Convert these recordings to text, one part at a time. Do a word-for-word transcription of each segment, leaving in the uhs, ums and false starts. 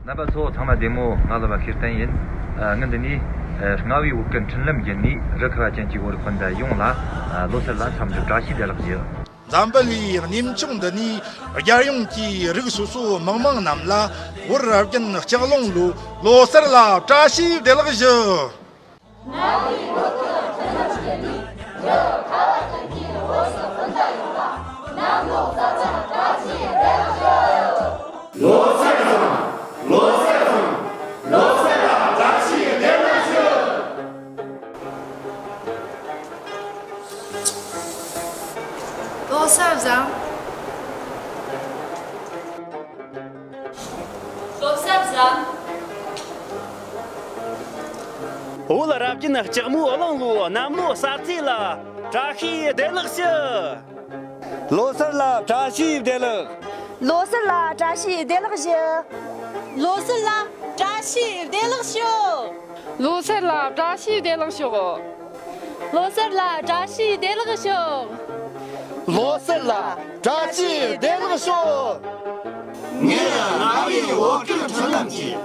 རྣམ་པ་ཚོ་ཚང་མ་བདེ་མོ། ང་ལོ་པ་ཤེར་བསྟན་ཡིན། ཨ། ངས་འདི་ནས། ཨ། རྔ་བའི་བོད་ཀྱི་འཕྲིན་ལམ་བརྒྱུད་ནས་རི་ཁ་བ་ཅན་གྱི་བོད་རིགས་སྤུན་ཟླ་ཡོངས་ལ། ཨ། ལོ་གསར་ལ་འཚམས་འདྲི་བཀྲ་ཤིས་བདེ་ལེགས་ཞུ། འཛམ་བུ་གླིང་གནས་ཆུང་འདི་ནས་རྒྱལ་ཡོངས་ཀྱི་རིགས་སོ་སོའི་མི་མང་རྣམས་ལ་བོད་རབ་བརྒྱན་ལྕགས་ལུང་ལོའི་ལོ་གསར་ལ་བཀྲ་ཤིས་བདེ་ལེགས་ཞུ། ལོ་གསར་བཟང་། ལོ་གསར་བཟང་། ལོ་གསར་ལ་བཀྲ་ཤིས་བདེ་ལེགས་ཞུ། ལོ་གསར་བཟང་། ལོ་གསར་བཟང་། བོད་རབ་བརྒྱན་ལྕགས་མོའི་གླིང་ལོའི་གནམ་ལོ་གསར་ཚེས་ལ་བཀྲ་ཤིས་བདེ་ལེགས་ཞུ། ལོ་གསར་ལ་བཀྲ་ཤིས་བདེ་ལེགས། ལོ་གསར་ལ་བཀྲ་ཤིས་བདེ་ལེགས་ཞུ། ལོ་གསར་ལ་བཀྲ་ཤིས་བདེ་ལེགས་ཞུ། ལོ་གསར་ལ་བཀྲ་ཤིས་བདེ་ལེགས་ཞུ། ལོ་གསར་ལ་བཀྲ་ཤིས་བདེ་ལེགས་ཞུ། ལོ་གསར་ལ་བཀྲ་ཤིས་བདེ་ལེགས་ཞུ། ངས་རྔ་བའི་བོད་ཀྱི་འཕྲིན་ལམ་གྱིས་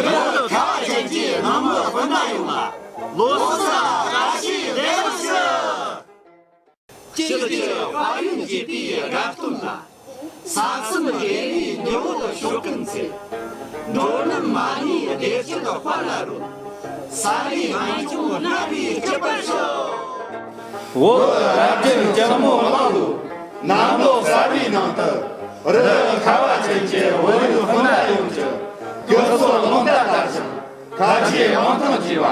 རི་ཁ་བ་ཅན་གྱི་ནང་མི་སྤུན་ཟླ་ཡོངས་ལ་ལོ་གསར་བཀྲ་ཤིས་བདེ་ལེགས་ཞུ། སྤྱི་ཡི་དཔལ་ཡོན་རྒྱས་པའི་དགའ་སྟོན་ལ། ས་མཚམས་བདེ་བའི་ཉི་འོད་ཤོག་གུ་འཚེར། འགྲོ་ལམ་མ་ནིའི་བདེ་སྐྱིད་དཔལ་ལ་རོལ། ས་གནས་ངན་སྐྱོང་རྔ་བས་སྐྱིད་པར་ཤོག། བོད་རབ་རྒྱན་ལྕགས་མོ་གླིང་ལོའི་གནམ་ལོ་གསར་བའི་ནང་དུ། རི་ཁ་བ་ཅན་གྱི་བོད་རིགས་སྤུན་ཟླ་ཡོངས་ཀྱི་སྐྱིད་སོལ་རླུང་རྟ་ལྟར་ཞིང་། ཁ་རྗེ་དབང་ཐང་རྒྱས་པ།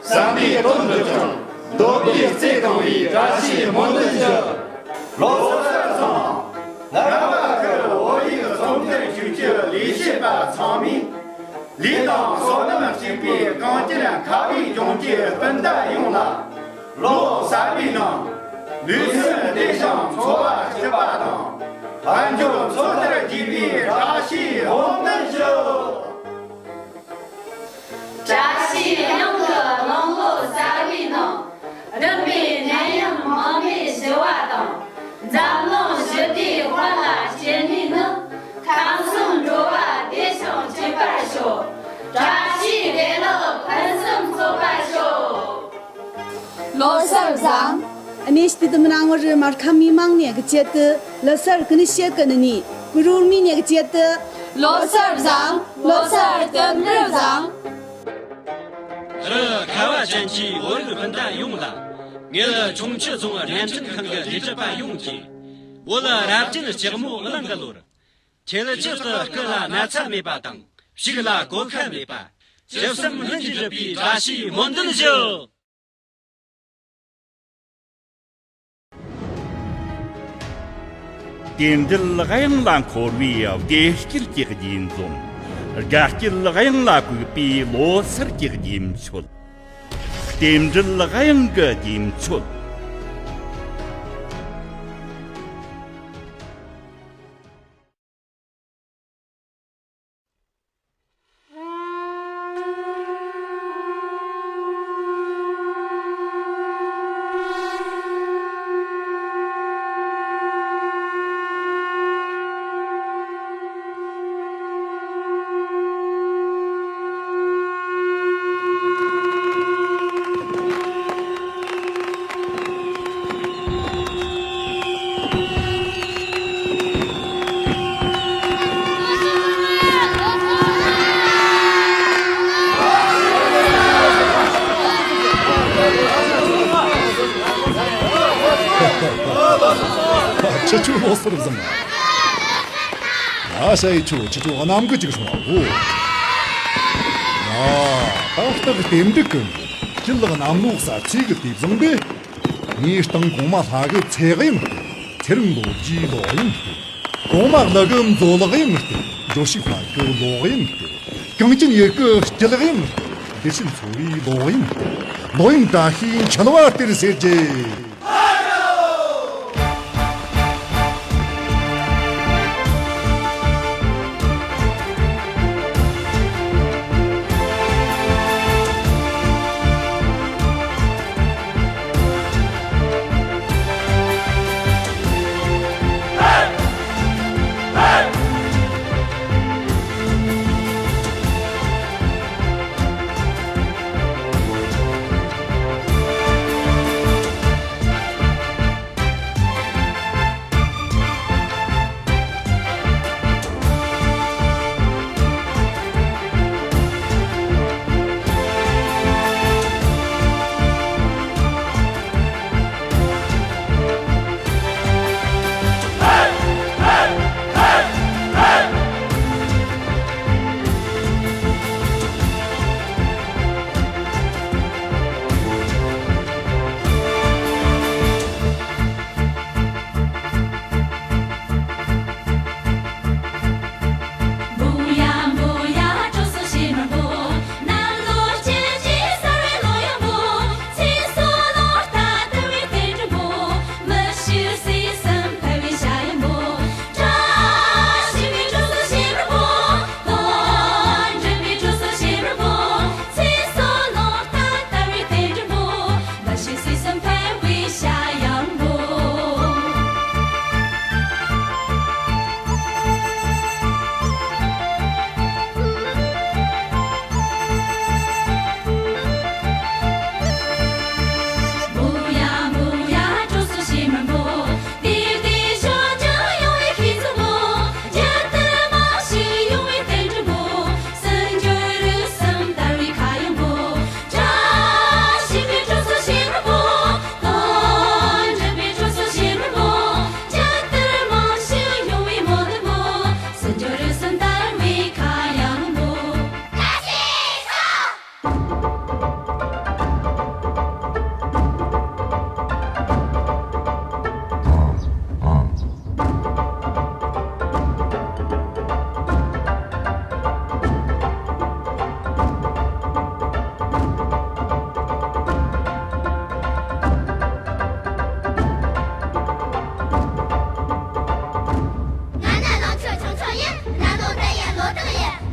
བསམ་པའི་དོན་འགྲུབ་ཅིང་། འདོད་པའི་རྩེ་གང་བའི་བཀྲ་ཤིས་སྨོན་འདུན་ཞུ། ལོ་གསར་བཟང་། རྔ་བ་ཁུལ་བོད་ཡིག་རྩོམ་སྒྲིག་ཅུས་ཀྱི་ལས་བྱེད་པ་ཚང་མས། ལུས་དང་བསོད་ནམས་གཅིག་པའི་གངས་ཅན་ཁ་བའི་ལྗོངས་ཀྱི་སྤུན་ཟླ་ཡོངས་ལ། ལོ་གསར་བའི་ནང་ལུས་སེམས་བདེ་ཞིང་འཚོ་བ་སྐྱིད་པ་དང་། དཔལ་འབྱོར་འཚོ་བསྡུར་རྒྱས་པའི་བཀྲ་ཤིས་སྨོན་འདུན་ཞུ། བཀྲ་ཤིས་གླིང་གི་གླིང་ལོ་གསར་བའི་ནང་། བདུན་པའི་ནད་ཡམས་མང་པོའི་ཞི་བ་དང་། འཛམ་གླིང་ཞི་བདེའི་དཔལ་ལ་སྐྱེ་ནུས་ནི། ཁམས་གསུམ་འགྲོ་བ་བདེ་ཞིང་སྐྱིད་པར་ཤོག། བཀྲ་ཤིས་བདེ་ལེགས་ཕུན་སུམ་ཚོགས་པར་ཤོག། ལོ་གསར་བཟང་། གནས་སྟེགས་དུ་མི་ནང་བར་མར་ཁམས་མི་མང་ནས་ཀྱི་ཆེད་དུ་ལོ་གསར་ཀུན་ཤེས་ཀུན་ནི་ཀུ་རུ་མི་ནས་ཀྱི་ཆེད་དུ་ལོ་གསར་བཟང་། ལོ་གསར་དུམ་བུར་བཟང་། རི་ཁ་བ་ཅན་གྱི་བོད་རིགས་སྤུན་ཟླ་ཡོངས་ལ། ངེད་ཆུང་ཆུ་རྫོང་བརྙན་འཕྲིན་ཁང་གི་ལས་བྱེད་པ་ཡོངས་ཀྱིས། བོད་རབ་རྒྱན་ལྕགས་མོ་གླིང་གི་ལོར། ཁྱེད་ཀྱི་སྐུ་ལ་ན་ཚ་མེད་པ་དང་། ཕྱུགས་ལ་གོད་ཁ་མེད་པ། ཇི་བསམ་སྨིན་གྱིས་འགྲུབ་པའི་བཀྲ་ཤིས་སྨོན་འདུན་ཞུ། རྟེན་འབྲེལ་དབྱངས་ལ་འཁོར་བའི་བདེ་སྐྱིད་ཀྱི་རྗེས་འཛོམས། དགའ་སྐྱིད་དབྱངས་ལ་གུས་པའི་ལོ་གསར་གྱི་རྗེས་མཆོད། རྟེན་འབྲེལ་དབྱངས་ཀྱི་རྗེས་མཆོད། ཁྱེད་ཆོ་ལོ་གསར་བཟང་། ང་ཞ་ཡི་ཆོ་ཁྱེད་ཆོ་གནམ་གི་ཅིག་སོང་བ་གོ། ང་ཏག་ཏག་རྟེན་འབྲེལ་གི་ཁྱེད་ལ་གནམ་ལོ་གསར་ཚེས་གི་དེ་བཟང་པས། ངའི་སྟེང་གོང་མ་ལྷ་གི་ཚེ་གཡང་སྟེ། ཚེ་རིང་ལོ་རྒྱུས་ལོ་གཡང་སྟེ། གོང་མ་ལྷ་གི་མཛོ་ལག་གཡང་སྟེ། འགྲོ་ཞིག་ཕ་གི་ལོ་གཡང་སྟེ། གངས་ཅན་ཡུལ་གི་སྐྱིད་གཡང་སྟེ། བདེ་སྐྱིད་འཚོ་བའི་ལོ་གཡང་སྟེ། ལོ་གཡང་བཀྲ་ཤིས་འཁྱིལ་བ་སྟེར་ཟེར་གྱི།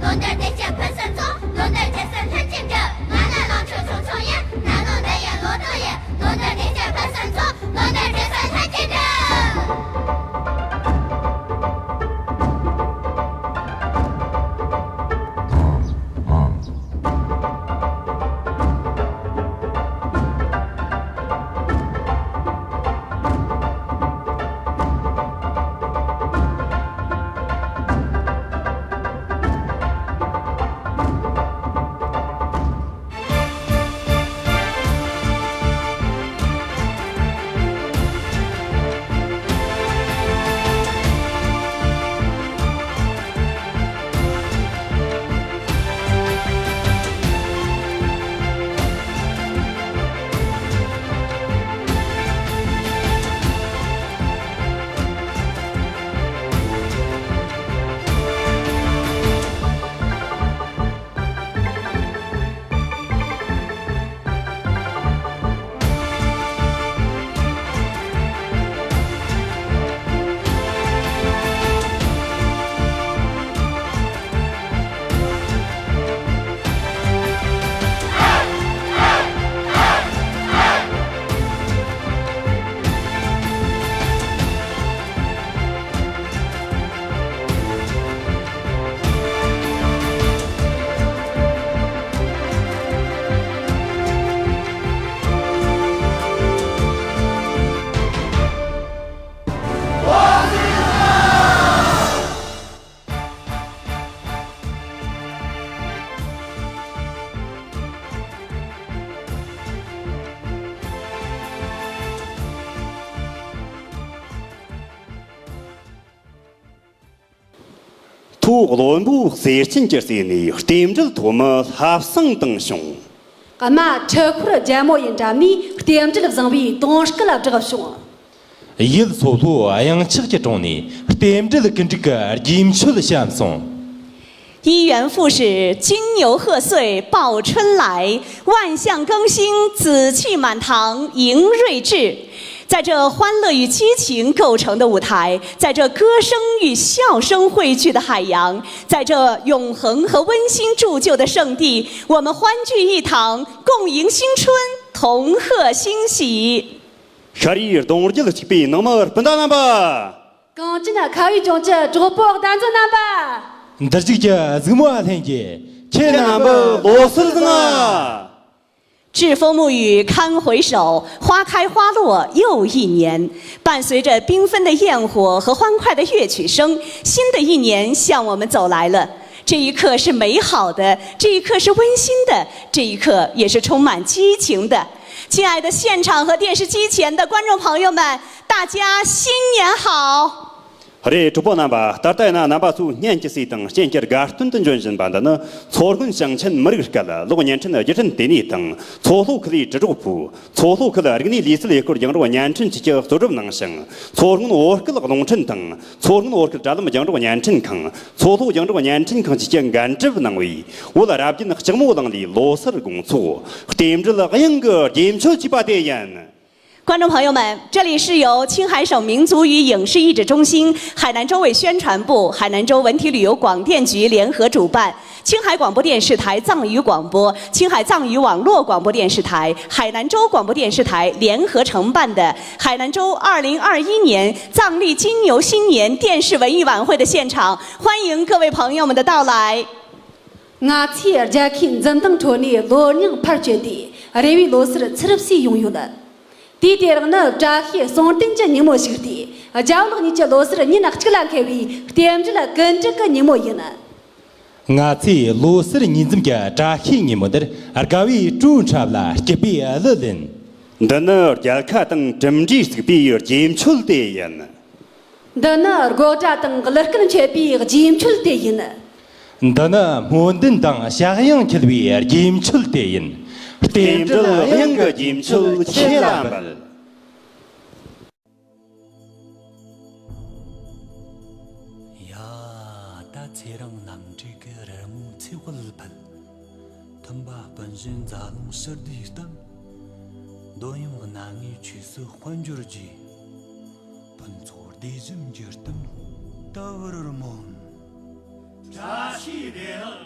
ལོ་ཟླར་བདེ་སྐྱིད་ཕུན་སུམ་ཚོགས། ལོ་ཟླར་རྒྱལ་སྲས་ལྷུན་གྱིས་གྲུབ། ང་ལ་ལངས་ཕྱོགས་ཆུང་ཆུང་ཡིན། ན་ནིང་འདི་ཡི་ལོ་ཏོག་ཡིན། ལོ་ཟླར་བདེ་སྐྱིད་ཕུན་སུམ་ཚོགས། ལོ་ཟླར་རྒྱལ་སྲས་ལྷུན་གྱིས་གྲུབ། མཐོ་བློན་པོ་གསེར་ཆེན་གྱི་རྩེ་ནས་རྟེན་འབྲེལ་ཐོག་མ་ལྷ་བསང་བཏང་བྱུང་། རྨ་འཁྲུལ་འཁོར་རྒྱལ་མོ་ཡི་འགྲམ་ནས་རྟེན་འབྲེལ་བཟང་བའི་དུང་སྐད་བསྒྲགས་བྱུང་། ཡུལ་མཚོ་ལྷོ་གཡང་ཆགས་ཀྱི་གྲོང་ནས་རྟེན་འབྲེལ་ཀུན་འགྲིག་གི་རྒྱུན་མཆོད་བཤམས་སོང་། 一元复始，金牛贺岁报春来，万象更新，紫气满堂迎瑞至。在这欢乐与激情构成的舞台，在这歌声与笑声汇聚的海洋，在这永恒和温馨铸就的圣地，我们欢聚一堂，共迎新春，同贺新喜。 ཤར་ཡུལ་གདུང་རྒྱུད་གཅིག་པའི་ནང་མི་སྤུན་ཟླ་རྣམ་པ། གངས་ཅན་ཁ་བའི་ལྗོངས་ཀྱི་གྲོགས་པོ་གདན་འཛོམས་རྣམ་པ། འདིར་བཞུགས་ཀྱི་གཟིགས་མོ་བ་ལྷན་རྒྱས། ཁྱེད་རྣམ་པ་ལོ་གསར་བཟང་ང་། 栉风沐雨堪回首，花开花落又一年。伴随着缤纷的焰火和欢快的乐曲声，新的一年向我们走来了。这一刻是美好的，这一刻是温馨的，这一刻也是充满激情的。亲爱的现场和电视机前的观众朋友们，大家新年好！ རེད། གྲོགས་པོ་རྣམ་པ། ད་ལྟ་ཡིན་ན་རྣམ་པ་ཚོའི་སྙན་གྱི་སྲིད་དང་སྤྱན་གྱི་དགའ་སྟོན་དུ་འབྱོན་བཞིན་པ་འདི་ནི་མཚོ་སྔོན་ཞིང་ཆེན་མི་རིགས་སྐད་གློག་བརྙན་འཕྲིན་སྒྱུར་སྐྲུན་ལྟེ་གནས་དང་མཚོ་ལྷོ་ཁུལ་ལས་དྲིལ་སྒྲོག་པུའུ། མཚོ་ལྷོ་ཁུལ་རིག་གནས་ལུས་རྩལ་ཡུལ་སྐོར་རྒྱང་སྒྲོག་བརྙན་འཕྲིན་བཅས་ཀྱིས་གཙོ་སྒྲུབ་གནང་ཞིང་། མཚོ་སྔོན་བོད་སྐད་རླུང་འཕྲིན་དང་མཚོ་སྔོན་བོད་སྐད་དྲ་ལམ་རྒྱང་སྒྲོག་བརྙན་འཕྲིན་ཁང་། མཚོ་ལྷོ་རྒྱང་སྒྲོག་བརྙན་འཕྲིན་ཁང་བཅས་ཀྱིས་འགན་འཁྲི་གནང་བའི་བོད་རབ་རྒྱན་ལྕགས་མོ་གླིང་ལས་ལོ་གསར་དགོང་ཚོགས་རྟེན་འབྲེལ་དབྱངས་ཀྱི་རྒྱུན་མཆོད་ཅེས་པ་དེ་ཡིན། 观众朋友们，这里是由青海省民族与影视译制中心、海南州委宣传部、海南州文体旅游广电局联合主办，青海广播电视台藏语广播、青海藏语网络广播电视台、海南州广播电视台联合承办的海南州二零二一年藏历金牛新年电视文艺晚会的现场，欢迎各位朋友们的到来。 ང་ཚོའི་རྒྱལ་ཁའི་འཛུམ་མདངས་ཁྲོད་ནས་ལོ་རྙིང་ཕར་བཅད་དེ། རེ་བའི་ལོ་སར་ཚུར་བསུས་ཡོང་ཡོད། དུས་དེ་རིང་ནི་བཀྲ་ཤིས་གསུང་རྟེན་གྱི་ཉིན་མོ་ཞིག་སྟེ། རྒྱལ་བོ་ལགས་གཉིས་ཀྱི་ལོ་སར་ཉིན་གཅིག་ལ་འཁེལ་བའི་རྟེན་འབྲེལ་ཀུན་འགྲིག་གི་ཉིན་མོ་ཡིན། ང་ཚོའི་ལོ་སར་ཉིས་འཛོམས་ཀྱི་བཀྲ་ཤིས་ཉིན་མོ་འདིར། དགའ་བའི་སྤྲོ་འཁྲབ་ལ་སྐྱིད་པའི་གླུ་ལེན། འདི་ནི་རྒྱལ་ཁ་དང་གྲུབ་འབྲས་བརྩིགས་པའི་རྗེས་མཆོད་དེ་ཡིན། འདི་ནི་དགོད་སྒྲ་དང་གླུ་སྐད་མཆེད་པའི་རྗེས་མཆོད་དེ་ཡིན། འདི་ནི་སྨོན་འདུན་དང་ཕྱྭ་གཡང་འཁྱིལ་བའི་རྗེས་མཆོད་དེ་ཡིན། རྟེན་འབྲེལ་དབྱངས་ཀྱི་རྗེས་མཆོད་ཁྱེད་ལ་འབུལ། ཡ། ད་ཚེ་རིང་རྣམ་འདྲེས་ཀྱི་རི་མོ་ཚེ་དཔལ་ཕུལ། མཐུན་པ་སྤུན་བཞིན་མཛའ་ལོང་ཕྱིར་བསྡུས་གཏམ། འདོད་ཡོན་སྣ་ལྔའི་ཆོས་སུ་དཔལ་འབྱོར་རྒྱས། ཕུན་ཚོགས་བདེ་ཞིང་འགྱུར་གཏམ་ད་བར་སྨོན། བཀྲ་ཤིས་བདེ་ལེགས་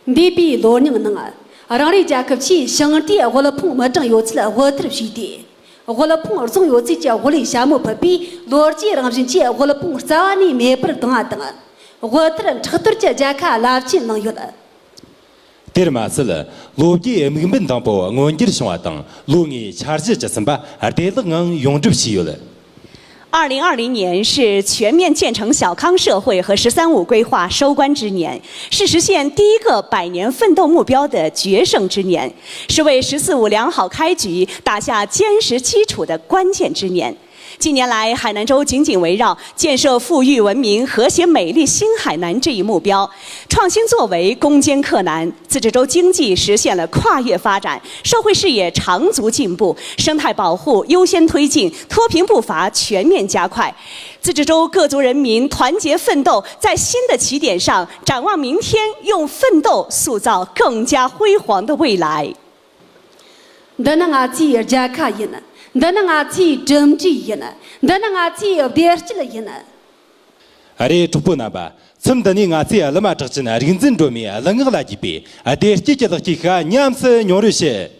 འདས་པའི་ལོ་རྙིང་ནང་རང་རེའི་རྒྱལ་ཁབ་ཀྱིས་ཞིང་སྡེའི་དབུལ་ཕོངས་མི་གྲངས་ཡོད་ཚད་དབུལ་ཐར་བྱས་ཏེ། དབུལ་ཕོངས་བཟུང་ཡོད་ཚད་ཀྱི་དབུལ་ལས་ཞྭ་མོ་ཕུད་པས་ལོ་བརྒྱའི་རང་བཞིན་གྱི་དབུལ་ཕོངས་རྩ་བ་ནས་མེད་པར་བཏང་བ་དང་། དབུལ་ཐར་མཁྲེགས་གཏོར་གྱི་རྒྱལ་ཁ་རླབས་ཆེན་བླངས་ཡོད། དེར་མ་ཟད། ལོ་བརྒྱའི་དམིགས་འབེན་དང་པོ་མངོན་འགྱུར་བྱུང་བ་དང་། ལོ་ལྔའི་འཆར་གཞི་བཅུ་གསུམ་པ་བདེ་བླག་ངང་ཡོངས་འགྲུབ་བྱས་ཡོད། 二零二零年是全面建成小康社会和“十三五”规划收官之年，是实现第一个百年奋斗目标的决胜之年，是为“十四五”良好开局打下坚实基础的关键之年。近年来，海南州紧紧围绕建设富裕、文明、和谐、美丽新海南这一目标，创新作为攻坚克难，自治州经济实现了跨越发展，社会视野长足进步，生态保护优先推进，脱贫步伐全面加快。自治州各族人民团结奋斗，在新的起点上展望明天，用奋斗塑造更加辉煌的未来。 འདི་ནི་ང་ཚོའི་རྒྱལ་ཁ་ཡིན། འདི་ནི་ང་ཚོའི་གྲུབ་འབྲས་ཡིན། འདི་ནི་ང་ཚོའི་བདེ་སྐྱིད་ཡིན། ཨ་རེ། གྲོགས་པོ་རྣམ་པ། མཚམས་འདི་ནས་ང་ཚོས་གླུ་མ་གྲགས་ཅན་རིག་འཛིན་སྒྲོལ་མའི་གླུ་ངག་ལ་བརྒྱུས་པའི་བདེ་སྐྱིད་ཀྱི་ལེགས་སྐྱེས་ཤིག་ཉམས་སུ་མྱོང་རོལ་ཞུ།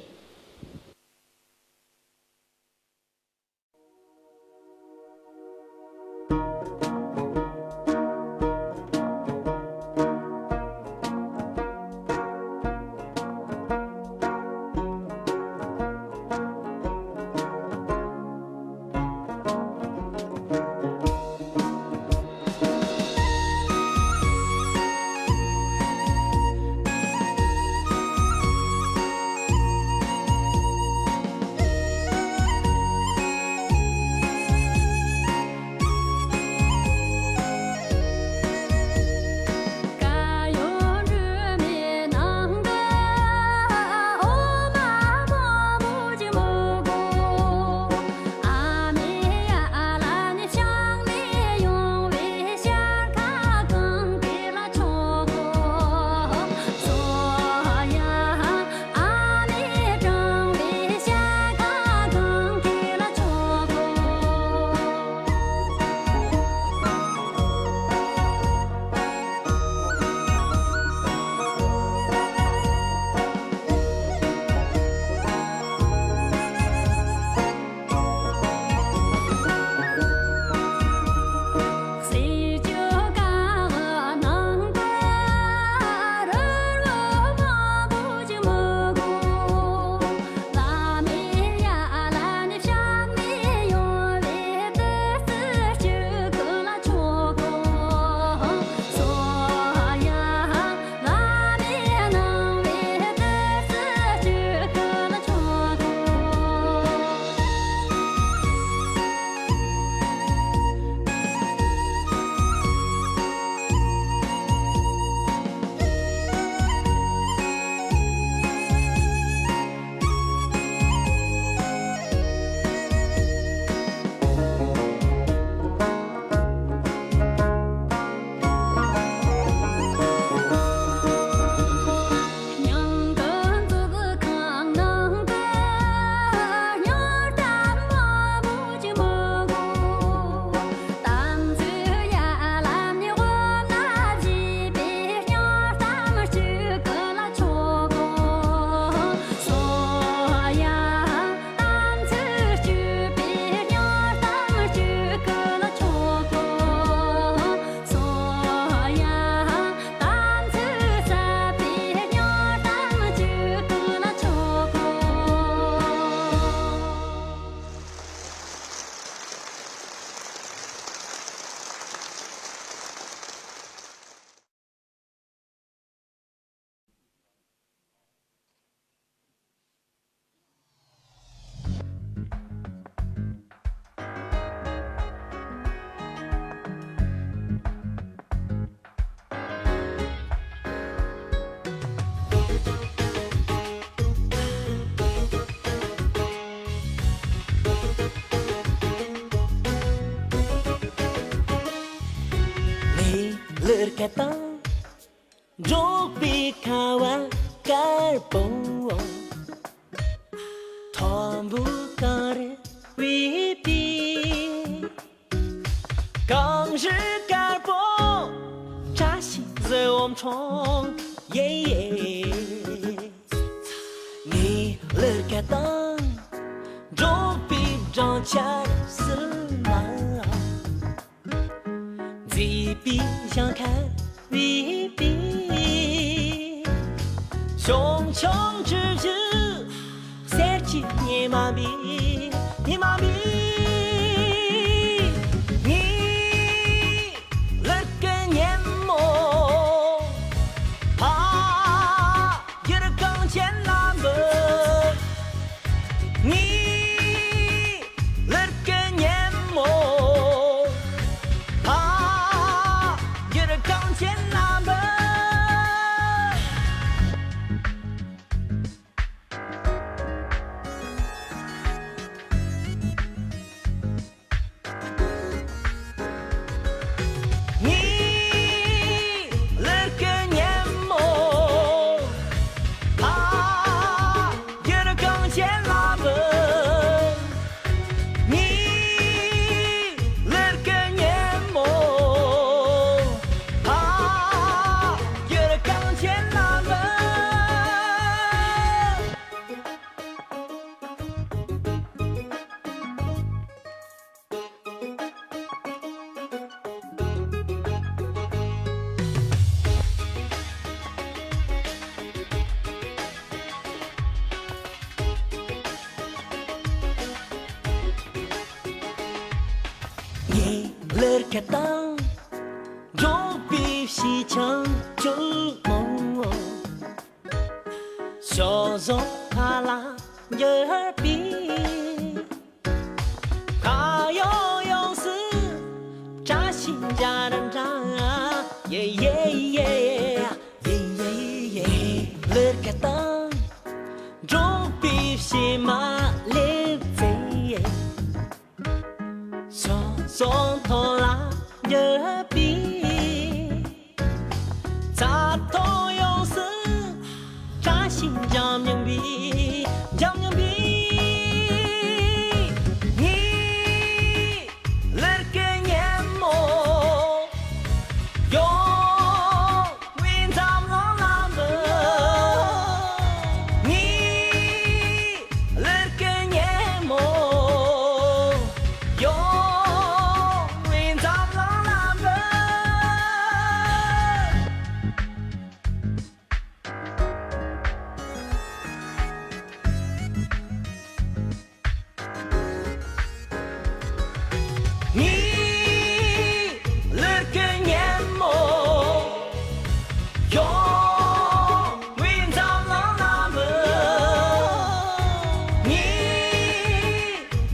དང་འགྲོགས་པའི་ཁ་བ་དཀར་པོ། མཐོན་པོ་གངས་རི་བུས་བསུས། གངས་རི་དཀར་པོ་བཀྲ་ཤིས་གཟི་འོད་འཕྲོ། ཡེ་ཡེ། ངའི་གླུ་སྐད་དང་འགྲོགས་པའི་སྦྲང་ཆར་བསིལ་མ། མཛེས་པའི་ཞིང་ཁར་བུས་བསུས། ཆུང་ཆུང་གྲུ་བཞི་གསེར་གྱི་ཉི་མ་འབུད། ཉི་མ་འབུད། ངའི་གླུ་སྐད་སྙན་མོ་ཕ་ཡུལ་གངས་ཅན་ལ་འབུད། ངའི་གླུ་སྐད་སྙན་མོ་ཕ་ཡུལ་གངས་ཅན་ལ་འབུད། ངའི་གླུ་སྐད་སྙན་མོ་ཕ་ཡུལ་གངས་ཅན་ལ་འབུད། ངའི་གླུ་སྐད་སྙན་མོ་ཕ་ཡུལ་གངས་ཅན་ལ་འབུད། ངའི་གླུ་སྐད་དང་འགྲོགས་པའི་ཕྱི་ཆང་གྲོགས་མོ། ཞོ་ཟོ་ཁ་ལ་འགྱུར་བའི་ཁ་ཡོང་ཡོངས་སུ་བཀྲ་ཤིས་འཇའ་རིས་འདྲ། ཡེ་ཡེ་ཡེ། ཡེ་ཡེ་ཡེ། གླུ་སྐད་དང་འགྲོགས་པའི་བྱེ་མ་ལེབ་རྩེ། ཞོ་ཟོ་ཐོག་ལ་འགྱུར་བའི་རྩྭ་ཐང་ཡོངས་སུ་བཀྲ་ཤིས་འཇམ་སྙིང་པོའི། འཇམ་སྙིང་པོའི། ངའི་གླུ་སྐད་སྙན་མོ་ཡོང་བའི་འཛམ་གླིང་ལ་འབུད། ངའི་གླུ་སྐད་སྙན་མོ་ཡོང་བའི་འཛམ་གླིང་ལ་འབུད། ངའི་གླུ་སྐད་སྙན་མོ་ཡོང་བའི་འཛམ་གླིང་ལ་འབུད། ངའི་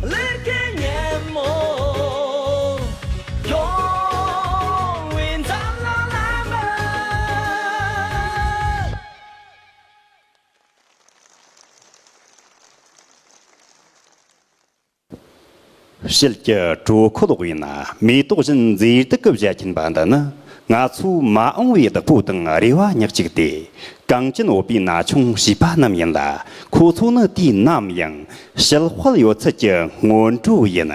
གླུ་སྐད་སྙན་མོ་ཡོང་བའི་འཛམ་གླིང་ལ་འབུད། ཕྱིས་ཀྱི་གྲོས་འཁོད་འོག་ཡིན་ན། མེ་ཏོག་བཞིན་མཛེས་སྡུག་གི་བཞད་ཁྱིམ་པ་འདི་ནི་ང་ཚོའི་མ་འོངས་པའི་བདག་པོ་དང་རེ་བ་ཉག་གཅིག་སྟེ། གངས་ཅན་བོད་པའི་ན་ཆུང་བྱིས་པ་རྣམས་ཡིན་ལ། ཁོ་ཚོ་ནི་དུས་ནམ་ཡང་ཞི་དཔལ་ཡོད་ཚད་ཀྱི་སྔོན་འགྲོ་ཡིན།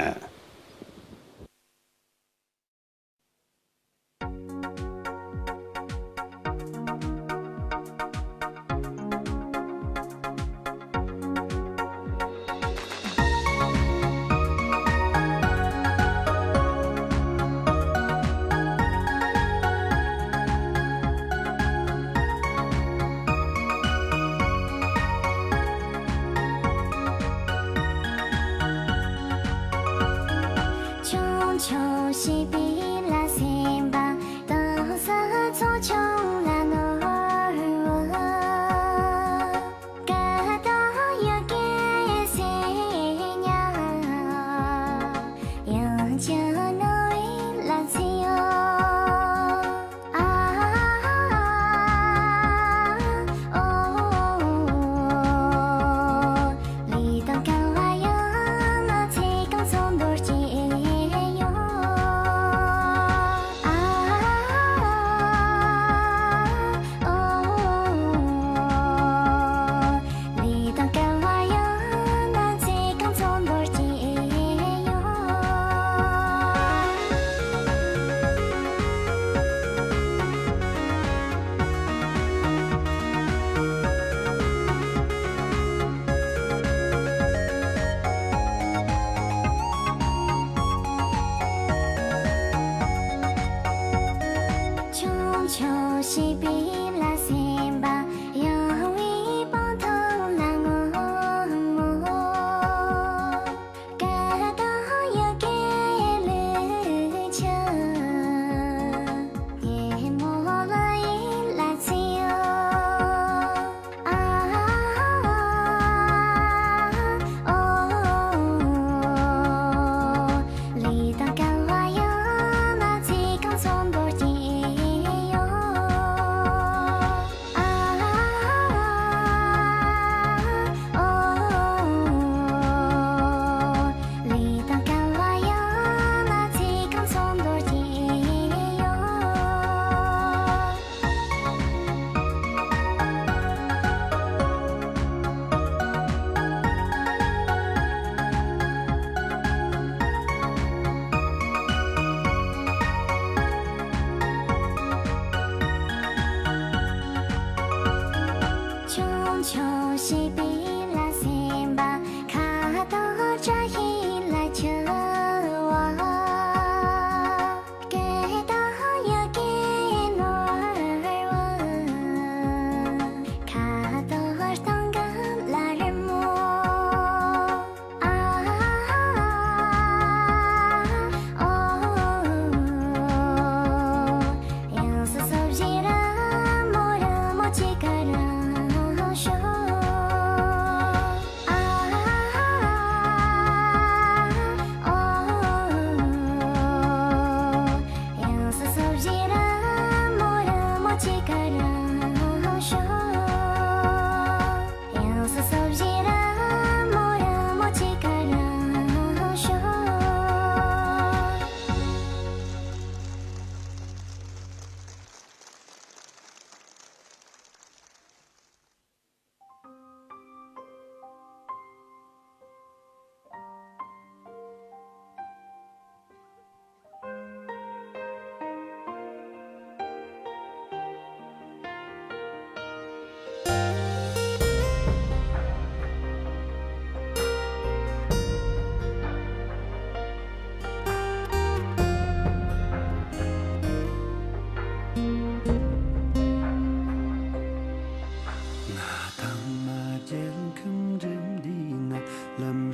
ཆུང་ཆུང་བྱིས་པའི་ལ་སེམས་པ། དྭངས་གསལ་ཚོགས་ཆུང་ལ་ནོར་བུ། དགའ་དང་ཡི་གེ་སེར་ཉ། ཡང་ཅི་ནོར་བའི་ལ་ཚེ་ཡོད།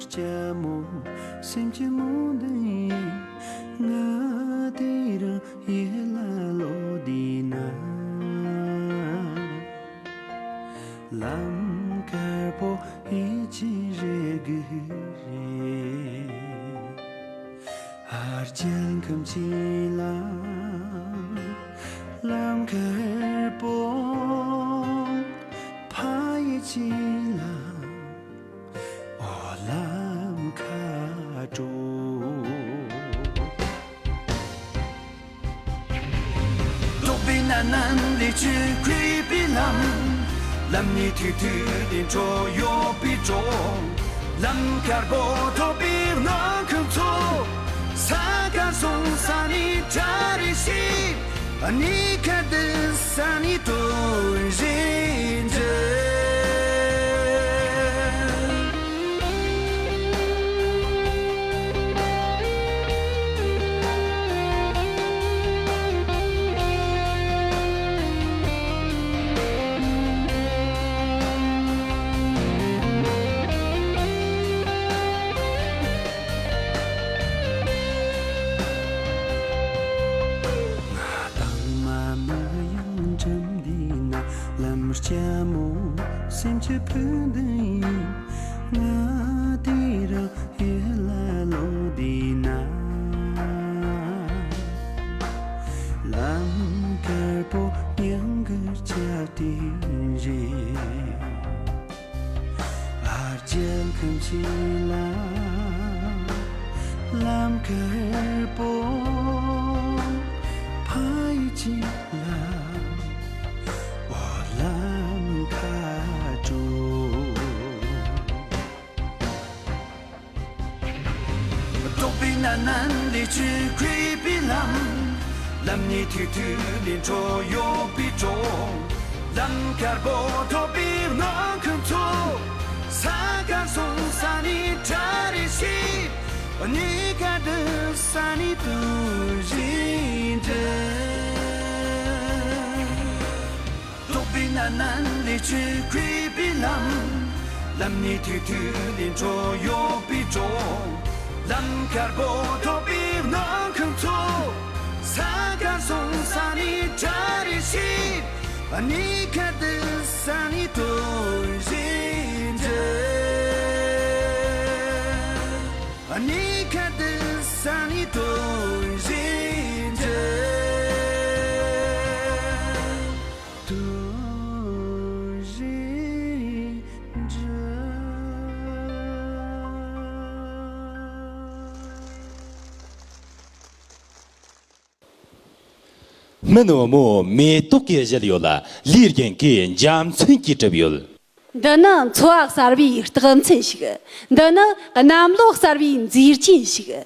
ལྕམ་མོ་སེམས་ཀྱི་མོ་འདི་ཡིན། ང་དེ་རིང་ཡིད་ལ་ལོ་འདི་ན། ལམ་དཀར་པོ་ཡིད་ཀྱི་རེ་སྒུག་རེད། ཨ་རྒྱལ་ཁམས་ཆེན་ལ། ལམ་དཀར་པོ་ཕ་ཡི་ཆེན་ལ། འོ་ལམ་ཁ་དྲོ། རྟོག་པའི་ནང་ན་ལས་ཀྱི་བསྐོས་པའི་ལམ། ལམ་ནས་ཐུག་ཐུག་དེ་འཕྲོ་ཡོད་པའི་གྲོང་། ལམ་དཀར་པོ་ཐོབ་པའི་གནམ་ཁམས་ཚོ། ས་དཀར་སོང་ས་ནས་གྲ་རེ་ཞིག་གནས་ཁ་འདི་ས་ནས་དོན་བཞིན་འདྲ། ང་དང་མ་མི་ཡང་འགྲིམ་འདི་ན། ལམ་ལྕམ་མོ་སེམས་ཀྱི་ཕུ་འདི་ཡིན། ང་དེ་རིང་ཡིད་ལ་ལོ་འདི་ན། ལམ་དཀར་པོ་ཉིན་གི་ཆ་དེ་རེད། ཨ་རྒྱལ་ཁམས་ཆེན་ལ། ལམ་དཀར་པོ་ཕ་ཡི་ཆེན་ལ། འོ་ལམ་ཁ་དྲོ། རྟོག་པའི་ནང་ན་ལས་ཀྱི་བསྐོས་པའི་ལམ། ལམ་ནས་ཐུག་ཐུག་ལས་འཕྲོ་ཡོད་པའི་གྲོང་། ལམ་དཀར་པོ་ཐོབ་པའི་གནམ་ཁམས་ཚོ། ས་དཀར་སོང་ས་ནས་གྲ་རེ་ཞིག་གནས་ཁ་འདི་ས་ནས་དོན་བཞིན་འདྲ། རྟོག་པའི་ནང་ན་ལས་ཀྱི་བསྐོས་པའི་ལམ། ལམ་ནས་ཐུག་ཐུག་ལས་འཕྲོ་ཡོད་པའི་གྲོང་། ལམ་དཀར་པོ་ཐོབ་པའི་གནམ་ཁམས་ཚོ། ས་དཀར་སོང་ས་ནས་གྲ་རེ་ཞིག་གནས་ཁ་འདི་ས་ནས་དོན་བཞིན་འདྲ། གནས་ཁ་འདི་ས་ནས་དོན་བཞིན་འདྲ། དོན་བཞིན་འདྲ། སྨན་བུ་མོ་མེ་ཏོག་གིས་བཞད་ཡོད་ལ། ལིའུ་རྒྱན་གྱིས་འཇའ་ཚོན་གྱིས་བྲིས་ཡོད། འདི་ནི་འཚོ་བ་གསར་བའི་རྟགས་མཚན་ཞིག། འདི་ནི་གནམ་ལོ་གསར་བའི་མཛེས་རྒྱན་ཞིག།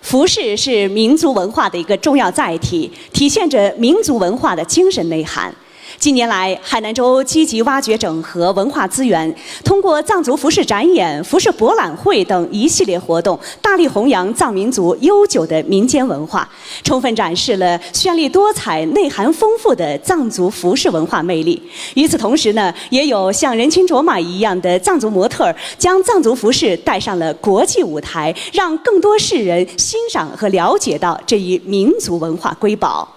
服饰是民族文化的一个重要载体，体现着民族文化的精神内涵。近年来，海南州积极挖掘整合文化资源，通过藏族服饰展演、服饰博览会等一系列活动，大力弘扬藏民族悠久的民间文化，充分展示了绚丽多彩、内涵丰富的藏族服饰文化魅力。与此同时呢，也有像人轻卓玛一样的藏族模特儿，将藏族服饰带上了国际舞台，让更多世人欣赏和了解到这一民族文化瑰宝。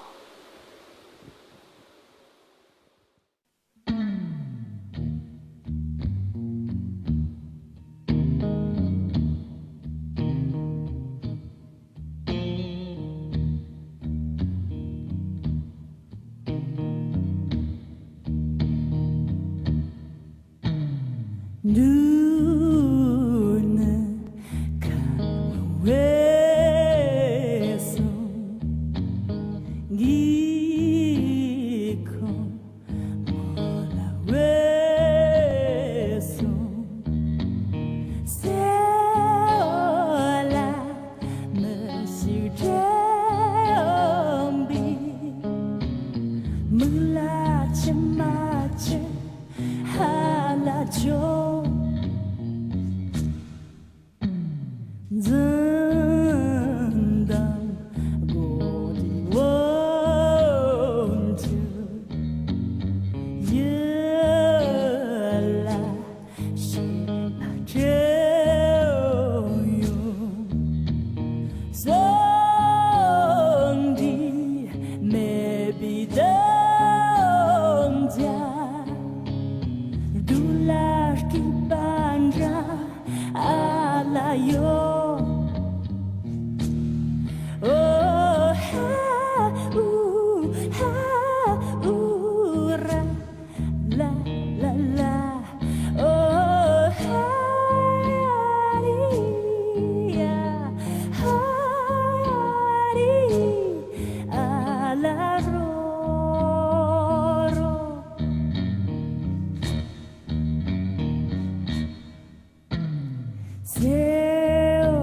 ཚེ་འོ་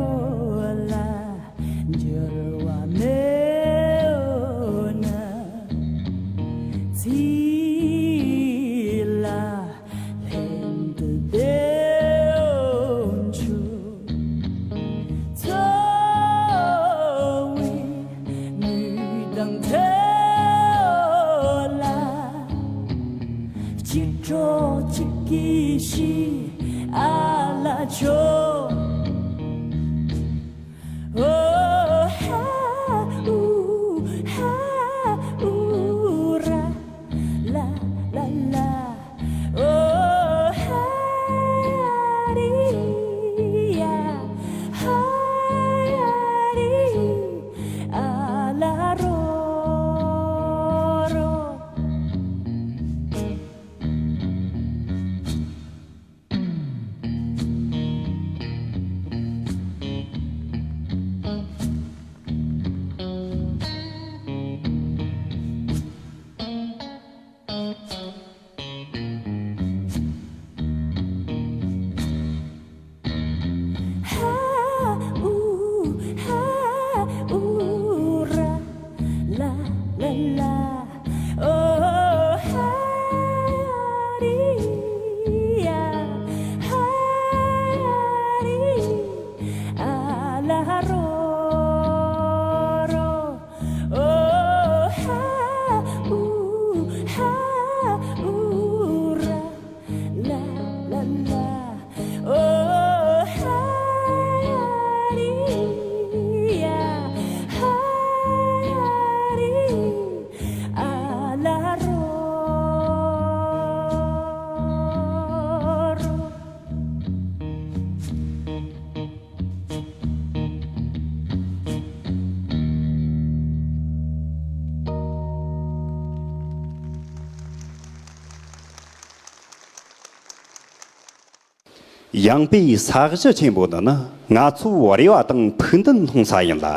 ལ་འགྱུར་བ་མེད་འོ་ན། ཚེ་ལ་ལྷན་དུ་བདེ་འོ་འཆོལ། འཚོ་བའི་ནུས་དང་བྲལ་འོ་ལ། གཅིག་གྲོགས་གཅིག་གིས་ཤིག་ཨ་ལ་ཆོ། ཨོ་ཧ་ཨུ་ཧ་ཨུ་ར་ལ་ལ་ལ། ཨོ་ཧ་རི་ཡ་ཧ་ཡ་རི་ཨ་ལ་རོ་རོ། ཧ་ཨུ་ཧ་ཨུ་ར་ལ་ལ་ལ། ཨོ་ཧ་རི་ཡ་ཧ་ཡ་རི་ཨ་ལ་རོ་རོ། ཨོ་ཧ་ཨུ་ཧ་ཨུ་ར་ལ་ལ་ལ། ཨོ་ཧ་ཡ་རི་ཡ་ཧ་ཡ་རི་ཨ་ལ་རོ་རོ། ཡངས་པའི་ས་གཞི་ཆེན་པོ་འདི་ནི་ང་ཚོའི་རེ་བ་དང་ཕུགས་འདུན་སློང་ས་ཡིན་ལ།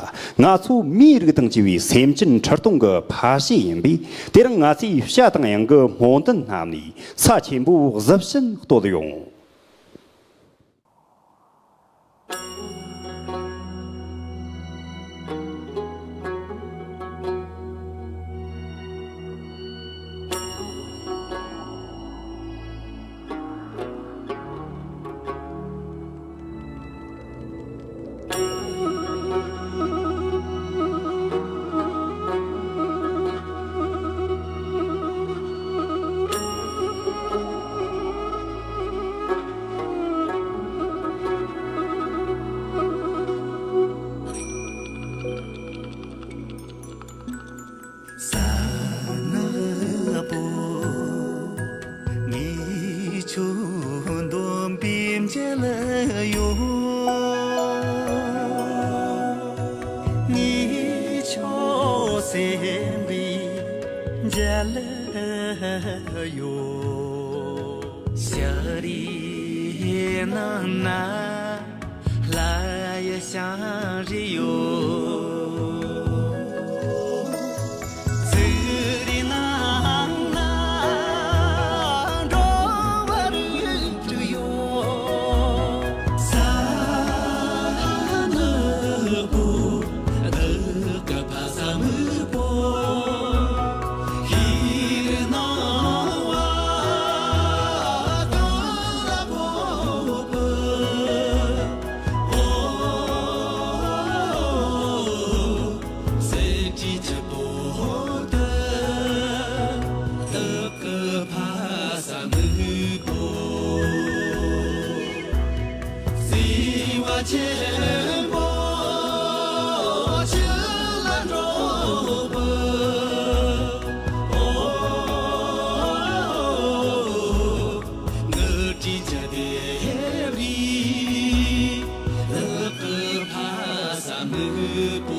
ང་ཚོ་མིའི་རིགས་དང་བཅས་པའི་སེམས་ཅན་འཁྲུལ་སྟོང་གི་ཕ་ཤུལ་ཡིན་པས། དེ་རིང་ང་ཚོས་བྱ་དང་གཡང་གི་སྨོན་འདུན་བསྣམས་ནས་ས་ཆེན་པོ་གཟི་བྱིན་བསྟོད་ཡོང་། ས་ནག་པོ་ངས་ཁྱོད་འདོམས་པའི་མཇལ་ཡོང་། ངས་ཁྱོད་སེམས་པའི་མཇལ་ཡོང་། ཤར་རིའི་ནང་ན། ལྷ་ཡི་ཞིང་རེ་ཡོད། ཚིག་རེ་ནང་ན་འགྲོ་བ་རིགས་དྲུག་ཡོད། ས་ནག་པོ་བདག་གི་ཕ་ས་སྨུག་པོ། ཤེལ་ནང་བ་དང་ལ་ཕོག་པ། ཨོ། གསེར་བྲིས་ཀྱི་པོ་ཏི། བདག་གི་ཕ་ས་སྨུག་པོ། བརྩེ་བ་ཆེན་པོ་ཆུ་ལ་འགྲོ་བ། ཨོ། ངུ་བྲིས་ཀྱི་ལྡེབས་རིས། བདག་གི་ཕ་ས་སྨུག་པོ།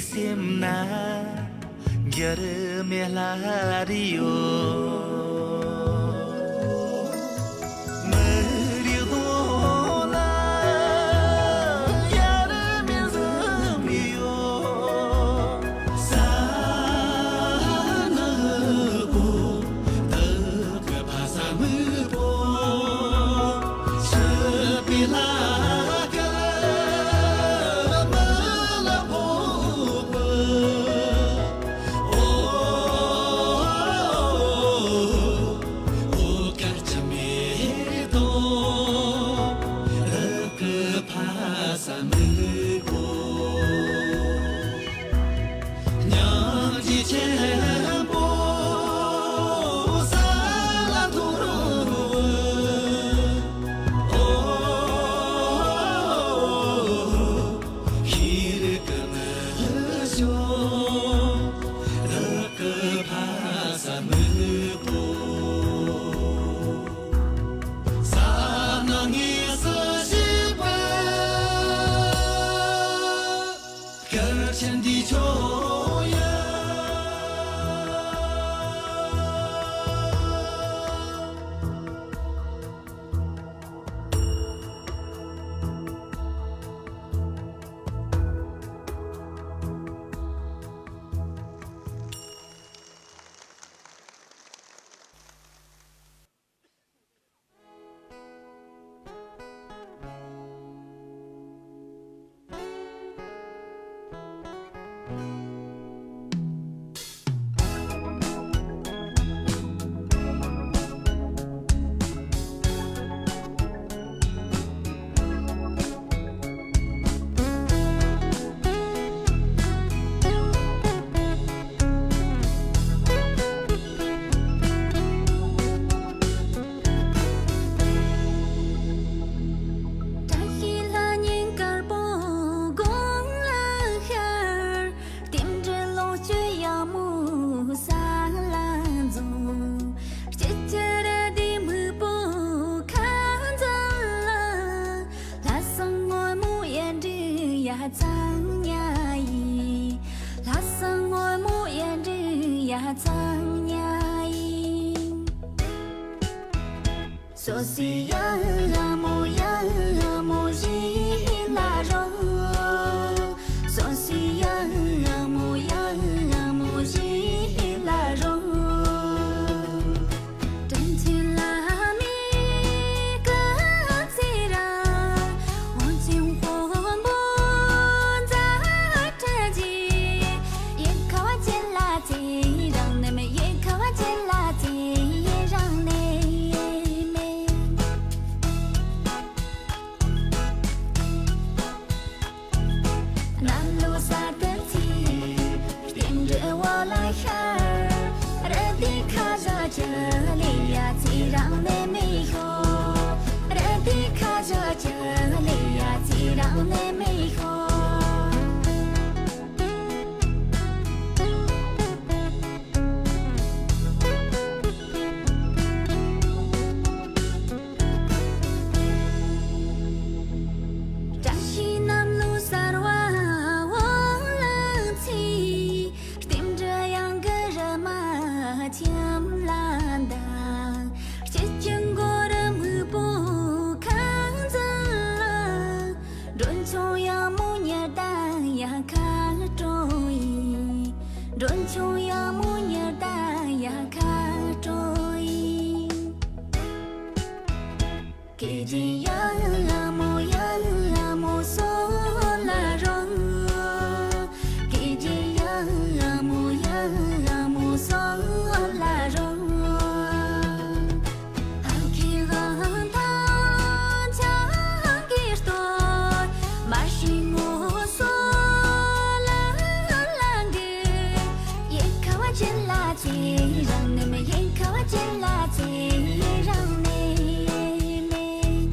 སེམས་ན་འགྱུར་མེད་ལྷ་རེ་ཡོད། མི་རིགས་གདོང་ལ་ཡར་མེད་གཟིམ་ཡོད། ས་ནག་པོ། བདག་གི་ཕ་ས་སྨུག་པོ། ཕྱི་པའི་ལྷ་སྐལ་མི་ལ་ཕོག་པ། ཨོ། ཨོ། གར་ཆ་མེད་དོ། བདག་གི་ཕ་ས་སྨུག་པོ། སྙིང་རྗེ་ཆེན་པོ་ས་ལ་འཐོར་བ། ཨོ། ཤེས་རིག་གི་ནུ་ཞོ། བདག་གི་ཕ་ས་སྨུག་པོ། ས་ནག་ངོས་སུ་ཞིག་པ། སྐར་ཆེན་འདི་ཁྱོད་ཡ། བཀྲ་ཤིས་ལྷ་གཉན་དཀར་པོ་དགུང་ལ་ཤར། རྟེན་འབྲེལ་ལོངས་སྤྱོད་ཡག་མོ་ས་ལ་འཛོམས། སྐྱིད་ཀྱི་ར་དེ་སྨུག་པོ་ཁ་འཛིན་ལ། ལྷ་ས་སྔོན་མོ་ཡར་འདྲེན་ཡ་ཚང་ཉ་ཡིན། ལྷ་ས་སྔོན་མོ་ཡར་འདྲེན་ཡ་ཚང་ཉ་ཡིན། སོ་སོའི་ཡ་ཡ་མོ་ཡ་ཡ་མོ་ཞིག་ལ་རོ། སོ་སོའི་ཡ་ཡ་མོ་ཡ་ཡ་མོ་ཞིག་ལ་རོ། དྲིན་ཆེན་བླ་མའི་སྐུ་ཚེ་རིང་། དབང་ཆེན་དཔོན་པོ་མཛད་བཀྲ་ཤིས། ཡེ་ཁ་བ་ཅན་ལ་ཚེ་རིང་ནི་མེད། ཡེ་ཁ་བ་ཅན་ལ་ཚེ་རིང་ནི་མེད། གནམ་ལོ་གསར་དུ་ཚེས། རྟེན་འབྲེལ་བ་ལ་ཤར། རི་དེ་ཁ་བཞག་ཅི་ལས་ཡ་ཚེ་རིང་ནི་མེད་ཤོག། རི་དེ་ཁ་བཞག་ཅི་ལས་ཡ་ཚེ་རིང་ནི་མེད་ཤོག། བཀྲ་ཤིས་གནམ་ལོ་གསར་བ་འོང་ལ་ཚེས། རྟེན་འབྲེལ་གཡང་གི་རི་མ་ཁྱིམ་ལ་འདའ། སྐྱིད་ཀྱི་མགོ་རུ་སྨུག་པོ་ཁ་འཛིན་ལ། མགྲོན་ཆུང་གཡང་མོ་ཉི་ཟླ་ཡ་ཁ་དྲོ་ཡིན། མགྲོན་ཆུང་གཡང་མོ་ཉི་ཟླ་ཡ་ཁ་དྲོ་ཡིན། སྐད་ཅིག་ཡ་ཡ་མོ་ཡ་ཡ་མོ་སོ་ལ་རོ། སྐད་ཅིག་ཡ་ཡ་མོ་ཡ་ཡ་མོ་སོ་ལ་རོ། ཨ་ཁུ་དབང་ཐང་ཆང་གིས་གཏོར། མ་ཤི་ངོ་སོ་ལ་ལང་གི། ཡེ་ཁ་བ་ཅན་ལ་ཚེ་རིང་ནི་མེད། ཡེ་ཁ་བ་ཅན་ལ་ཚེ་རིང་ནི་མེད།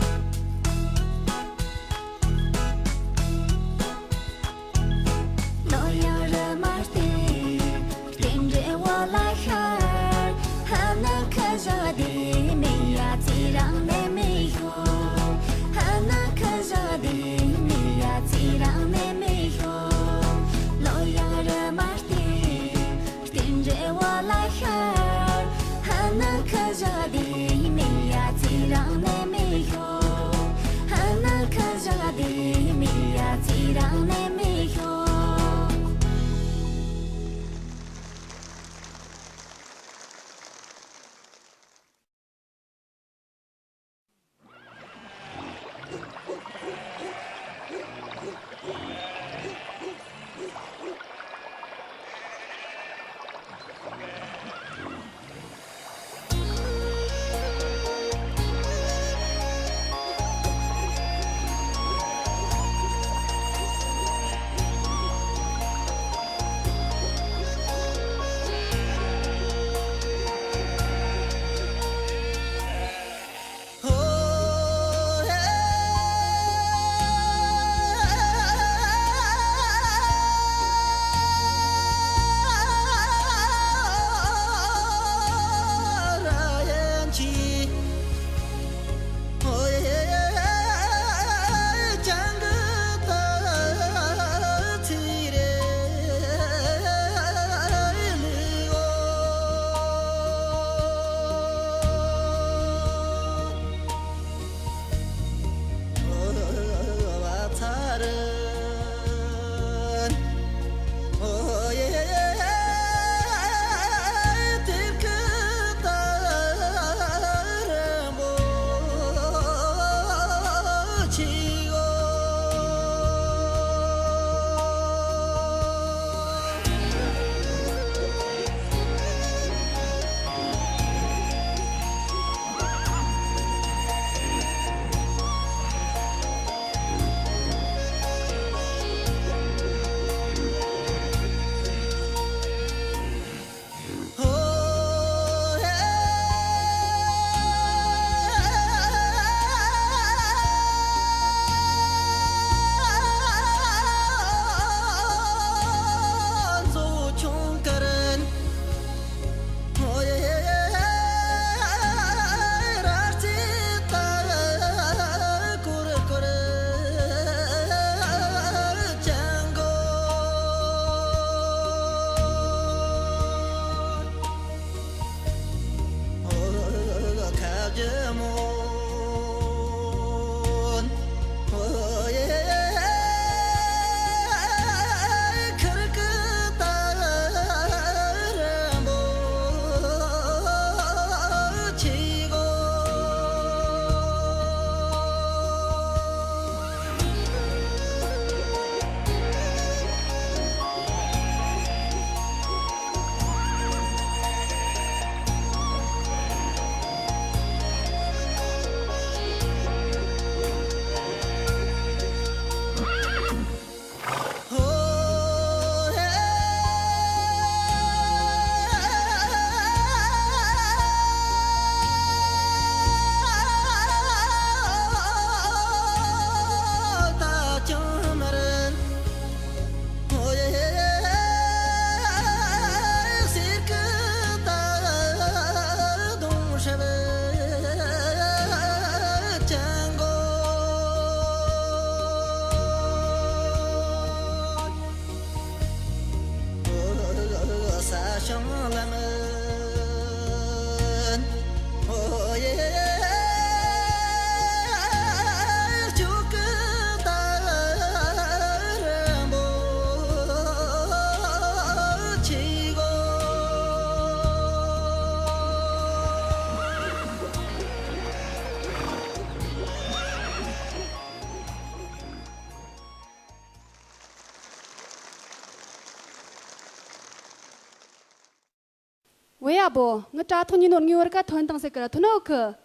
ཝེ། ཨ་བོ། ངི་དྲ་ཐོག་ཉིན་ནོར་ངེས་བར་ཀ་ཐོན་དང་ཟེར་གི་ར་ཐོན་ནོ་གི།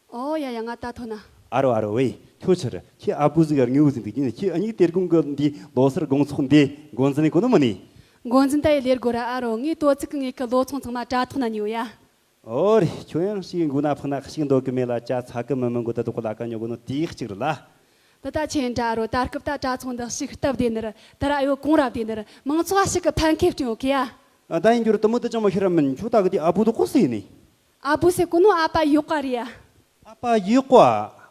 ཨོ་ཡ་ཡ། ང་ད་ཐོན་ན། ཨ་རོ་ཨ་རོ། ཝེ། ཁྱོད་ཆི་རེད། ཁྱོད་ཨ་བུ་ཟིག་ག་ངེས་བོ་ཟིག་འདུག་ཡིན། ཁྱོད་ཨ་ནི་དེར་གོང་གི་འདི་ལོ་སར་དགོང་ཚོགས་འདི་འགོ་འཛིན་ནི་གོ་ནི་མིན་ནི། འགོ་འཛིན་ད་ཡི་ལེར་གོ་ར། ཨ་རོ། ངའི་དོ་ཚིགས་གི་ངེས་གི་ལོ་ཚོང་ཚང་མ་དྲ་ཐོག་ན་ཉོ་ཡ། ཨོ་རེད། ཁྱོད་ཡང་ཞིག་མགོ་ན་ཕག་ན་ཞིག་འདོད་གི་མེད་ལ། ཅ་ཚ་གི་མི་མི་མགོ་ད་དོག་ལ་ཀ་ཉོ་གོ་ནོ་དེ་གཅིག་རེད་ལ། འདི་ད་ཆེན་དྲ་རོ། ད་སྐབས་ད་དྲ་ཚོང་འདི་ཞིག་སྟབས་བདེ་ནི་ར། ད་ར་ཨ་ཡོ་གོང་ར་བདེ་ནི་ར། མང་ཚོགས་ཞིག་གི་ཕན་ཁེ་སྤྲིང་ཡོད་གི་ཡ། ཨ། ད་ཡིན་རྒྱུ་རེད། དེ་མོ་དེ་ཅང་མ་ཤེས་ར་མིན། ཁྱོད་ད་གི་དེ་ཨ་བུ་དོ་ཀོ་སུ་ཡིན་ནི། ཨ་བུ་ཟེར་གོ་ནོ་ཨ་ཕ་ཡོག་ག་རེད་ཡ། ཨ་ཕ་ཡོག་ག།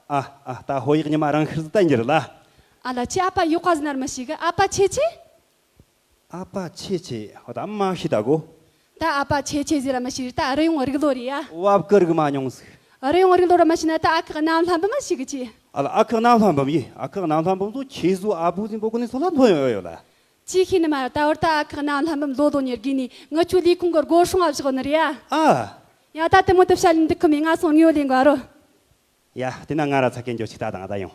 ཨ་ཨ། ད་ཧོ་ཡིག་ཉི་མ་རང་ཤིར་ད་ཡིན་ར་ལ། ཨ་ལ། ཁྱོས་ཨ་ཕ་ཡོག་ག་ཟེར་ན་ར་མི་ཤེས་གི། ཨ་ཕ་ཆེ་ཆེ། ཨ་ཕ་ཆེ་ཆེ། ཧོ་ད་མ་ཤེས་ད་གོ། ད་ཨ་ཕ་ཆེ་ཆེ་ཟེར་ར་མི་ཤེས་ར། ད་རི་ཡོང་རིག་ལོ་རེད་ཡ། བབ་ཀི་རིག་མ་མྱོང་ཟིག། རི་ཡོང་རིག་ལོ་ར་མི་ཤེས་ན་ད་ཨ་ཁུ་གནམ་ལྷ་འབུམ་མ་ཤེས་གི་ཆི། ཨ་ལ། ཨ་ཁུ་གནམ་ལྷ་འབུམ་ཡིན། ཨ་ཁུ་གནམ་ལྷ་འབུམ་ཚོ་ཁྱེད་ཚོ་ཨ་བུ་ཟིན་པོ་གོ་ནི་ཚོ་ལ་མཐོ་ཡོད་ཡོད་ལ། ཅི་ཤེས་ནི་མ་རེད། ད་བར་ད་ཨ་ཁུ་གནམ་ལྷ་འབུམ་ལོ་ལོ་ཉེར་དགུ་ནི་ངི་ཆོ་ལས་ཁུངས་གི་སྒོ་སྲུང་ང་བཞག་ནི་རེད་ཡ། ཨ། ཡ་ད་དེ་མོ་དེ་བྱ་ལིན་འདི་ཁུ་མི་ང་སོང་ངེ་ལེན་ག་རོ། ཡ་དེ་ན་ང་ར་ཚ་གན་འཇོ་ཅིག་ད་དང་ད་ཡོང་།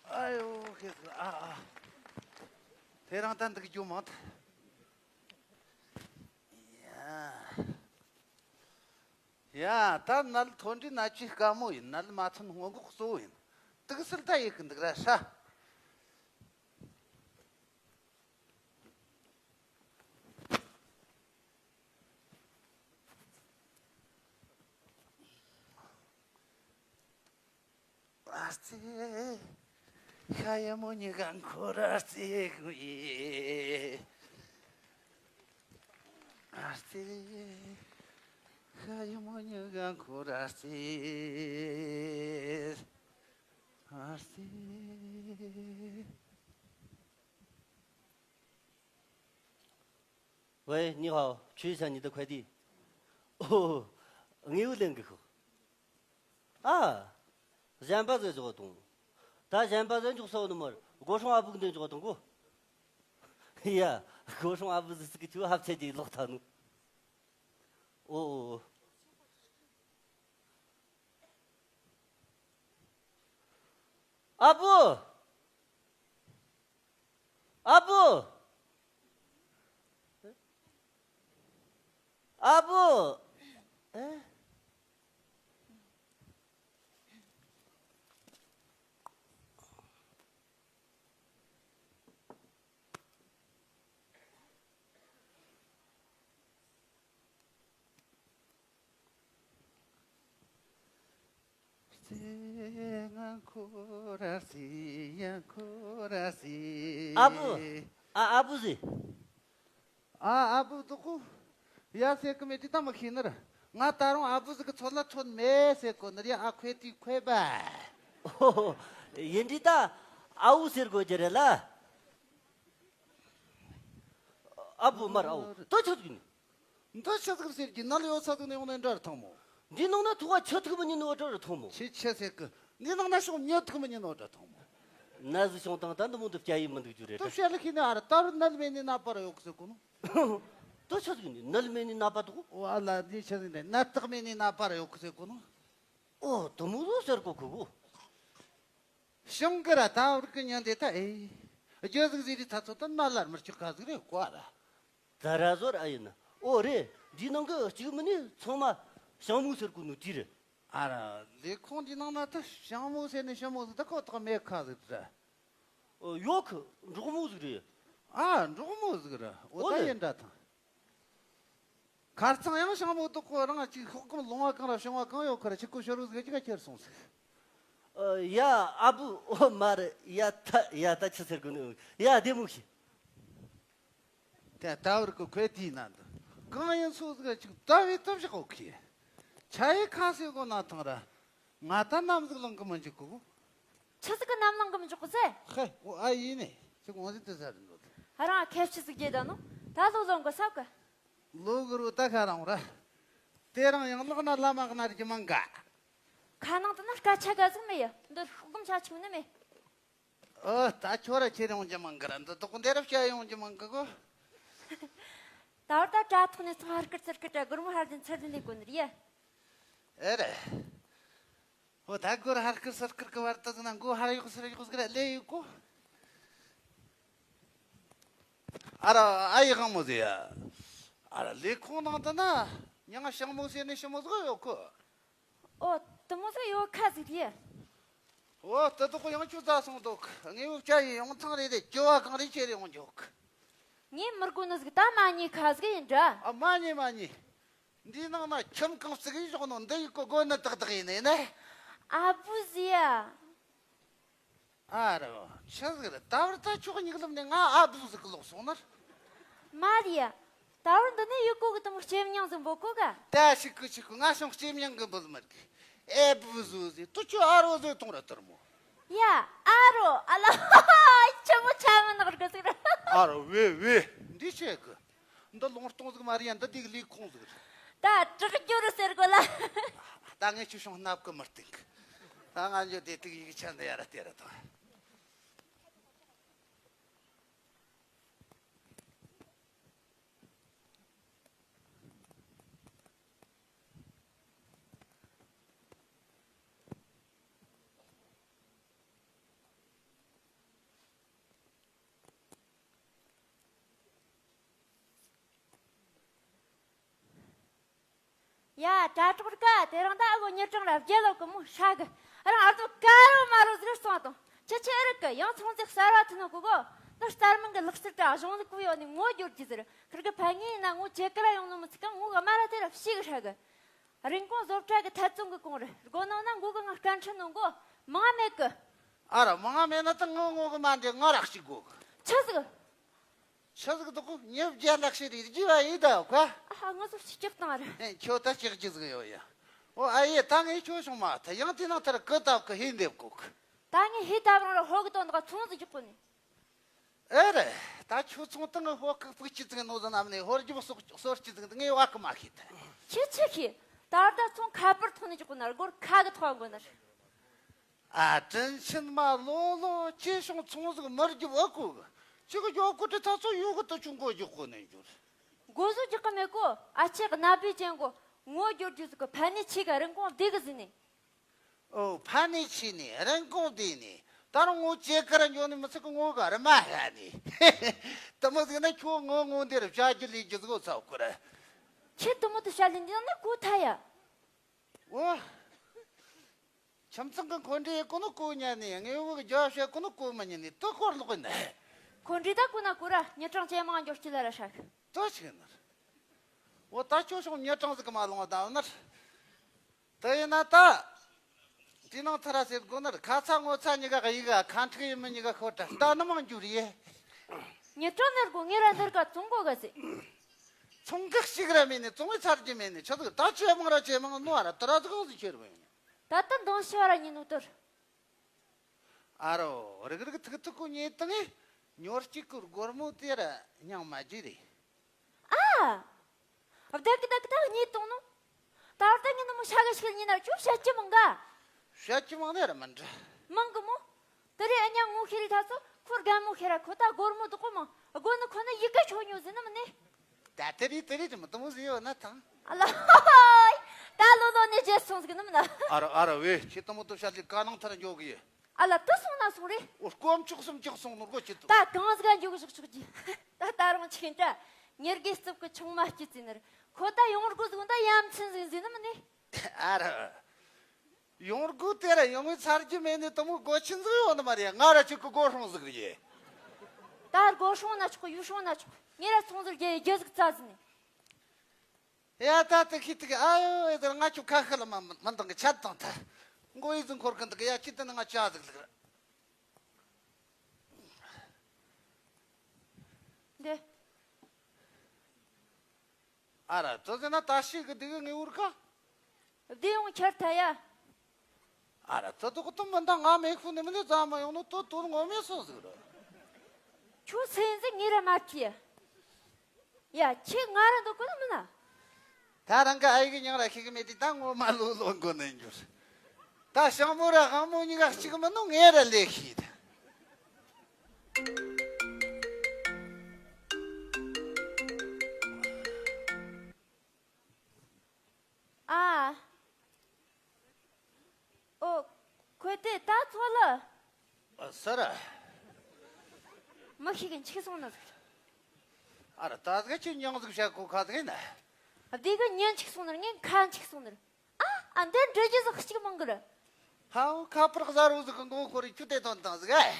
ཨ་ཡོ་ཁེ་ཁེ། ཨ་ཨ། དེ་རང་ད་འདུག་རྒྱུ་མང་ཐལ། ཡ། ཡ། ད་ནལ་ཐོན་འདྲི་ན་ཆུ་དཀའ་མོ་ཡིན། ནལ་མ་ཐོན་སྔོན་འགོག་གཙོ་བོ་ཡིན། དུག་སེལ་ད་ཡེ་གི་འདུག་ར་ཧྲ། ཨ་ཙི། ཤ་ཡ་མོ་ཉི་ག་འཁོར་ཨ་ཙི་གུ་ཡི། ཨ་ཙི། ཤ་ཡ་མོ་ཉི་ག་འཁོར་ཨ་ཙི། ཨ་ཙི། 喂，你好，取一下你的快递。哦，我有两个货。啊，现把子就动。他现把子就说的么，我说话不跟你就动过。哎呀，我说话不是这个就还在这落他呢。哦，哦，哦。 ཨ་བུ། ཨ་བུ། ཨ་བུ། ཨེ། ཨ་བུ། ཨ། ཨ་བུ་ཟེར། ཨ། ཨ་བུ་དོ་ཀོ། ཡ་ཟེར་གི་མེད་དེ་ད་མི་ཤེས་ནི་ར། ང་ད་རུང་ཨ་བུ་ཟིག་གི་ཚོད་ལ་ཚོད་མེད་ཟེར་གོ་ནི་ར། ཡ་ཨ་ཁོས་དེ་ཁོས་པ། ཨོ། ཡིན་དྲི་ད་ཨ་བུ་ཟེར་དགོས་རྒྱུ་རེད་ལ། ཨ་བུ་མར་ཨ་བུ་དོ་ཆོད་གི་ནི། འདི་ཆི་ཟིག་ཟེར་གི། ནལ་ཡོད་ས་ཟིག་ནས་ཡོང་ནས་འདྲ་ར་ཐང་མོ། འདི་ནང་ན་ཐུག་པ་ཆུ་ཐིགས་མི་ཉན་ནོ་འདྲ་ར་ཐང་མོ། ཆི་ཆི་ཟེར་གི། འདི་ནང་ན་ཤོང་མྱི་ཐིགས་མི་ཉན་ནོ་འདྲ་ཐང་མོ། ནད་ཟིག་བྱུང་དང་ད་འདི་མོ་འདི་བསྐྱལ་ཡི་མི་འདུག་རྒྱུ་རེད། དུ་བཤད་ལ་ཤེས་ནི་ཨ་ར། ད་རུང་ནད་མེད་ནི་ན་པ་ར་ཡོད་གི་ཟེར་གོ་ནོ། དུ་ཆི་ཟིག་ནི་ནད་མེད་ནི་ན་པ་དུ། ཨོ་ཨ་ལ། འདི་ཆི་ཟིག་ནི་ནད་རྟགས་མེད་ནི་ན་པ་ར་ཡོད་གི་ཟེར་གོ་ནོ། ཨོ་དུ་མོ་ཟོ་ཟེར་གོ་གི་གོ། ཤིང་གི་ར་ད་བར་གི་ཉན་དེ་ད་ཨེ། རྒྱུ་ཟིག་ཟེར་རི་ཐ་ཚོ་ད་ན་ལར་མར་ཆུ་ཁ་ཟིག་རེད་ཀོ་ཨ་ར། ད་ར་ཟོར་ཨ་ཡིན་ན། ཨོ་རེད། འདི་ནང་གི་གཅིག་མིན་ནི་ཚང་མ་ཞང་མོ་ཟེར་གོ་ནོ་དེ་རེད། ཨ་ར། ལས་ཁུངས་འདི་ནང་ན་ད་ཞང་མོ་ཟེར་ནི་ཞང་མོ་ཟིག་ད་ཁོ་ཐག་མེད་ཁ་ཟིག་རེད། ཨོ་ཡོད་གི། འབྲོག་མོ་ཟིག་རེད། ཨ། འབྲོག་མོ་ཟིག་རེད། ཨོ་ཨོ་ད་ལེ། ཡིན་འདྲ་ཐང་། ཁ་རྩང་ཡང་ཞང་མོ་དོ་ཀོ་རང་ཅིག་ཤོག་གམ་ལོང་བ་གང་ར་ཤོང་བ་གང་ཡོད་ཁ་ར་ཆི་ཀོ་ཤོ་རུ་ཟིག་ཅིག་ཁྱེར་སོང་ཟིག། ཨ། ཡ་ཨ་བུ། ཨོ་མ་རེད། ཡ་ད་ཡ་ད་ཆི་ཟེར་གོ་ནི། ཡ་བདེ་མོ་ཤི། དེ་ད་བར་གི་ཁོས་དེའི་ནང་དུ་གང་ཡིན་སོ་ཟིག་ཅིག་ད་བའི་ཐབས་ཤག་ཨོ་ཁི། ཆ་ཡི་ཁ་སེ་གོ་ན་ཐང་ར། ང་ད་ནམ་ཟིག་ལང་གི་མི་འཇུག་གོ། ཆི་ཟིག་གི་ནམ་ལང་གི་མི་འཇུག་གོ་ཟེ། ཧེ། འོ་ཨ་ཡིན་ནི། ཅིག་འོང་ཟིག་དེ་ཟ་རིན་འདུག་ཨ་རང་ཁེབས་ཆི་ཟིག་རྒྱས་ད་ནོ། ད་ལོ་ལོང་གི་ས་གི། ལོ་གི་རུ་ད་ཁ་རང་ར། དེ་རང་ཡང་ལག་ན་བླ་མ་གནར་གྱི་མང་ག་ཁ་ནང་དུ་ན་སྐད་ཆ་ག་ཟིག་མེད་ཡ། འདི་ཤོག་སྒམ་ཆ་ཆུང་ནི་མེད། ཨོ། ད་ཁྱོད་ར་ཁྱེར་ཡོང་རྒྱུ་མང་གི་ར། འདི་དོག་འདི་ར་བཤད་ཡོང་རྒྱུ་མང་གི་གོ། ད་བར་ད་དྲ་ཐོག་ནས་ཚང་ཧར་ཀིར་ཚུར་ཀིར་དྲ་སྒོར་མོ་ཧར་ལྡན་ཚུར་ལྡན་ལས་གོ་ནི་རེད་ཡ། ཨེ་རེད། ཨོ། ད་སྒོར་ཧར་ཀིར་ཚུར་ཀིར་གི་བར་དུ་ཟིན་ན་མགོ་ཧར་གཡོག་ཚུར་གཡོག་ཟིག་ར་ལས་ཡོད་གོ། ཨ་ར་ཨ་ཡེ་དབང་མོ་ཟེར་ཡ། ཨ་ར་ལས་ཁུངས་ནང་དུ་ན་མྱང་ཞང་མོ་ཟེར་ནི་ཞི་མོ་ཟིག་ཡོད་གོ། ཨོ། དེ་མོ་ཟིག་ཡོད་ཁ་ཟིག་རེད། ཨོ། དེ་དག་ཡང་ཁྱོད་ད་སོང་འདུག་དངོས་པོ་བཅའ་ཡི་ཡོང་ཐང་རེད་དེ། སྐྱོ་བ་གང་རེད་ཁྱེར་ཡོང་འཇོག་ངས་མི་དགོས་ནི་ཟིག་ད་མ་ཉེས་ཁ་ཟིག་ཡིན་འདྲ། ཨ། མ་ཉེས་མ་ཉེས། འདིའི་ནང་ན་ཁྱིམ་གང་ཟིག་ཡིན་ཞོག་ནོ་འདི་ཡི་གོ་དགོས་ནི་ཏག་ཏག་ཡིན་ནི་ན། ཨ་བུ་ཟེར་ཡ། ཨ་རོ། ཆི་ཟིག་རེད། ད་བར་ད་ཁྱོད་མྱིག་ལམ་ནས་ང་ཨ་བུ་ཟིག་ལོག་སོང་ནར། མ་རེད་ཡ། ད་བར་འདི་ནས་ཡོད་གོ་གི་དུ་མོ་ལྕེ་མྱང་ཟིག་འབོད་གོ་ག་ད་ཤི་ཀི་ཤི་ཀི། ང་ཤོང་ལྕེ་མྱང་གི་འབོད་མི་རིག་ཨེ་བུ་ཟོ་ཟེ། དུ་ཁྱོད་ཨ་རོ་ཟོ་གཏོང་ར་དར་མོ། ཡ། ཨ་རོ། ཨ་ལ། ཆི་མོ་ཆ་མི་ནག་རྒྱུ་ཟིག་ར། ཨ་རོ། ཝེ་ཝེ། འདི་ཆེ་གི། འདི་ལུང་སྟོང་ཟིག་མ་རེད་ཡ། འདི་དེ་གི་ལས་ཁུངས་ཟིག་རེད། ད་དྲག་རྒྱུ་རུ་ཟེར་གོ་ལ། ད་ངས་ཁྱོད་ཤོང་སྣབས་ཀི་མི་སྟེང་གི། ད་ང་འཇོ་དེ་དུག་ཡིག་ཆ་འདི་ཡ་ར་དེ་ར་དང་། ཡ། དྲ་གྲོགས་རིགས་ག་དེ་རིང་ད་ཨ་གོ་ཉི་གྲངས་ར་བརྒྱད་ལོ་གི་མོ་ཧྲ་གི། རང་ཨར་ཚོ་ཀ་རོ་མ་རོ་ཟིག་སོང་དང་། ཁྱེད་ཆེ་རིགས་གི་ཡང་ཚོང་རྫས་གསར་བ་ཐོན་ནོ་གོ་གོ། འདི་རྩར་མིན་གི་ལག་རྩལ་དྲ་གཞུང་ལུགས་གོ་ཡོད་ནི་ངོ་སྒྱུར་རྒྱུ་ཟེར། ཁིར་གི་ཕ་ངའི་ན་ངོ་ཇེ་ཀ་ར་ཡོང་ནོ་མི་ཚིག་ག་ངོ་གི་མ་ར་དེ་ར་ཕྱི་གི་ཧྲ་གི། རིན་གོང་བཟོ་གྲྭ་གི་ཐད་ཚོང་གི་གོང་རེད། སྒོ་ནང་ན་མགོ་གི་ང་སྐད་འཕྲིན་ནོ་མགོ་མང་མེད་གི། ཨ་ར་མང་མེད་ན་ད་ངོ་ངོ་གི་མ་འདི་ང་ར་ཞིག་དགོ་གི། ཆི་ཟིག་ཆི་ཟིག་འདུག་གོ། ཉེ་བརྒྱ་ལག་ཤེས་རེད་རྒྱུ་བ་ཡིན་ད་ཁ། ཨ་ཧ། ང་ཚོ་ཞིག་ཀྱག་བཏང་རེད། ཨེ། ཁྱོད་ད་ཅིག་རྒྱུ་ཟིག་ཡོད་ཡ། ཨོ་ཨ་ཡེ། ད་ངས་ཁྱོད་བྱུང་མ་ཐལ། ཡང་དེ་ནང་ཐར་གི་ད་གི་ཧེ་འདེབས་གོ་གི། ད་ངས་ཧེ་ད་རང་ར་ཧོ་གི་དོན་དག་ཚོང་ཟིག་རྒྱག་གོ་ནི། ཨེ་རེད། ད་ཁྱོད་ཚོང་དང་ངི་ཧོ་གི་ཕུག་ཅི་ཟིག་ནོ་ཟ་ནམ་ནས་ཧོར་རྒྱུ་སོག་སོར་ཅི་ཟིག་འདི་ངས་བ་གི་མ་ཤེས་ཐལ། ཁྱེད་ཆི་ཤེས། ད་བར་ད་ཚོང་ཁ་པར་ཐོག་ནས་རྒྱག་གོ་ན་སྒོར་ཁ་གི་ཐོག་གོ་ན་རེད། ཨ། དྲིན་ཆེན་མ་ལོ་ལོ། ཁྱེད་ཤོང་ཚོང་ཟིག་མར་རྒྱུ་བ་གོ་གི། ཁྱེད་གི་ཇོ་གོ་ཏྲི་ཐ་ཚོ་ཡོ་གི་ཏུ་ཆུང་གོ་རྒྱུ་གོ་ནས་འཇུར། འགོ་བཟོ་རྒྱག་གི་མེད་གོ། ཨ་ཆེ་གི་ན་བུའི་ཅན་གོ་ངོ་རྒྱོ་རྒྱུ་ཟིག་གི་ཕ་ནི་ཆེ་གི་རིན་གོང་བདེ་གི་ཟིན་ནས། ཨོ། ཕ་ནི་ཆེ་ནས་རིན་གོང་བདེ་ནས། ད་རུང་ངོ་ཇེ་ཀ་ར་འཇོ་ནི་མི་ཚིག་གི་ངོ་ག་ར་མ་ཧ་ནི། དུ་མོ་ཟིག་ན་ཁྱོད་ངོ་ངོ་འདིར་བྱ་རྒྱུ་ལས་རྒྱུ་ཟིག་གོ་ཚ་གོ་ར། ཁྱེད་དུ་མོ་དུ་བྱ་ལས་འདི་ན་གོ་ཐ་ཡ། ཨོ། ཁྱིམ་ཚང་གི་འཁོན་འདྲེ་ཡེ་གོ་ནོ་གོ་ཉན་ནི། དངོས་བོ་གི་རྒྱབ་བཤད་གོ་ནོ་གོ་མི་ཉན་ནི། དུ་སྐོར་ལོག་ཡིན་ནི། འཁོན་འདྲེ་ད་གོ་ན་གོ་ར། ཉི་གྲངས་ཇེ་མང་འགྱོ་སྐྱིད་ལ་ར་ཧྲག་དུ་ཞིག་ཡིན་ནི། འོ། ད་ཁྱོད་ཤོང་ཉི་གྲངས་ཟིག་གི་མ་ལོང་བ་ད་ནི། དུ་ཡིན་ན་ད། དེ་ནང་ཐ་ར་ཟེར་དགོ་ནི། ཁ་ཚ་ངོ་ཚ་གཉིས་ཀ་ག་ཡི་ག་ཁ་འཁྲིག་ཡིན་མི་གཉིས་ཀ་ཤོར་དྲ་ད་ནི་མང་འགྱུར་ཡེ། ཉི་གྲངས་ནི་དགོ་ངེ་ར་འདིར་ག་ཚོང་གོ་ག་ཟེ། ཚོང་གི་ཞིག་ར་མེད་ནི། ཚོང་བའི་ཚར་གྱི་མེད་ནི། ཆི་ཟིག་ད་ཇེ་མང་ར་ཇེ་མང་ནོ་ཨ་ར་དུ་ར་ཟིག་ཟིག་ཁྱེར་བ་ཡིན། ད་ལྟ་འདང་ཞི་བ་ར་ཉིན་ནོ་དུར། ཨ་རོ། རིག་རིག་ཐིག་ཐིག་གོ་ཉེ་དང་ངས་ཉོར་གཅིག་གི་སྒོར་མོ་དེ་ར་མྱང་མ་བརྗེ་རེད། ཨ། བདག་གི་བདག་གི་ད་གཉིད་གཏོང་ནོ། ད་བར་ད་ངས་ནུ་མོ་ཤ་ག་ཤི་ག་ཉིན་ན་ཁྱོད་བཤད་ཀྱི་མང་ག་བཤད་ཀྱི་མང་ནི་ར་མི་འདྲ། མང་གི་མོ། དེ་རེ་ཨ་ཉ་ངོ་ཤེས་རེ་ད་ཚོ་ཁོ་རྒན་མོ་ཤེས་ར་ཁོ་ད་སྒོར་མོ་དུ་གོ་མང་སྒོ་ནི་ཁོ་ནི་ཡི་གེ་ཆོ་ཉོ་ཟིན་ནི་མིན་ནི། ད་དེ་རེད་དེ་རེད་མི་དུ་མོ་ཟིན་ཡོད་ན་ཐང་། ཨ་ལ་ཧོ་ཧོ་ཧོ། ད་ལོ་ལོ་ནི་རྗེས་སོང་ཟིག་ནི་མིན་ན། ཨ་ར་ཨ་ར་ཝེ། ཁྱེད་དུ་མོ་དུ་བཤད་ལི་ཀ་ནང་ཐར་འཇོག་གི་ཡེ། ཨ་ལ་དུ་སོང་ན་སོང་རེད། འོ། སྐོམ་ཆུག་སུམ་ཆུག་སོང་ནོར་གོ་ཁྱེད་དུ། ད་གང་ཟིག་འཇུག་ཞོག་ཆོག་གི། ད་ད་རུང་ཆིག་འདྲ། ཉེར་དགུའི་རྩིབ་གི་ཆུང་མ་སྐྱིད་ཙི་ནར། ཁོ་ད་ཡོང་སྒོ་ཟིག་ད་ཡ་མཚན་ཟིག་ཟིན་ནི་མིན་ནི། ཨ་ར། ཡོང་སྒོ་དེ་ར་ཡོང་བའི་ཚར་རྒྱུ་མེད་ནི་དུ་མོ་སྒོ་ཆེན་ཟིག་ཡོད་ནི་མ་རེད། ང་ར་ཆིག་གི་སྒོ་སྲུང་ཟིག་རེད། ད་སྒོ་སྲུང་ན་ཆོག་གི། ཡུལ་སྲུང་ན་ཆོག་གི། ངེད་ར་ཚོང་ཟིག་རྒྱལ་རྒྱལ་ཟིག་རྩ་ཟིན་ནི། ཡ། ད་དེ་ཤི་ཐིག་ཨ་ཡོ། ཨེ་ཟེར། ང་ཁྱོད་ཁ་ཤི་ལ་མ་མི་འདང་གི་ཆད་དང་ཐ། མགོ་ཡི་ཟིན་འཁོར་གི་འདུག་ཡ། ཁྱི་དེ་ནི་ང་ཅག་ཟིག་ལིག་ར། འདི། ཨ་ར། དོ་ཟེར་ན་ད་ཤི་གི་འདུག་གི་ངའི་འུར་ཁ། བདེ་ཡོང་ཁྱེར་ཐལ་ཡ། ཨ་ར་ཙི་ཏོག་ཏུ་མི་འདང་ང་མེ་ཁུ་ནི་མི་ནི་ཙམ་མ་ཡོང་ནོ་ཏོ་ཏོ་ངོ་མེ་སོང་ཟིག་ར། ཁྱོད་སེམས་ཟིག་ངེ་ར་མ་ཁྱི། ཡ་ཁྱི་ང་ར་འདུག་གོ་ནི་མིན་ན། ད་རང་གི་ཨའི་གི་མྱིང་ར་ཤེས་གི་མེད་དེ་ད་ངོ་མ་ལོ་ལོ་འགོ་ནས་འགྱུར། ད་ཞང་མོ་ར་ཧང་མོ་གཉིས་ཀ་གཅིག་མིན་ནོ་ངེ་ར་ལས་ཤེས་ད། ཨ། ཨོ། ཁོས་དེ་ད་ཚོ་ལ། ཨ་སར། མི་ཤེས་གི་འཆིག་སོང་ནི་ཟིག། ཨ་ར་ད་ཟིག་ཁྱོད་མྱིང་ཟིག་བཤད་གོ་ཁ་ཟིག་ཡིན་ན། བདེ་གི་ཉིན་འཆིག་སོང་ནི་ངས་ཁ་འཆིག་སོང་ནི། ཨ་ཨ་འདི་འདྲི་རྒྱུ་ཟིག་གཅིག་མང་གི་ར། ཧའོ་ཁ་པར་གཟའ་རུ་ཟིག་གི་མགོ་ཁོ་རེ་ཁྱོད་དེ་དོན་དང་ཟིག་ཨེ།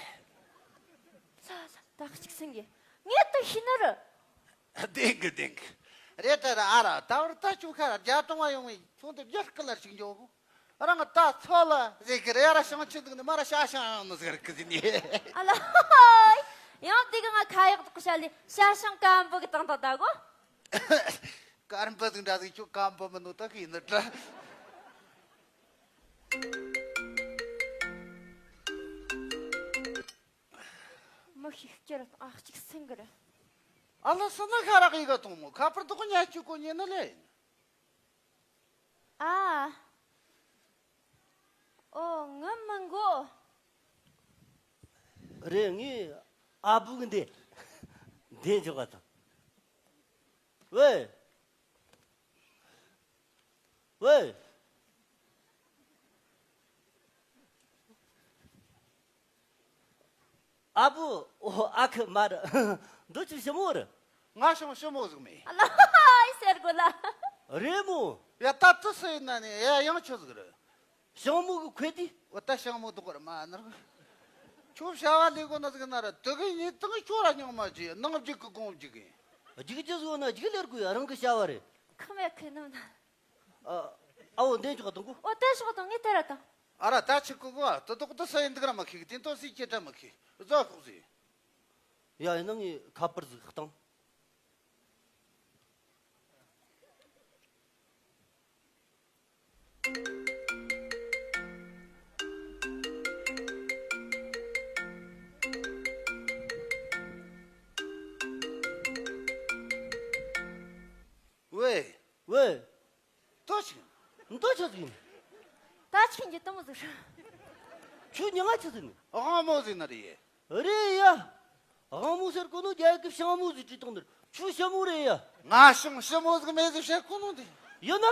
ས་ས་ད་གཅིག་སེང་གི། ངས་དེ་ཤེས་ནི་ར། བདེན་གི་བདེན་གི། རེད་ད་ར་ཨ་ར་ད་བར་ད་ཁྱོད་ཁ་ར་རྒྱ་གྲོང་བ་ཡོང་བའི་ཁྱོད་དེ་རྒྱ་སྐུ་ལ་ཞིག་འཇོག་གོ། རང་ད་ཚོ་ལ་ཟེར་གི་རེད་ཡ་ར་ཞང་ཆུ་འདུག་ནི་མ་ར་ཤ་ཞང་ཡང་ནི་ཟེར་གི་ཟིན་ནི། ཨ་ལ་ཧོ། ཡང་དེ་གི་ང་ཁ་ཡག་དག་བྱ་ལེ་ཤ་ཞང་སྐམ་པོ་གི་དང་དང་ད་གོ། སྐམ་པོ་ཟིག་འདྲ་ཟིག་ཁྱོད་སྐམ་པོ་མི་ནོ་ད་གི་ཡིན་ནི་འདྲ། མི་ཤེས་སྐྱར་ཨ་གཅིག་སེང་གི་རེད། ཨ་ལ་སི་ན་ཤ་རག་ཡི་ག་གཏོང་མོ་ཁ་པར་དོག་ཉ་ཆུ་གོ་ཉེ་ནི་ལེ། ཨ། ཨོ་ངི་མི་མགོ། རེད་ངས་ཨ་བུ་གི་འདི་འདི་འཇོག་ག་དང་། ཝེ། ཝེ། ཨ་བུ། ཨོ་ཨ་ཁུ་མ་རེད། འདི་ཅི་ཞི་མོ་རེད། ང་ཞང་ཞི་མོ་ཟིག་མེད། ཨ་ལ་ཧ་ཧ་ཟེར་གོ་ལ། རེད་མོ། ཡ་ད་ཏི་སུ་ཡིན་ན་ནི་ཡ་ཡང་ཆི་ཟིག་རེད། ཞང་མོ་གི་ཁོས་དེ། འོ་ད་ཞང་མོ་དོག་ར་མ་ནར། ཁྱོད་བྱ་བ་ལས་གོ་ན་ཟིག་ན་ར་དུ་གི་ཉིས་དང་ཁྱོད་ར་སྙིང་མ་རྗེ་ནང་རྒྱུག་གི་གོང་རྒྱུག་གི། རྒྱུག་རྒྱུ་ཟོ་ན་རྒྱུག་ལེར་གོ་ཡ་རང་གི་བྱ་བ་རེད། ཁམ་ཡ་ཁེ་ནམ་ན། ཨ་ཨ་བོ་འདན་ཅོག་དང་གོ། འོ་ད་ཤོག་དང་ངས་དེ་ར་དང་། ཨ་ར་ད་ཆི་གོ་གོ་ཨ་དོ་དོག་ཏུ་ས་ཡིན་འདུག་ར་མ་ཁེ་གི་དེ་དོ་སི་ཁྱེད་ར་མ་ཁེ་རྫ་ཤོག་ཟི། ཡ་ཡིན་ན་ངས་ཁ་པར་ཟིག་བཏང་། ཝེ། ཝེ། ཏོ་ཆི། ཏོ་ཆི་ཟིག་ཡིན། ད་ཆི་འགྱོ་ཏོ་མོ་ཟིག་ར། ཁྱོད་མྱིང་ང་ཆི་ཟིག་ནི། དབང་མོ་ཟིག་ནི་རེད། རེད་ཡ། དབང་མོ་ཟེར་གོ་ནོ་རྒྱ་གི་ཞང་མོ་ཟིག་བྲིས་བཏང་ནི་རེད། ཁྱོད་ཞི་མོ་རེད་ཡ། ང་ཞང་ཞི་མོ་ཟིག་མེད་ཟིག་བཤད་གོ་ནོ་འདི། ཡིན་ན།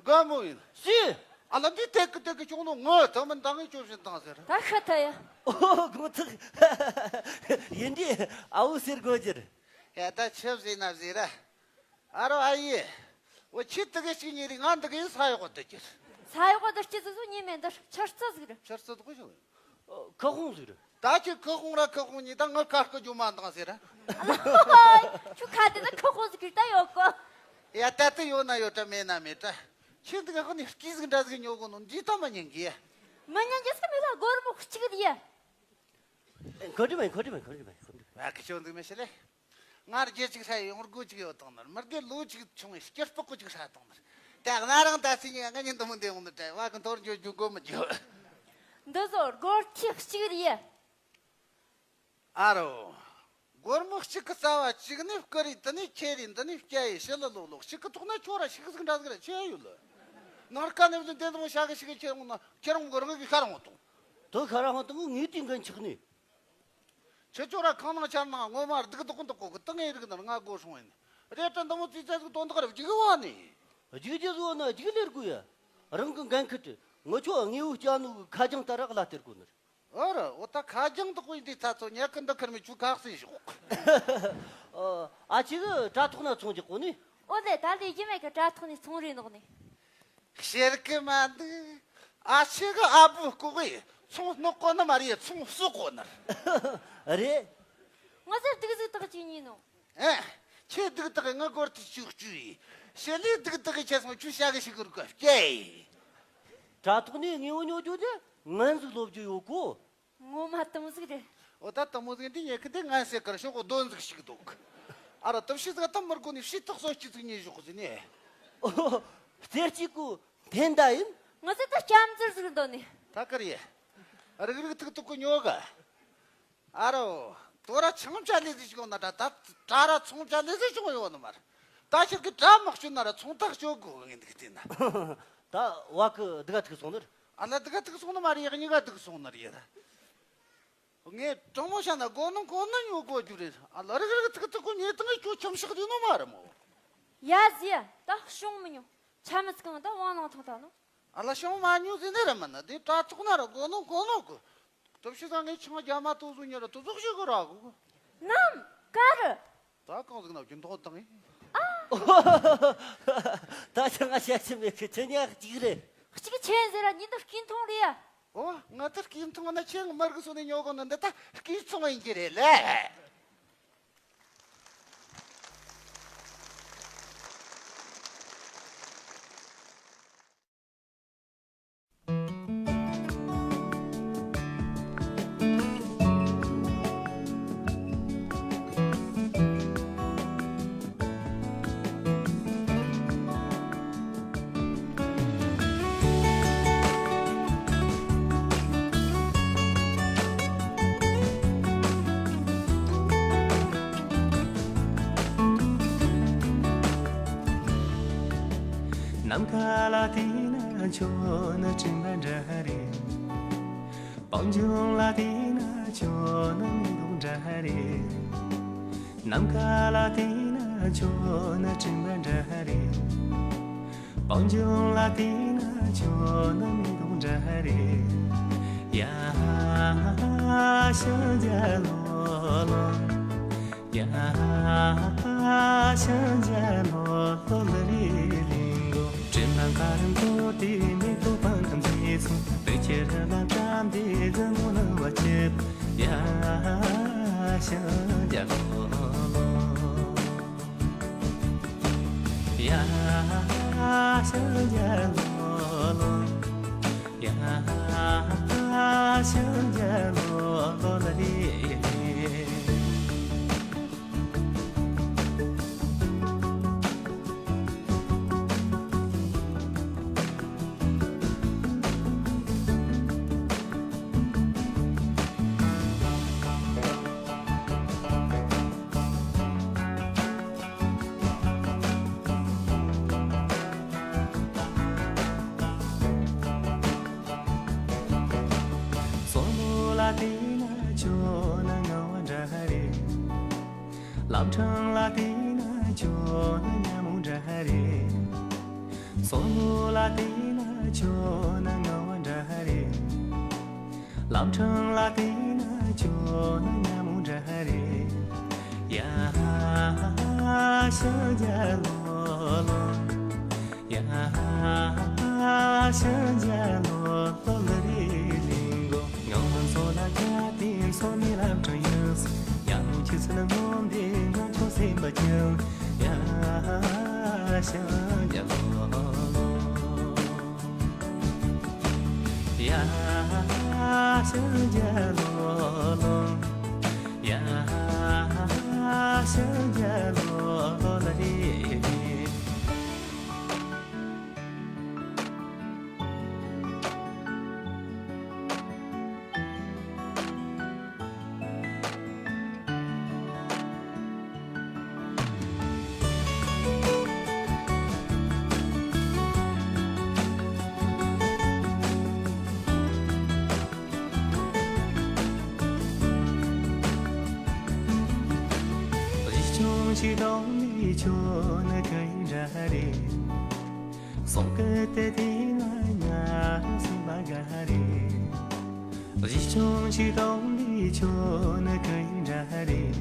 དགའ་མོ་ཡིན། ཤི། ཨ་ལ་འདི་ཏེ་ཀི་ཏེ་ཀི་ཆུང་ནོ་ངོ་ཐོ་མིན་དང་ངི་ཆོ་བཞིན་དང་ཟེར། ད་ཤི་ཐ་ཡ། ཨོ་དགོངས་ཐུག་ཡིན་འདི་ཨ་བོ་ཟེར་དགོས་རྒྱུ་རེད། ཡ་ད་ཆི་ཟེར་ན་ཟེར་ར། ཨ་རོ་ཨ་ཡེ། འོ་ཁྱེད་དེ་གི་ཞིག་ཉེ་རིང་ང་འདི་གི་ས་ཡོག་གོ་དེ་ཀྱི། ས་ཡོག་གོ་དེ་སྐྱེ་ཟིག་ཟོ་ཉེ་མེད་འདི་ཆར་རྩི་ཟིག་རེད། ཆར་རྩི་དེ་གོ་ཞིག་ཁ་ཧོང་ཟིག་རེད། ད་ཁྱེད་ཁ་ཧོང་ར་ཁ་ཧོང་ཉེ་ད་ངི་ཁ་སྐུ་ཇོ་མ་འདང་ཟེར་ར། ཨ་ལ་ཁྱོད་ཁ་དེ་ན་ཁ་ཧོང་ཟིག་གི་ད་ཡོད་གོ། ཡ་ད་དེ་ཡོད་ན་ཡོད་ད་མེད་ན་མེད་ད། ཁྱེད་འདི་ག་ཧོ་ནི་སྐྱིད་ཟིག་འདྲ་ཟིག་ཉོ་གོ་ནོ་འདི་ད་མ་ཉན་གི། མི་ཉན་གི་ཟིག་མེད་ལ་སྒོར་མོ་གཅིག་རེད། འཁོར་རྒྱུ་མེད། འཁོར་རྒྱུ་མེད། འཁོར་རྒྱུ་མེད། འཁོར་རྒྱུ་མེད། ཨ་ཁི་ཆོ་འདུག་མེད་ཤི་ལེ། ང་རྒྱལ་ཅིག་ཧྲ་ཡོང་སྒོ་ཅིག་ཡོད་དང་ནར་མི་རྒྱལ་ལོ་ཅིག་ཆུང་བའི་སྐྱེར་སྤག་གོ་ཅིག་ཧྲ་དང་ནར། ད་ང་རང་ད་སི་ཉི་ང་ཉིན་དུ་མི་འདེང་འདི་བྲལ་བ་གི་འཐོར་འཇོ་རྒྱུ་གོ་མི་རྒྱུ། འདི་ཟོ་སྒོར་ཁྱི་གཅིག་རེད། ཨ་རོ། སྒོར་མོ་གཅིག་གི་རྩ་བ་གཅིག་ནས་བསྐུར་རེད། དེ་ནས་ཁྱེར་རེད། འདི་ནས་བསྐྱལ་ཡེ་ཕྱི་ལ་ལོག་ལོག་གཅིག་གི་ཐོག་ན་ཁྱོད་ར་ཤིག་ཟིག་འདྲ་ཟིག་ར་ཆེ་ཡོད་ལ། ནངས་ཀ་ནས་བཟུང་དེ་དང་བྱ་གི་ཤིག་ཁྱེར་འོང་ན་ཁྱེད་རང་གི་རང་གི་ཤ་རང་འོང་དང་། དོ་ཤ་རང་འོང་དང་ངས་དེ་འགན་ཆགས་ནས། ཁྱེད་ཚོ་ར་ཁང་ནང་ཆར་ནང་ངོ་མ་སྡུག་སྡུག་འདུག་གོ་གི་ཏང་ངེ་རིག་ནར་ང་སྒོ་སྲུང་ཡིན། རེད་དྲ་འདི་མོ་ཙི་ཙ་ཟིག་དོན་དག་ར་རྒྱུག་བ་ནི། རྒྱུག་རྒྱུ་ཟོ་ན་རྒྱུག་ལེར་དགོས་ཡ། རང་གི་འགན་ཁུར་དྲི་ངོ་ཆོ་དངོས་པོ་སྐྱ་ནོ་གི་ཁ་རྒྱང་ལྟར་རག་ལ་སྟེར་དགོས་ནར། ཨོ་ར་འོ་ད་ཁ་རྒྱང་དག་པོ་ཡིན་དུས་ད་ཚོ་ཉལ་གི་འདི་ཁུར་མི་ཆུ་ཁག་སྲིད་ཞོག་ཨ་ཅི་གི་དྲ་ཐོག་ན་ཚོང་རྒྱག་གོ་ནི། ཨོ་ལེ་ད་ལས་རྒྱུ་མེད་གི་དྲ་ཐོག་ནས་ཚོང་རེད་ནོག་ནི། ཤེར་གི་མ་འདུག་ཨ་ཆེ་གི་ཨ་བུ་ལྐོག་གི་ཚོང་སྣོག་གོ་ནི་མ་རེད། ཚོང་ཟོག་གོ་ནི་རེད། ང་ཚོ་སྡུག་ཟིག་དག་ཅིག་ཉིན་ནོ། ཨེ། ཁྱེད་སྡུག་དག་ངི་སྒོར་དུ་བཅུག་བཅུག་ཡིན། ཤེ་ལི་སྡུག་དག་ཁྱེད་སོང་ཆུ་བྱ་གི་ཞིག་གི་རུ་ག་སྐྱེ་ཡིན། དྲ་ཐོག་ནས་དངོས་པོ་ཉོ་རྒྱུ་དེ་ངན་ཟིག་ལོབ་རྒྱུ་ཡོད་གོ། ངོ་མ་དུམ་ཟིག་རེད། འོ་ད་དུམ་མོ་ཟིག་འདི་ཉེ་གི་འདི་ངན་སེ་ཀར་ཤོག་གོ་དོན་ཟིག་ཞིག་འདུག་ཨ་ར་དུམ་ཤི་ཟིག་དུམ་མར་གོ་ནི་ཤི་ཐག་སོ་སྐྱི་ཟིག་ཉེ་ཞོག་ཟིན་ནས། ཨོ། རྩེར་གཅིག་གོ། ཕན་ད་ཡིན། ང་ཚོ་ད་སྐྱམ་ཙིར་ཟིག་འདོད་ནི། ད་ཀར་ཡེ། རིག་རིག་ཐུག་ཐུག་གི་ཉོ་ག་ཨ་རོ། དོ་ར་ཆང་བྱ་ལེ་ཟིག་ཞིག་ཡོང་ན་ད་ད་ད་ར་ཚོང་བྱ་ལེ་ཟིག་ཞིག་ཡོང་ནི་མ་རེད། ད་ཁྱེད་ཀྱི་དྲ་མ་བཅོས་ན་ར་ཚོང་ཐག་གཅོད་དགོས་གི་འདུག་དེ་ན། ད་བ་གི་འདི་ག་ཐུག་སོང་ནི་རེད། ཨ་ལ་འདི་ག་ཐུག་སོང་ནི་མ་རེད། ཡག་གཉིས་ཀ་ཐུག་སོང་ནི་རེད། ངས་དྲང་མོ་བཤད་ན་གོ་ནོ་གོ་ནོ་ཉོ་དགོས་རྒྱུ་རེད། ཨ་ལ་རིག་རིག་ཐུག་ཐུག་གོ་ཉེ་དང་ཁྱོད་ཁྱམས་ཤག་རེད་ནོ་མ་རེད་མོ། ཡ་ཟི་ཡ། ད་ཤོང་མི་ཉོ། ཆ་མི་ཚང་ད་ཝང་ལང་ཐང་ཐང་ནོ། ཨ་ལ་ཤོང་མ་ཉོ་ཟེར་ནི་རེད་མིན་ན། དེ་དྲ་ཚོགས་ན་ར་གོ་ནོ་གོ་ནོ་གོ། ཏོ་ཕྱི་ས་ངས་ཆང་རྒྱ་མ་ཏོ་བཟོ་ཉེ་ར་ཏོ་ཟོག་ཞིག་གི་ར་གོ་གོ། ནམ་ཀ་རུ། ད་གང་ཟིག་ན་རྒྱུན་ཐོག་དང་ཡིན། ད་ཆ་ང་བཤད་ཆི་མེད་གི། ཆི་ཉག་གཅིག་རེད། གཅིག་ཆེན་ཟེར་ར་ཉིན་དུ་སྐྱིན་ཐོང་རེད་ཡ། ཨོ། ང་ད་སྐྱིན་ཐོང་ན་ཆེན་མར་གི་སོ་ནས་ཉོ་གོ་ནོ་འདི་ད་སྐྱིན་ཚོང་ཡིན་གྱི་རེད་ལ། ནམ་མཁའ་ལ་བལྟས་ན་ཁྱོད་ནི་སྤྲིན་པ་འདྲ་རེད། སྤང་ལྗོངས་ལ་བལྟས་ན་ཁྱོད་ནི་མེ་ཏོག་འདྲ་རེད། ནམ་མཁའ་ལ་བལྟས་ན་ཁྱོད་ནི་སྤྲིན་པ་འདྲ་རེད། སྤང་ལྗོངས་ལ་བལྟས་ན་ཁྱོད་ནི་མེ་ཏོག་འདྲ་རེད། ཡ་ཞང་རྒྱ་ལོ་ལོ། ཡ་ཞང་རྒྱ་ལོ་ལོ་ལ་རི་ལིང་གོ། དྲན་པ་འཁར་འཁོར་དེ་མེ་ཏོག་པང་ཁམས་ཀྱི་ཚོང་། བོད་ཀྱི་རི་ལ་བཀྲམ་སྟེ་རི་མོ་ལ་བ་ཆེ། ཡ་ཞང་རྒྱ་ལོ་ལོ། ཡ་ཞང་རྒྱ་ལོ་ལོ། ཡ་ཞང་རྒྱ་ལོ་ལོ་ལ་རི་ལིང་། སོར་མོ་ལ་བལྟས་ན་ཁྱོད་ནི་ངང་བ་འདྲ་རེད། ལམ་འཕྲང་ལ་བལྟས་ན་ཁྱོད་ནི་ཉ་མོ་འདྲ་རེད། སོར་མོ་ལ་བལྟས་ན་ཁྱོད་ནི་ངང་བ་འདྲ་རེད། ལམ་འཕྲང་ལ་བལྟས་ན་ཁྱོད་ནི་ཉ་མོ་འདྲ་རེད། ཡ་ཞང་རྒྱ་ལོ་ལོ། ཡ་ཞང་རྒྱ་ལོ་ལོ་ལ་རི་ལིང་གོ། ངང་མོ་མཚོ་ལ་བརྒྱབ་སྟེ་མཚོ་ནས་ལམ་འཕྲང་གཡུགས། ཉ་མོ་ཁྱི་ཚོ་ལ་སྔོན་དེ་ང་ཁྱོད་སེམས་པ་སྐྱིད། ཡ་ཞང་རྒྱ་ལོ་ལོ། ཡ་ཞང་རྒྱ་ལོ་ལོ། ཡ་ཞང་རྒྱ་ལོ་ལོ་ལ་རི་ལིང་། གཞིས་ཆགས་ཤིག་དང་ནི་ཁྱོད་ནི་ག་ཡིན་འདྲ་རེད། སོང་གི་དེ་དེ་ན་ང་རང་སེམས་པ་དགའ་རེད། གཞིས་ཆགས་ཤིག་དང་ནི་ཁྱོད་ནི་ག་ཡིན་འདྲ་རེད།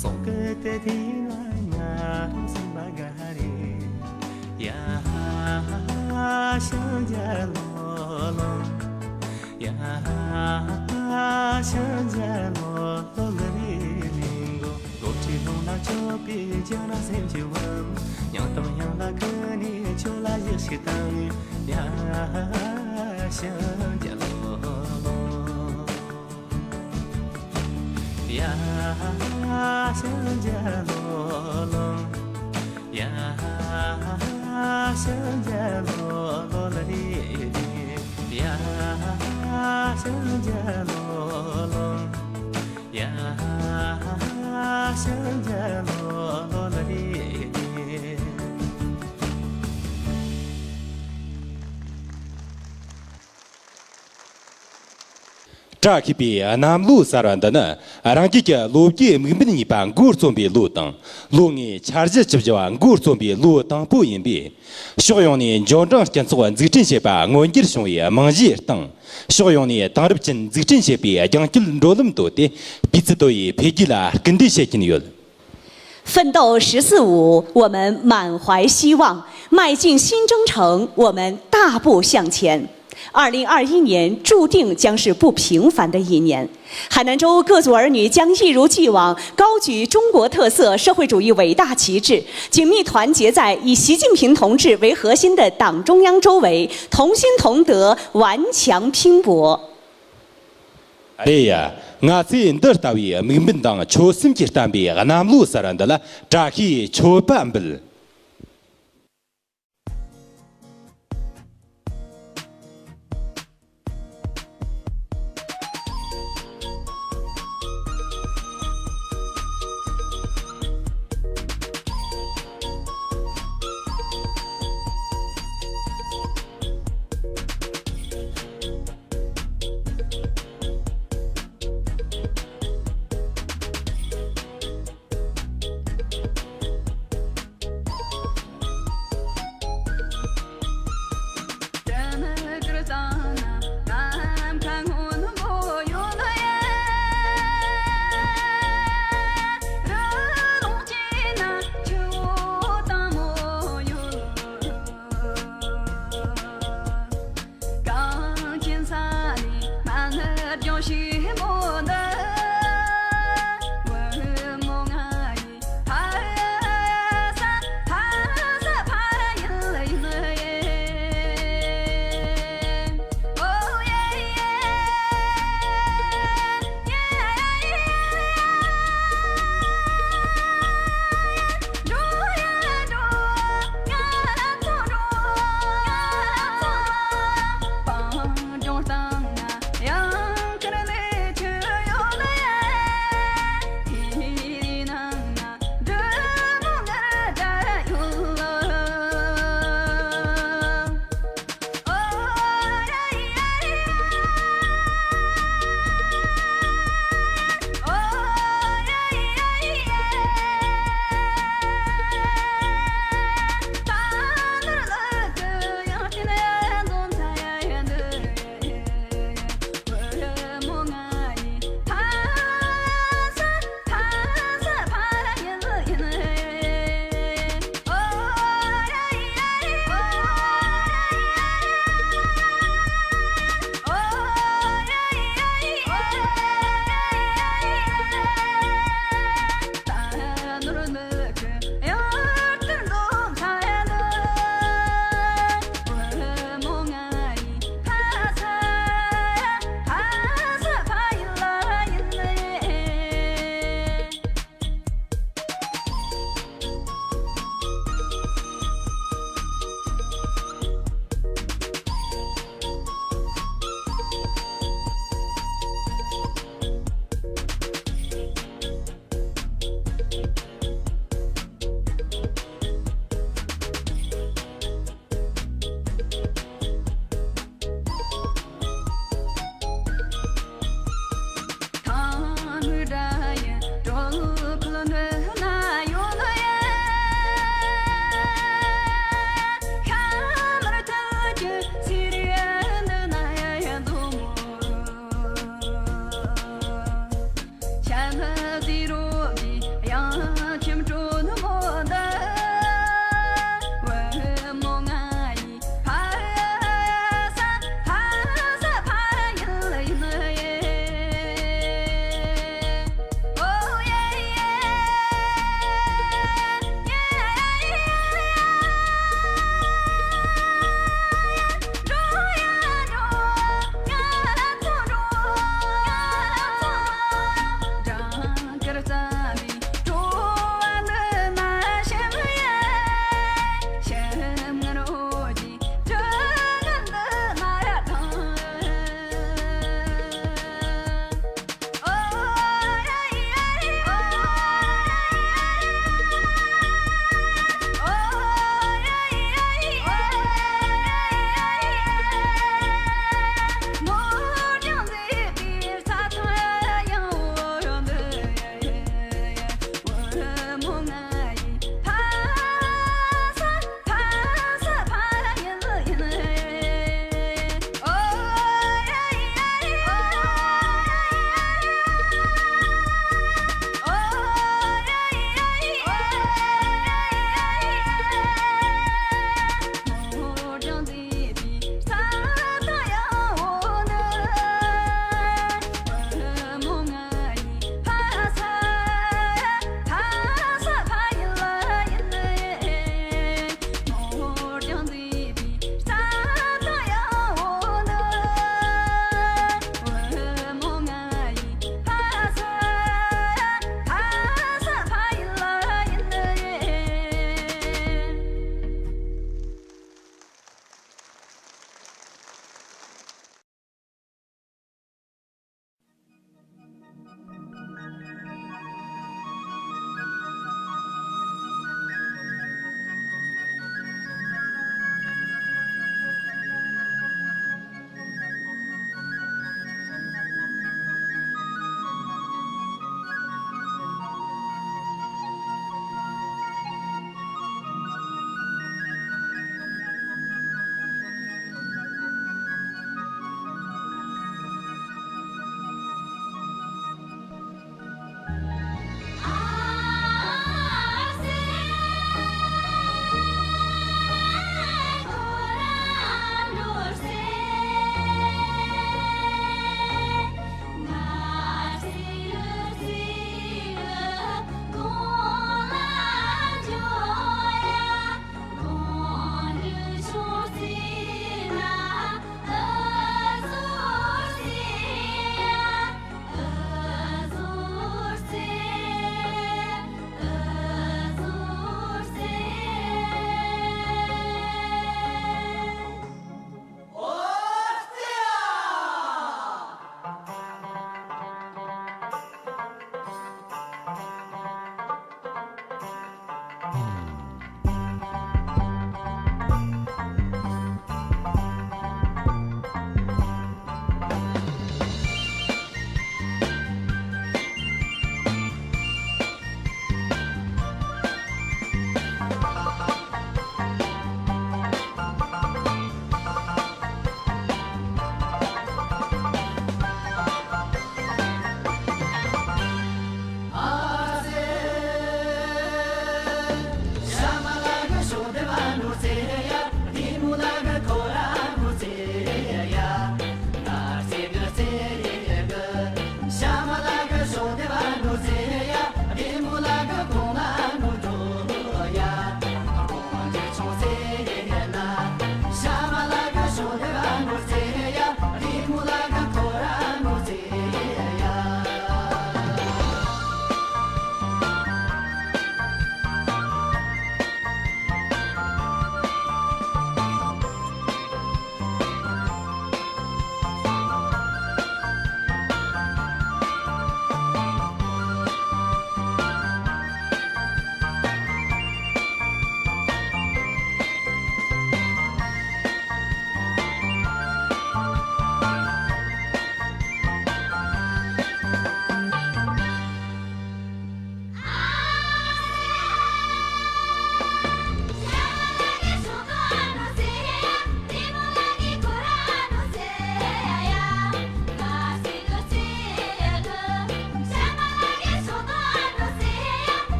སོང་གི་དེ་དེ་ན་ང་རང་སེམས་པ་དགའ་རེད། ཡ་ཞང་རྒྱ་ལོ་ལོ། ཡ་ཞང་རྒྱ་ལོ་ལོ་ལ་རི་ལིང་གོ། སློབ་གྲྭའི་ལྷོ་ལ་སྐྱོད་པའི་རྒྱ་ནག་སེམས་ཀྱི་བུ། མྱང་སྟེ་ཡང་ལ་ཁུ་ནས་ཁྱོད་ལ་ཡིད་ཆེས་དང་། ཡ་ཞང་རྒྱ་ལོ་ལོ། ཡ་ཞང་རྒྱ་ལོ་ལོ། ཡ། བཀྲ་ཤིས་པའི་གནམ་ལོ་གསར་བ་འདི་ནི་རང་རྒྱལ་གྱི་ལོ་རྒྱུས་དམིགས་འབེན་གཉིས་པ་འགོ་རྩོམ་པའི་ལོ་དང་། ལོ་ལྔའི་འཆར་གཞི་བཅུ་བཞི་བ་འགོ་རྩོམ་པའི་ལོ་དང་པོ་ཡིན་པས། ཕྱོགས་ཡོངས་ནས་འབྱོར་འབྲིང་སྤྱི་ཚོགས་འཛུགས་སྐྲུན་བྱེད་པ་མངོན་འགྱུར་བྱུང་བའི་རྨང་གཞིའི་སྟེང་། ཕྱོགས་ཡོངས་ནས་དེང་རབས་ཅན་འཛུགས་སྐྲུན་བྱེད་པའི་རྒྱང་སྐྱོད་འགྲོ་ལམ་བཏོད་དེ། སྤུས་ཚད་མཐོ་བའི་འཕེལ་རྒྱས་ལ་སྐུལ་འདེད་བྱེད་ཀྱིན་ཡོད། 奋斗十四五，我们满怀希望；迈进新征程，我们大步向前。二零二一年注定将是不平凡的一年。海南州各族儿女将一如既往高举中国特色社会主义伟大旗帜，紧密团结在以习近平同志为核心的党中央周围，同心同德，顽强拼搏。 རེད་ཡ། ང་ཚོས་འདི་ལྟ་བུའི་དམིགས་འབེན་དང་ཆོད་སེམས་ཀྱིས་བརྟན་པའི་གནམ་ལོ་གསར་འདི་ལ་བཀྲ་ཤིས་མཆོད་པ་འབུལ།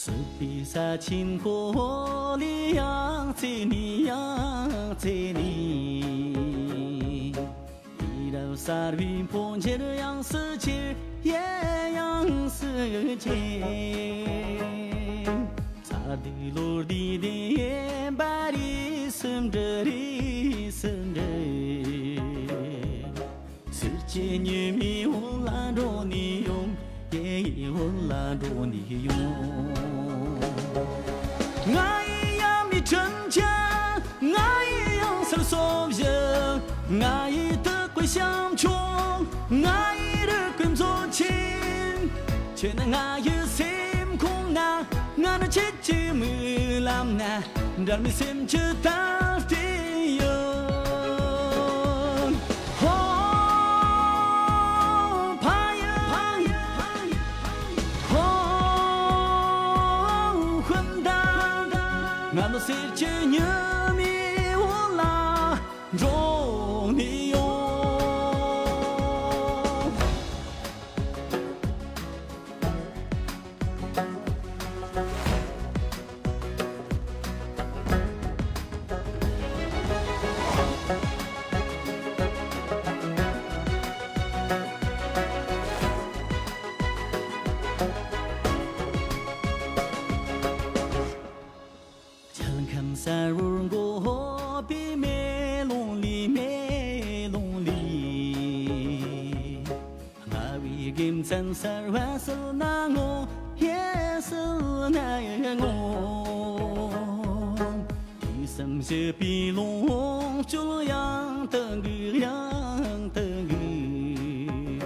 སྲིད་པའི་ས་ཆེན་གོ་ལའི་ཡང་རྩེ་ནས། ཡང་རྩེ་ནས། དུས་རབས་གསར་བའི་འཕོ་འགྱུར་ཡོངས་སུ་གྱེར། ཡེ་ཡོངས་སུ་གྱེར། ས་རྡུལ་ལོ་ཟླའི་བདེ་བར་རིས་སུ་འབྲི། རིས་སུ་འབྲི། གསེར་གྱི་ཉི་མའི་འོག་ལ་འགྲོ་ནས་ཡོང་། ཡེ་ཡེ་འོག་ལ་འགྲོ་ནས་ཡོང་། ང་ཡི་ཡབ་མེས་དྲིན་ཅན། ང་ཡི་ཡང་སར་སོ་བཞི། ང་ཡི་སྟག་གི་ཞིང་ཆུང་། ང་ཡི་རི་གི་མཛོད་ཆེན། ཁྱེད་ནི་ང་ཡི་སེམས་ཁོང་ན། ང་ནི་ཁྱེད་ཀྱི་མིག་ལམ་ན། འབྲལ་མེད་སེམས་ཀྱི་དར་སྟེང་ཡོད། ཧོ། ཕ་ཡུལ། ཧོ། ཧོན་ཏ། ང་ནི་གསེར་གྱི་ཉི་མའི་འོག་ལ་འགྲོ་ནས་ཡོང་། ཆར་ཁམས་གསལ་བོར་འགོད་པའི་མེ་ལོང་ལས། མེ་ལོང་ལས། སྔ་བའི་དགེ་མཚན་གསར་བ་བསུ་ན་ངོ་། ཡེ་བསུ་ན་ངོ་། དུས་གསུམ་བཞི་པའི་ལོངས་སྤྱོད་ཡང་དུ་འགུགས། ཡང་དུ་འགུགས།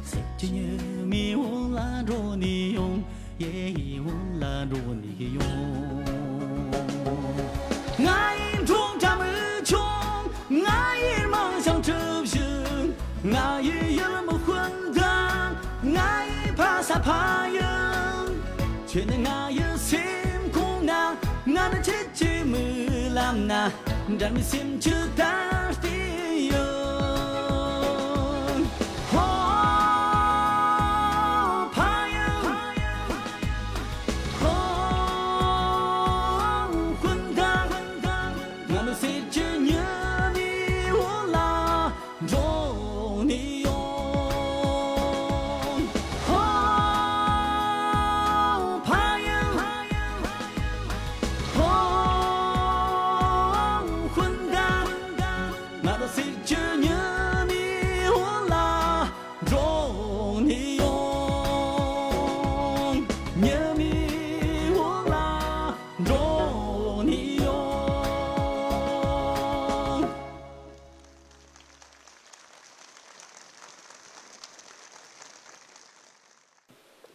གསེར་གྱི་ཉི་མའི་འོག་ལ་འགྲོ་ནས་ཡོང་། ཡེ་ཡེ་འོག་ལ་འགྲོ་ནས་ཡོང་། ང་ཡི་འབྲོག་སྒྲ་མི་ཆུང་། ང་ཡི་རྨང་བྱང་གྲུ་བཞི། ང་ཡི་ཡུལ་མི་ཤིང་རྟ། ང་ཡི་ཕ་ས་ཕ་ཡུལ། ཁྱེད་ནི་ང་ཡི་སེམས་ཁོང་ན། ང་ནི་ཁྱེད་ཀྱི་མིག་ལམ་ན། འབྲལ་མེད་སེམས་ཀྱི་དར་སྟེང་ཡོད། ཧོ། ཕ་ཡུལ། ཧོ། ཤིང་རྟ། ང་ནི་གསེར་གྱི་ཉི་མའི་འོག་ལ་འགྲོ་ནས་ཡོང་། ཧོ། ཕ་ཡུལ། ཧོ། ཤིང་རྟ། ང་ནི་གསེར་གྱི་ཉི་མའི་འོག་ལ་འགྲོ་ནས་ཡོང་། ཉི་མའི་འོག་ལ་འགྲོ་ནས་ཡོང་།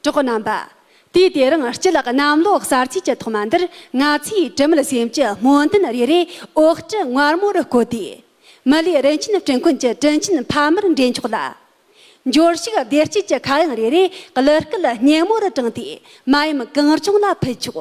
གྲོགས་རྣམ་པ། དུས་དེ་རིང་སྤྱི་ལེགས་གནམ་ལོ་གསར་ཚེས་ཀྱི་ཐོག་མ་འདིར། ང་ཚོའི་དྲི་མེད་སེམས་ཀྱི་སྨོན་འདུན་རེ་རེ་འོག་སྤྲི་མངར་མོ་རུ་བཀོད་དེ། མི་ལའི་རིན་ཆེན་སྤྲིན་ཀུན་གྱི་དྲིན་ཆེན་ཕ་མར་འདྲེན་ཆོག་ལ། འབྱོར་ཕྱུག་བདེ་སྐྱིད་ཀྱི་ཁ་གཡང་རེ་རེ་གླུ་སྐད་སྙན་མོ་རུ་དྲངས་ཏེ། མ་ཡུམ་གངས་ལྗོངས་ལ་ཕུལ་ཆོག།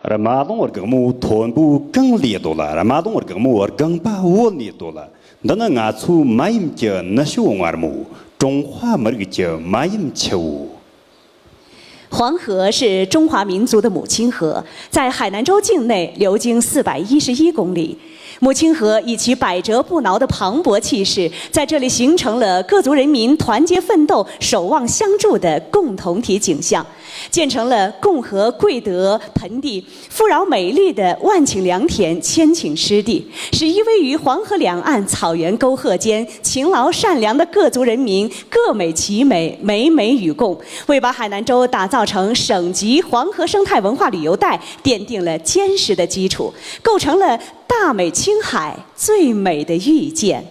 རྨ་ཀླུང་སྒེག་མོ་མཐོན་པོའི་གངས་ལས་བརྡོལ། རྨ་ཀླུང་སྒེག་མོ་རྒངས་པ་བོད་ནས་བརྡོལ། འདི་ནི་ང་ཚོའི་མ་ཡུམ་གྱི་ནུ་ཞོ་མངར་མོ། ཀྲུང་ཧྭ་མི་རིགས་ཀྱི་མ་ཡུམ་ཆུ་བོ། 黄河是中华民族的母亲河，在海南州境内流经四百一十一公里。母亲河以其百折不挠的磅礴气势，在这里形成了各族人民团结奋斗、守望相助的共同体景象，建成了共和贵德盆地、富饶美丽的万顷良田、千顷湿地，是依偎于黄河两岸草原沟壑间、勤劳善良的各族人民各美其美，美美与共，为把海南州打造成省级黄河生态文化旅游带奠定了坚实的基础，构成了大美青海最美的遇见。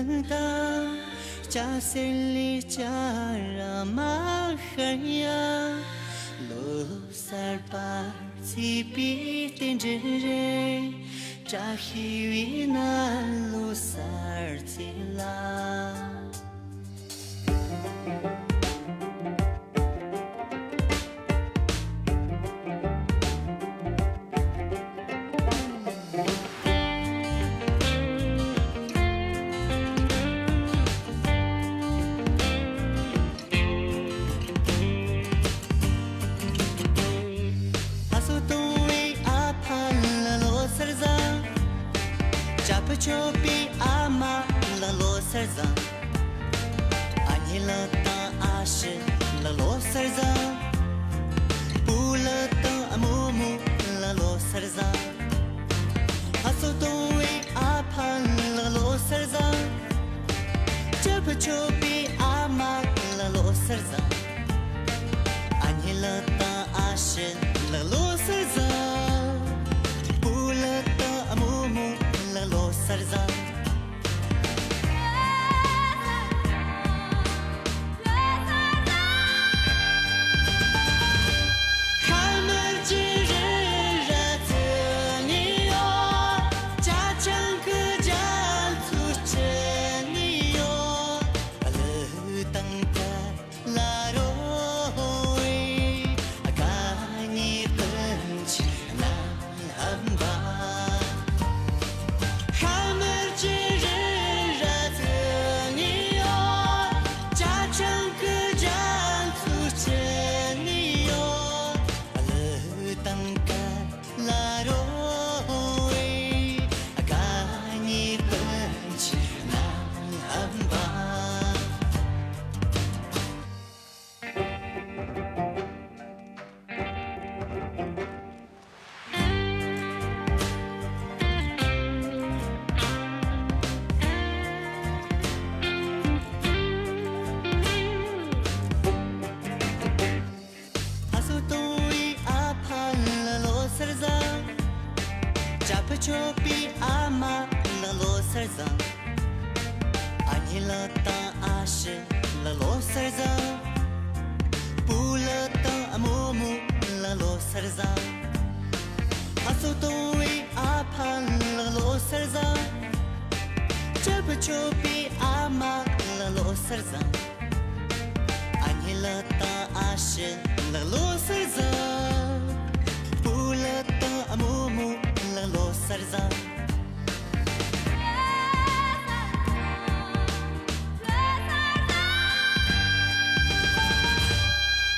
དང་། སྐྱ་སེར་ལས་སྐྱ་ར་མ་ཤར་ཡ། ལོ་གསར་པར་བརྩིས་པའི་རྟེན་འབྲེལ་རེད། བཀྲ་ཤིས་པའི་ནང་ལོ་གསར་བརྩི་ལ། ལྷ་གསོལ་གཏོང་བའི་ཨ་ཕ་ལ་ལོ་གསར་བཟང་། སྐྱ་ཕོ་མཆོད་པའི་ཨ་མ་ལ་ལོ་གསར་བཟང་། ཨ་མྱེས་ལགས་དང་ཨ་ཞེ་ལ་ལོ་གསར་བཟང་། སྤོ་ལགས་དང་རྨོ་མོ་ལ་ལོ་གསར་བཟང་། ལྷ་གསོལ་གཏོང་བའི་ཨ་ཕ་ལ་ལོ་གསར་བཟང་། སྐྱ་ཕོ་མཆོད་པའི་ཨ་མ་ལ་ལོ་གསར་བཟང་། ཨ་མྱེས་ལགས་དང་ཨ་ཞེ་ལ་ལོ་གསར་བཟང་། སྤོ་ལགས་དང་རྨོ་མོ་ལ་ལོ་གསར་བཟང་། ཤར་མར་གྱི་རི་ར་ཙི་ནི་ཡོད། ཅ་ཆང་གི་རྒྱ་མཚོ་སྐྱི་ནི་ཡོད། ཀླུ་དང་ཀ་ལ་རོ་ཨེ། དགའ་ཉེ་སྤུན་མཆེད་རྣམས་ལྷན་པ། ཤར་མར་གྱི་རི་ར་ཙི་ནི་ཡོད། ཅ་ཆང་གི་རྒྱ་མཚོ་སྐྱི་ནི་ཡོད། ཀླུ་དང་ཀ་ལ་རོ་ཨེ། དགའ་ཉེ་སྤུན་མཆེད་རྣམས་ལྷན་པ། ལྷ་གསོལ་གཏོང་བའི་ཨ་ཕ་ལ་ལོ་གསར་བཟང་། སྐྱ་ཕོ་མཆོད་པའི་ཨ་མ་ལ་ལོ་གསར་བཟང་། ཨ་མྱེས་ལགས་དང་ཨ་ཞེ་ལ་ལོ་གསར་བཟང་། སྤོ་ལགས་དང་རྨོ་མོ་ལ་ལོ་གསར་བཟང་། ལྷ་གསོལ་གཏོང་བའི་ཨ་ཕ་ལ་ལོ་གསར་བཟང་། སྐྱ་ཕོ་མཆོད་པའི་ཨ་མ་ལ་ལོ་གསར་བཟང་། ཨ་མྱེས་ལགས་དང་ཨ་ཞེ་ལ་ལོ་གསར་བཟང་། སྤོ་ལགས་དང་རྨོ་མོ་ལ་ལོ་གསར་བཟང་།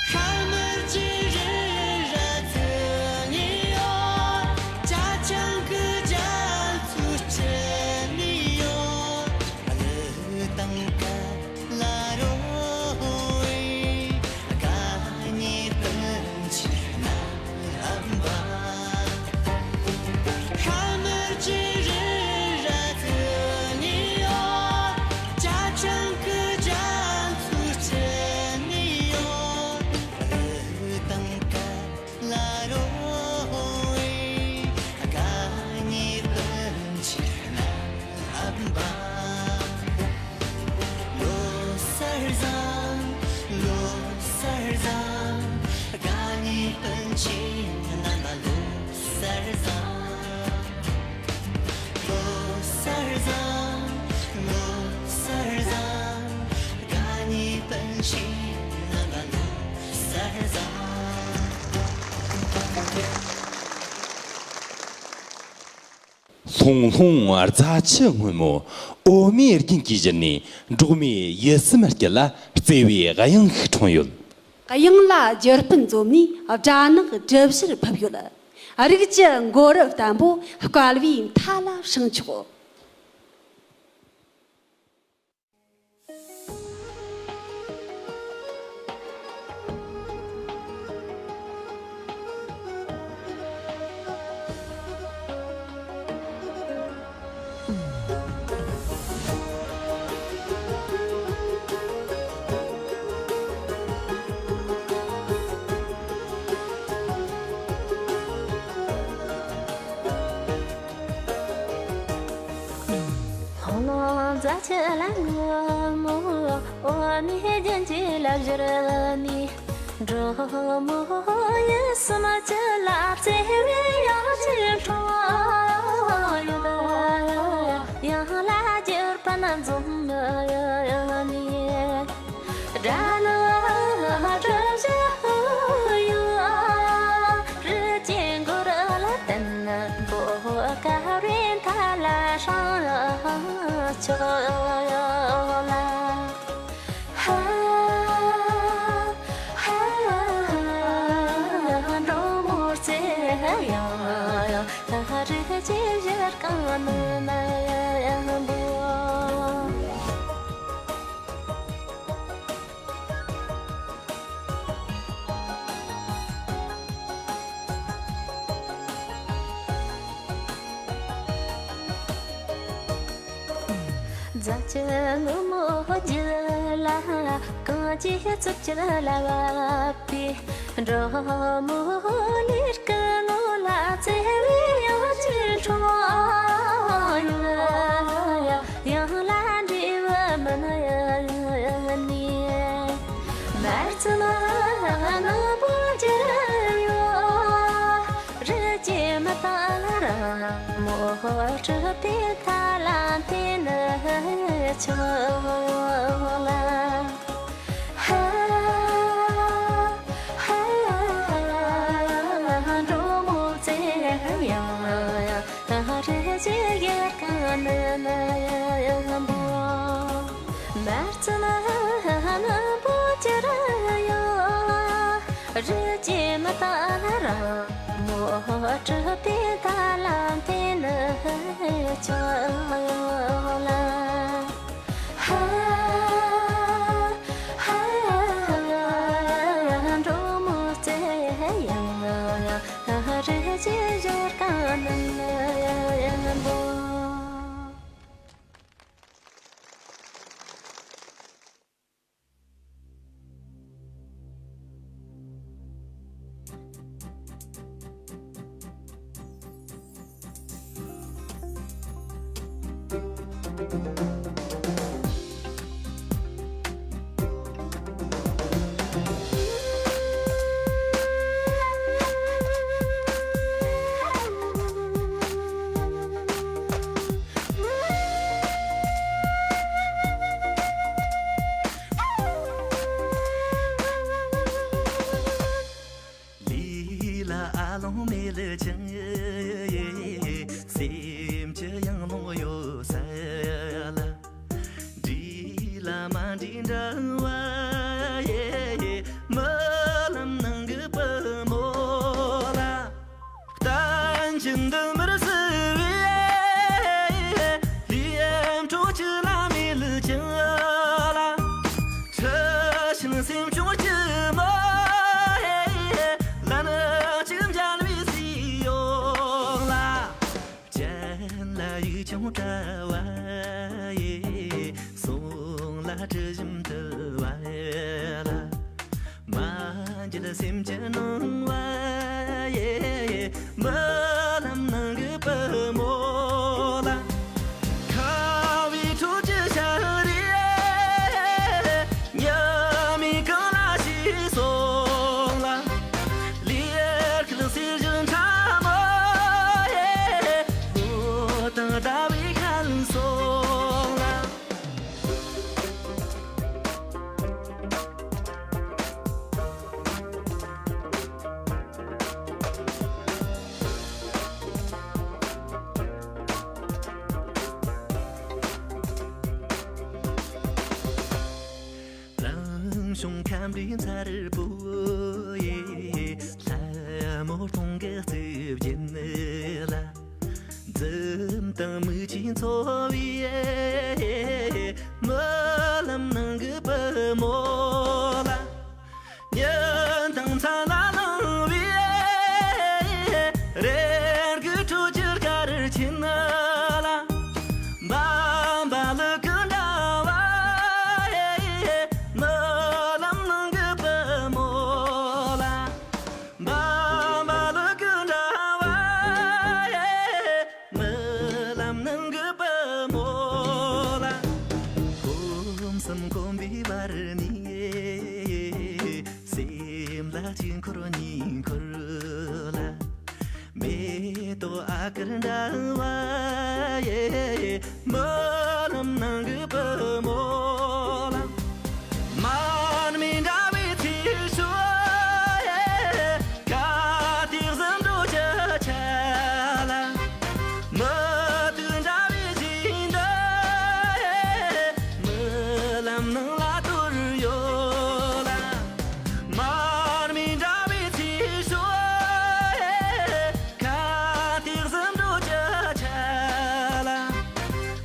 ཤར་མར་གྱི་རི་ར་ཙི་ནི་ཡོད། ཅ་ཆང་གི་རྒྱ་མཚོ་སྐྱི་ནི་ཡོད། ཀླུ་དང་ཀ་ལ་རོ་ཨེ། དགའ་ཉེ་སྤུན་མཆེད་རྣམས་ལྷན་པ། ཤར་མར་གྱི་རི་ར་ཙི་ནི་ཡོད། ཅ་ཆང་གི་རྒྱ་མཚོ་སྐྱི་ནི་ཡོད། ཀླུ་དང་ཀ་ལ་རོ་ཨེ། དགའ་ཉེ་སྤུན་མཆེད་རྣམས་ལྷན་པ། ལོ་གསར་བཟང་། ལོ་གསར་བཟང་། དགའ་ཉེ་སྤུན་མཆེད་རྣམ་པ་ལོ་གསར་བཟང་། ལོ་གསར་བཟང་། ལོ་གསར་བཟང་། དགའ་ཉེ་སྤུན་མཆེད་རྣམ་པ་ལོ་གསར་བཟང་། ལྷུང་ལྷུང་རྫ་ཆུ་སྔོན་མོ། འོ་མའི་རྒྱུན་གྱིས་བཞུར་ནས། འབྲོག་མིའི་ཡིད་སེམས་སྐྱིད་ལ། བརྩེ་བའི་དབྱངས་ཤིག་འཁྲུངས་ཡོད། དབྱངས་ལ་འགྱུར་སྤུན་འཛོམས་ནས། སྦྲ་ནག་གྲུ་བཞིར་ཕུབ་ཡོད། རིགས་ཀྱི་མགོ་རུ་བརྟན་པོ། བསྐལ་བའི་མཐའ་ལ་བསྲིངས་ཆོག། ངོ་མོ་འོ་མའི་རྒྱན་གྱིས་ལབ་བཞུར་ནས། འབྲོག་མོ་ཡིད་སེམས་ཀྱི་ལ་བརྩེ་བའི་ཡང་ཅིག་འཕྲོ་ཡོད། ཡང་ལ་གྱུར་པ་ན་འཛོམས་ནས། སྒྲ་ནི་གྲུ་བཞི་ཡོད། རི་སྐྱེས་མགོ་རུ་ལ་བརྟེན། འབོ་དཀར་བའི་མཐའ་ལ་སྲུང་ཆོག་ལ། ཧ་ཧ་འབྲོག་མོར་བརྩེ་ཡང་ཡང་། རི་སྐྱེས་བཞད་གང་ནི་ནས་འབོ། རྫ་ཆུ་སྔོན་མོ་རྒྱུད་ལ་གངས་ཀྱི་རྩུབ་ཀྱི་ལ་བབས་པའི། འབྲོག་མོ་ལས་སྐུ་ངོ་ལ་བརྩེ་བའི་ཡང་ཅིག་འཕྲོ་ཡོད། ཡང་ལ་འབྲས་བུ་སྨིན་ནས། མར་རྩི་མ་ནག་པོ་གྱུར་ཡོད། རི་སྐྱེས་མི་དང་ར་མོ་གྲུ་པའི་མཐའ་ལ་འཐེན་ནས་ཆོག་ལ། ཧ་ཧ་འབྲོག་མོ་བརྩེ་ཡང་ཡང་། རི་སྐྱེས་བཞད་གང་ནི་ནས་འབོ། མར་རྩི་མ་ནག་པོ་གྱུར་ཡོད། རི་སྐྱེས་མི་དང་ར་མོ་གྲུ་པའི་མཐའ་ལ་འཐེན་ནས་ཆོག་ལ། ཧ་ཧ་འབྲོག་མོ་བརྩེ་ཡང་ཡང་། རི་སྐྱེས་བཞད་གང་ནི་ནས་འབོ། ལུས་ལ་ཨ་ལོང་མེད་ཀྱང་། སེམས་ཀྱི་ཡང་ལོང་ཡོད་ས་ལ། འདྲིས་ལ་མ་འདྲིས་འདྲ་བ་ཡེ། རྨི་ལམ་ནང་གི་བུ་མོ་ལ། བསྟན་ཅིང་འདི་མར་བསིལ་བའི། ལུས་ཡང་འཕྲོག་ཅི་ལ་མེད་ལུས་ཀྱང་ལ། འཁྲི་ཤིང་སེམས་ཆུང་སྐྱིད་མོ། ལ་ནི་ཅིག་འཇལ་བའི་སྲིད་ཡོང་ལ། ཅན་ལ་ཡུག་ཆུང་བཀྲ་བ་ཡི། སོང་ལ་དྲི་ཞིམ་དུལ་བ་ལ། མ་འགྱུར་སེམས་ཀྱི་སྣང་བ་ཡི། རྨི་ལམ་ནང་གི་བུ་མོ་ལ། ཁ་བའི་ཁྲོད་ཀྱི་ཤར་རི། ཉི་མའི་གངས་ལ་ཞིག་སོང་ལ། ལེར་ཁིལ་གསེར་ཞུན་ཁྲ་མོ་ཡི། ལོ་དང་ཟླ་བའི་ཁ་ལ་སོང་ལ། རང་བྱུང་ཁམས་འདྲའི་མཚར་པོ་ཡི། ལྷ་མོ་སྟོང་གི་རྩིབས་བརྒྱད་ལ། འཛུམ་དང་མིག་ཆུས་འཚོ་བའི། རྨི་ལམ་ནང་གི་བུ་མོ་ལ། ཉིན་དང་མཚན་ལ་ལངས་པའི། རེ་སྐུལ་ཁྲོད་ཀྱི་སྐར་ཆེན་ལ། འབབ་འབབ་ལུག་གི་འདྲ་བ་ཡི། རྨི་ལམ་ནང་གི་བུ་མོ་ལ། འབབ་འབབ་ལུག་གི་འདྲ་བ་ཡི། རྨི་ལམ་ནང་གི་བུ་མོ་ལ། ད་གཅིག་འཁོར་གཉིས་འཁོར་ལ། མེ་ཏོག་ཨ་གར་འདྲ་བ་ཡེ། རྨི་ལམ་ནང་གི་བུ་མོ་ལ། མར་མེ་འདྲ་བའི་ཚེ་ཤོ་ཡེ། ཁ་ཐིག་ཟིམ་འགྲོ་ཅི་ཆ་ལ། མུ་ཏིག་འདྲ་བའི་ཞིང་འདི་ཡེ། རྨི་ལམ་ནང་ལ་དོར་ཡོད་ལ། མར་མེ་འདྲ་བའི་ཚེ་ཤོ་ཡེ། ཁ་ཐིག་ཟིམ་འགྲོ་ཅི་ཆ་ལ།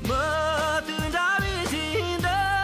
མུ་ཏིག་འདྲ་བའི་ཞིང་འདི་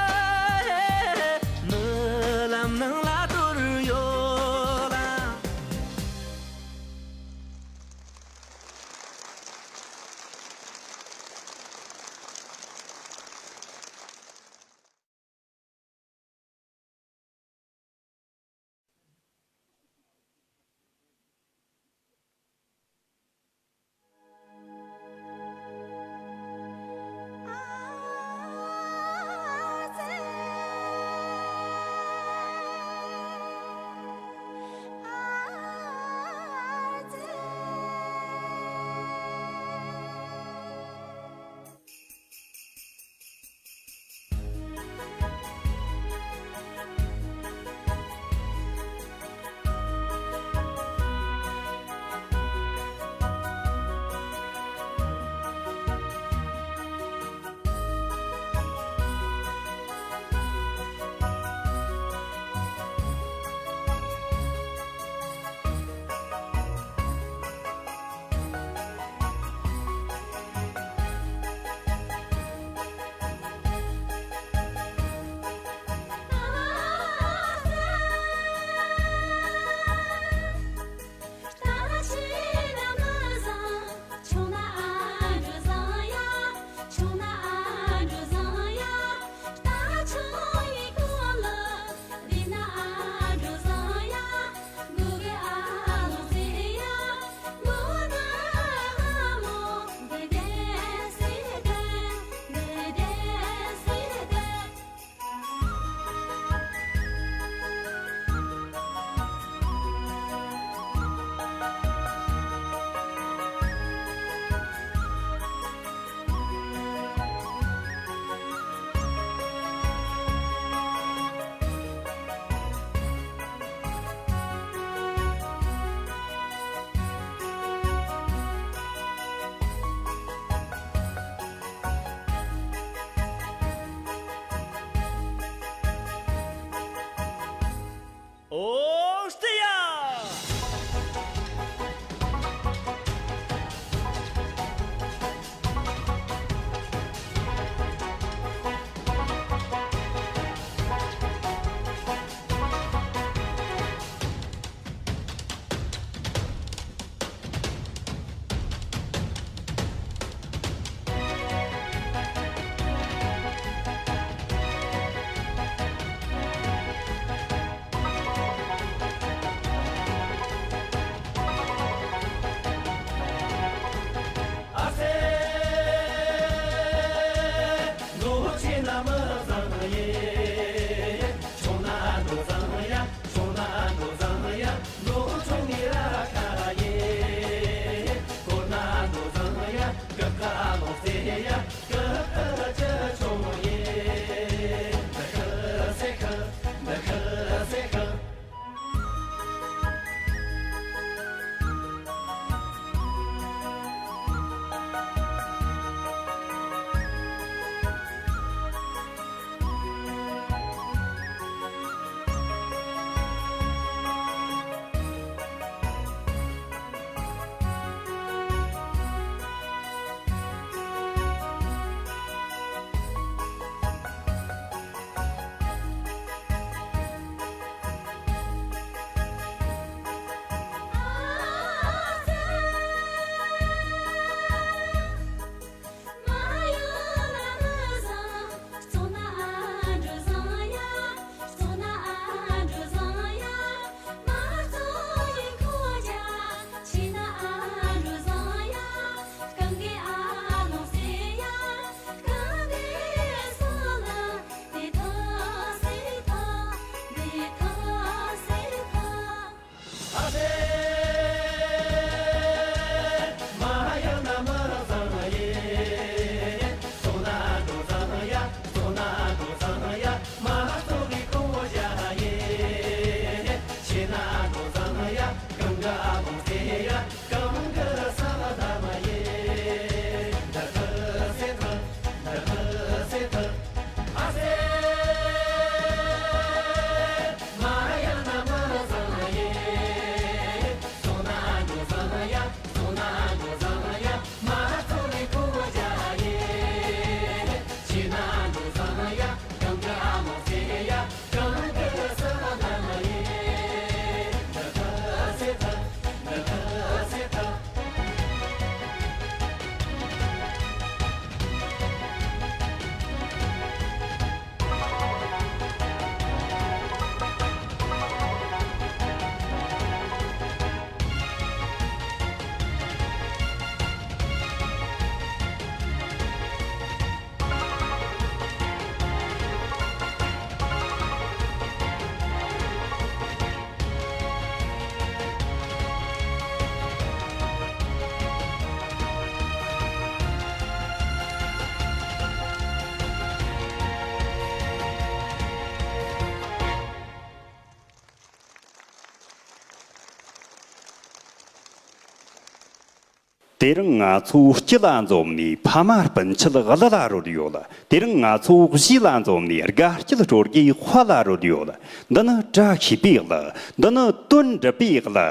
དེ་རིང་ང་ཚོ་སྐྱིད་ལ་འཛོམས་ནས་ཕ་མ་སྤུན་མཆེད་གླུ་ལ་རོལ་ཡོད། དེ་རིང་ང་ཚོ་གཞས་ལ་འཛོམས་ནས་དགའ་སྐྱིད་སྤྲོ་དགའི་དཔལ་ལ་རོལ་ཡོད། འདི་ནི་བཀྲ་ཤིས་པའི་གླུ། འདི་ནི་དོན་འགྲུབ་པའི་གླུ། བྱ་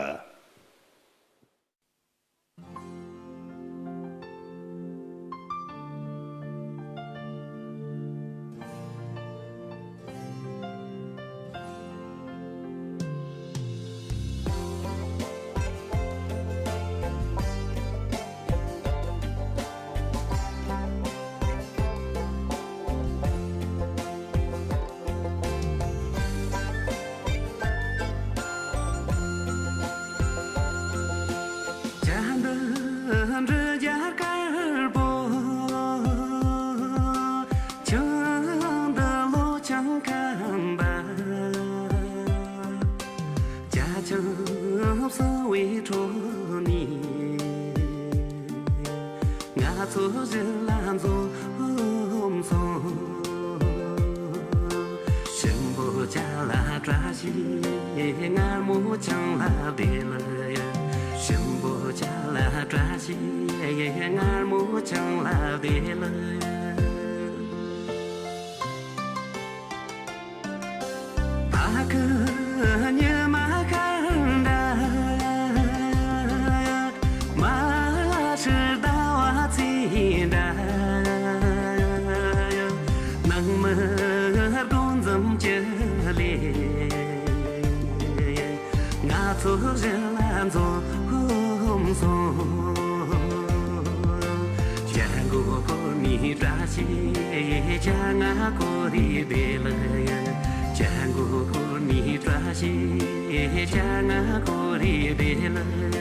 འདི་འབྲི་རྒྱ་དཀར་པོ། ཆུ་འདི་ལོ་ཆང་ཁམས་པ། ཇ་ཆང་བསིལ་བའི་ཁྲོད་ནས། ང་ཚོ་གཞིས་ལ་འཛོམས་སོང་། ཞིམ་པོ་ཇ་ལ་བཀྲ་ཤིས། མངར་མོ་ཆང་ལ་བདེ་ལེགས། ཞིམ་པོ་ཇ་ལ་བཀྲ་ཤིས། མངར་མོ་ཆང་ལ་བདེ་ལེགས། ཕ་གི་ཉི་མ་ཤར་འདྲ། མ་ཤི་ཟླ་བ་ཚེས་འདྲ། ནང་མི་སྒོ་འཛོམས་ཀྱི་ལས། ང་ཚོ་གཞིས་ལ་འཛོམས་སོང་། ཇ་མགོ་ཁོར་ནས་བཀྲ་ཤིས། ཇ་ང་ཁོར་རེ་བདེ་ལེགས། ཇ་མགོ་ཁོར་ནས་བཀྲ་ཤིས། ཇ་ང་ཁོར་རེ་བདེ་ལེགས།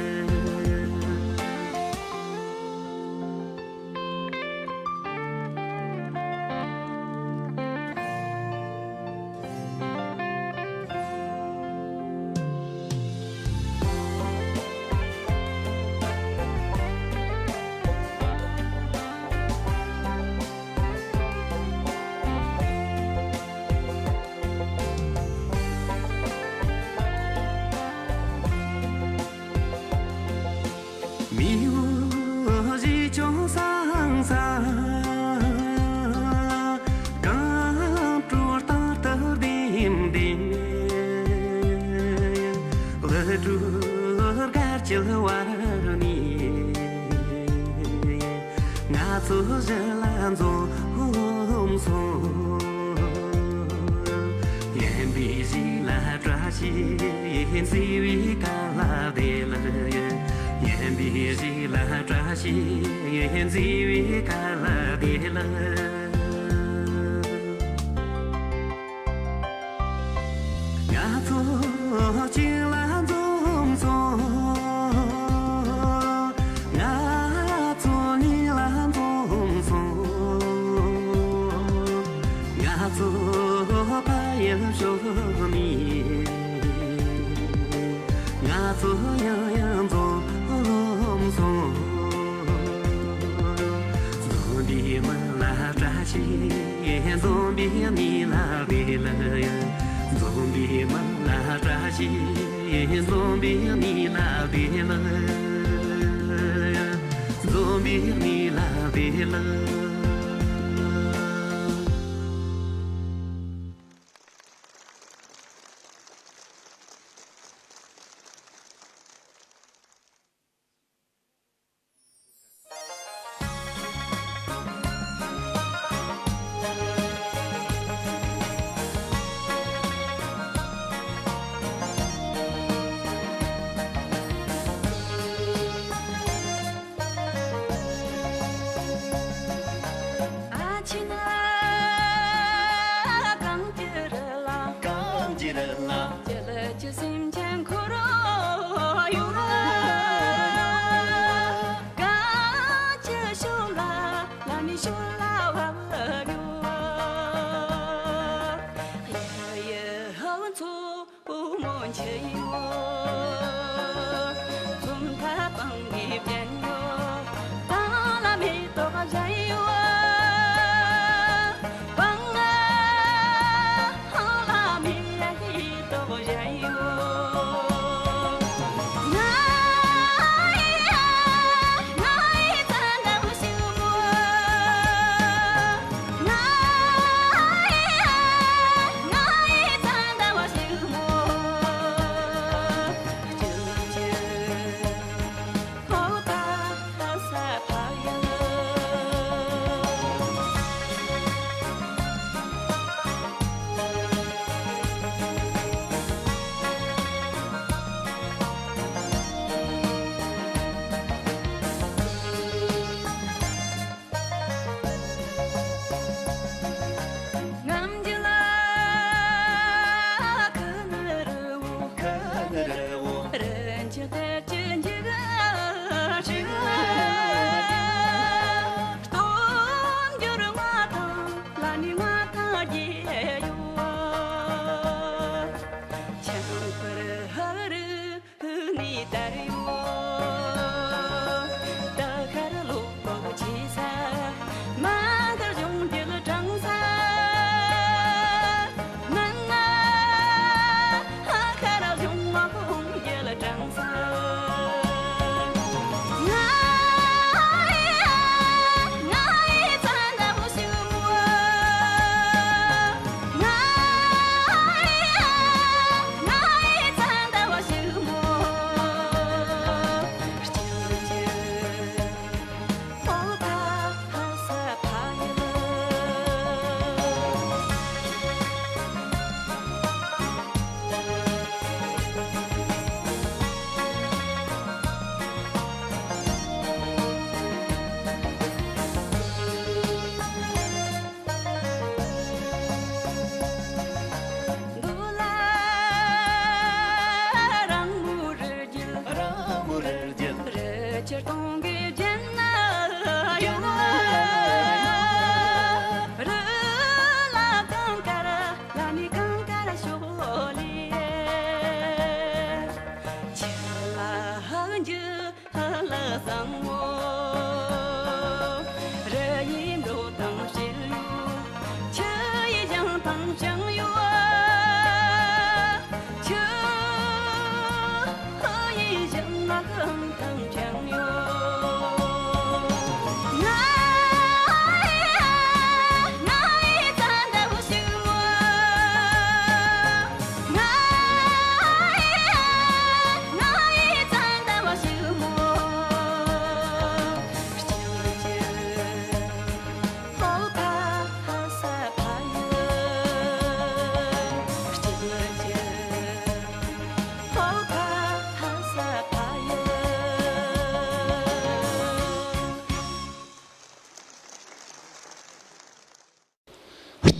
མི་བོ་གཞིས་ཆུང་སང་ས། གངས་དྲོ་ལྟར་དུ་ལྡེམ་ལྡེམ། གླུ་བྲོ་དཀར་གྱི་བར་ནས། ང་ཚོ་གཞིས་ལ་འཛོམས་སོང་། སྙན་པའི་གཞས་ལ་བཀྲ་ཤིས། མཛེས་པའི་སྐར་ལ་བདེ་ལེགས། སྙན་པའི་གཞས་ལ་བཀྲ་ཤིས། མཛེས་པའི་སྐར་ལ་བདེ་ལེགས། ང་ཚོ་གཅིག་ལ་འཛོམས་སོང་། ང་ཚོ་གཉིས་ལ་འཛོམས་སོང་། ང་ཚོ་ཕ་ཡུལ་ཕྱོགས་ནས། ང་ཚོ་ཡང་ཡང་འཛོམས་སོང་། འཛོམས་པའི་མི་ལ་བཀྲ་ཤིས། འཛོམས་པའི་མི་ལ་བདེ་ལེགས། འཛོམས་པའི་མི་ལ་བཀྲ་ཤིས། འཛོམས་པའི་མི་ལ་བདེ་ལེགས། འཛོམས་པའི་མི་ལ་བདེ་ལེགས།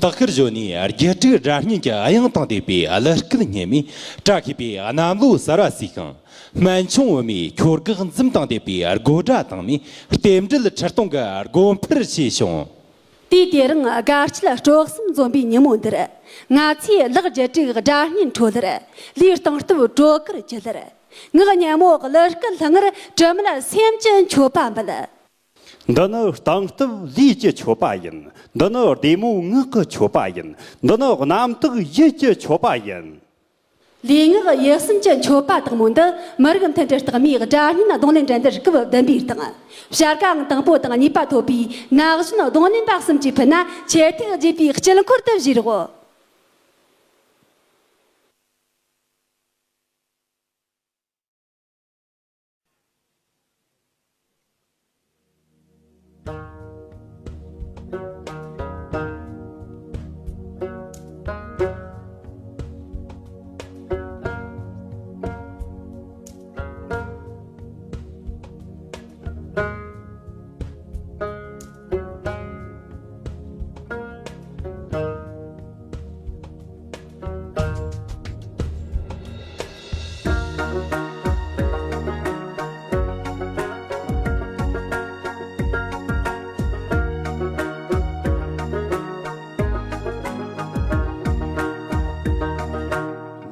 ལྟག་ཁར་བཞོན་ནས་རྒྱུད་དྲུག་སྒྲ་སྙན་གྱི་དབྱངས་དང་བསྡེབས་པའི་གླུ་སྐད་སྙན་མོས་བཀྲ་ཤིས་པའི་གནམ་ལོ་གསར་བ་གསོས་ཤིང་། སྨན་ཆུང་བུ་མོས་ཁྱོ་ག་འཛུམ་དང་བསྡེབས་པའི་དགོད་སྒྲ་དྭངས་མས་རྟེན་འབྲེལ་ཁྲི་སྟོང་གི་སྒོ་འཕར་ཕྱེས་བྱུང་། དུས་དེ་རིང་དགའ་སྤྲོའི་སྤྲོ་གསུམ་འཛོམས་པའི་ཉིན་མོ་འདིར། ང་ཚོས་ལེགས་བརྒྱད་དྲུག་སྒྲ་སྙན་འཕྲོ་ལར། ལུས་གཏིང་སྟོབས་སྒྲོ་དཀར་གྱི་ལར། ངག་སྙན་མོ་གླུ་སྐད་ལྷང་ངེར་དྲི་མེད་སེམས་ཀྱི་མཆོད་པ་འབུལ། འདི་ནི་གཏིང་སྟོབས་ལུས་ཀྱི་མཆོད་པ་ཡིན། འདི་ནི་བདེ་མོ་ངག་གི་མཆོད་པ་ཡིན། འདི་ནི་རྣམ་དག་ཡིད་ཀྱི་མཆོད་པ་ཡིན། ལུས་ངག་ཡིད་གསུམ་གྱི་མཆོད་པ་དག་མོ་འདི། མི་རིགས་མཐུན་སྒྲིལ་རྟགས་མའི་སྒྲ་སྙན་རྡུང་ལེན་འགྲན་བསྡུར་སྐབས་བདུན་པའི་སྟེང་། བྱ་དགའ་ཨང་དང་པོ་དང་གཉིས་པ་ཐོབ་པའི་ན་གཞོན་རྡུང་ལེན་པ་གསུམ་གྱིས་ཕུལ་ན་ཆེ་ཐུགས་དགྱེས་པའི་དཀྱིལ་འཁོར་དུ་བཞེས་རོགས།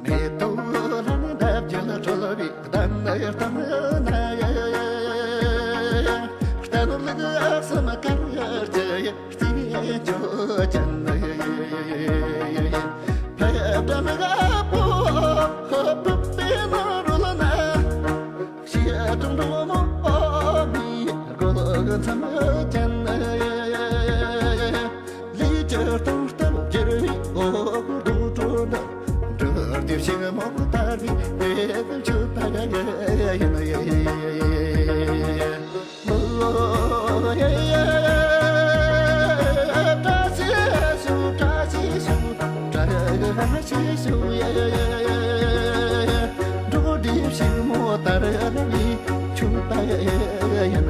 མེ་ཏོག་ལ་ནི་འདབ་བརྒྱད་གྲོལ་བའི་གདན་སྟེང་ན། གཏན་ལུགས་གསུམ་གར་གྱི་རྩེ་འཇོ་ཅན། ཕེབས་དང་དགའ་པོ་ཕུབ་པའི་ནོར་བུ་ན། ཞེ་དྲག་འགྲོ་མོ་མིའི་སྒོ་མཚམས་ཅན། ལུས་ཀྱི་གཏིང་སྟོབས་བསྒྱུར་བའི་འོག་རྡོ་གྲོ་ན། འབྲུག་ལྡེ་ཕྱུག་མོ་ལྟར་བའི་དཔལ་མཆོད་པ་ཡིན། བཀྲ་ཤིས་ཤོག་བཀྲ་ཤིས་ཤོག་བཀྲ་ཤིས་ཤོག་ཡེ། འབྲུག་ལྡེ་ཕྱུག་མོ་ལྟར་བའི་མཆོད་པ་ཡིན།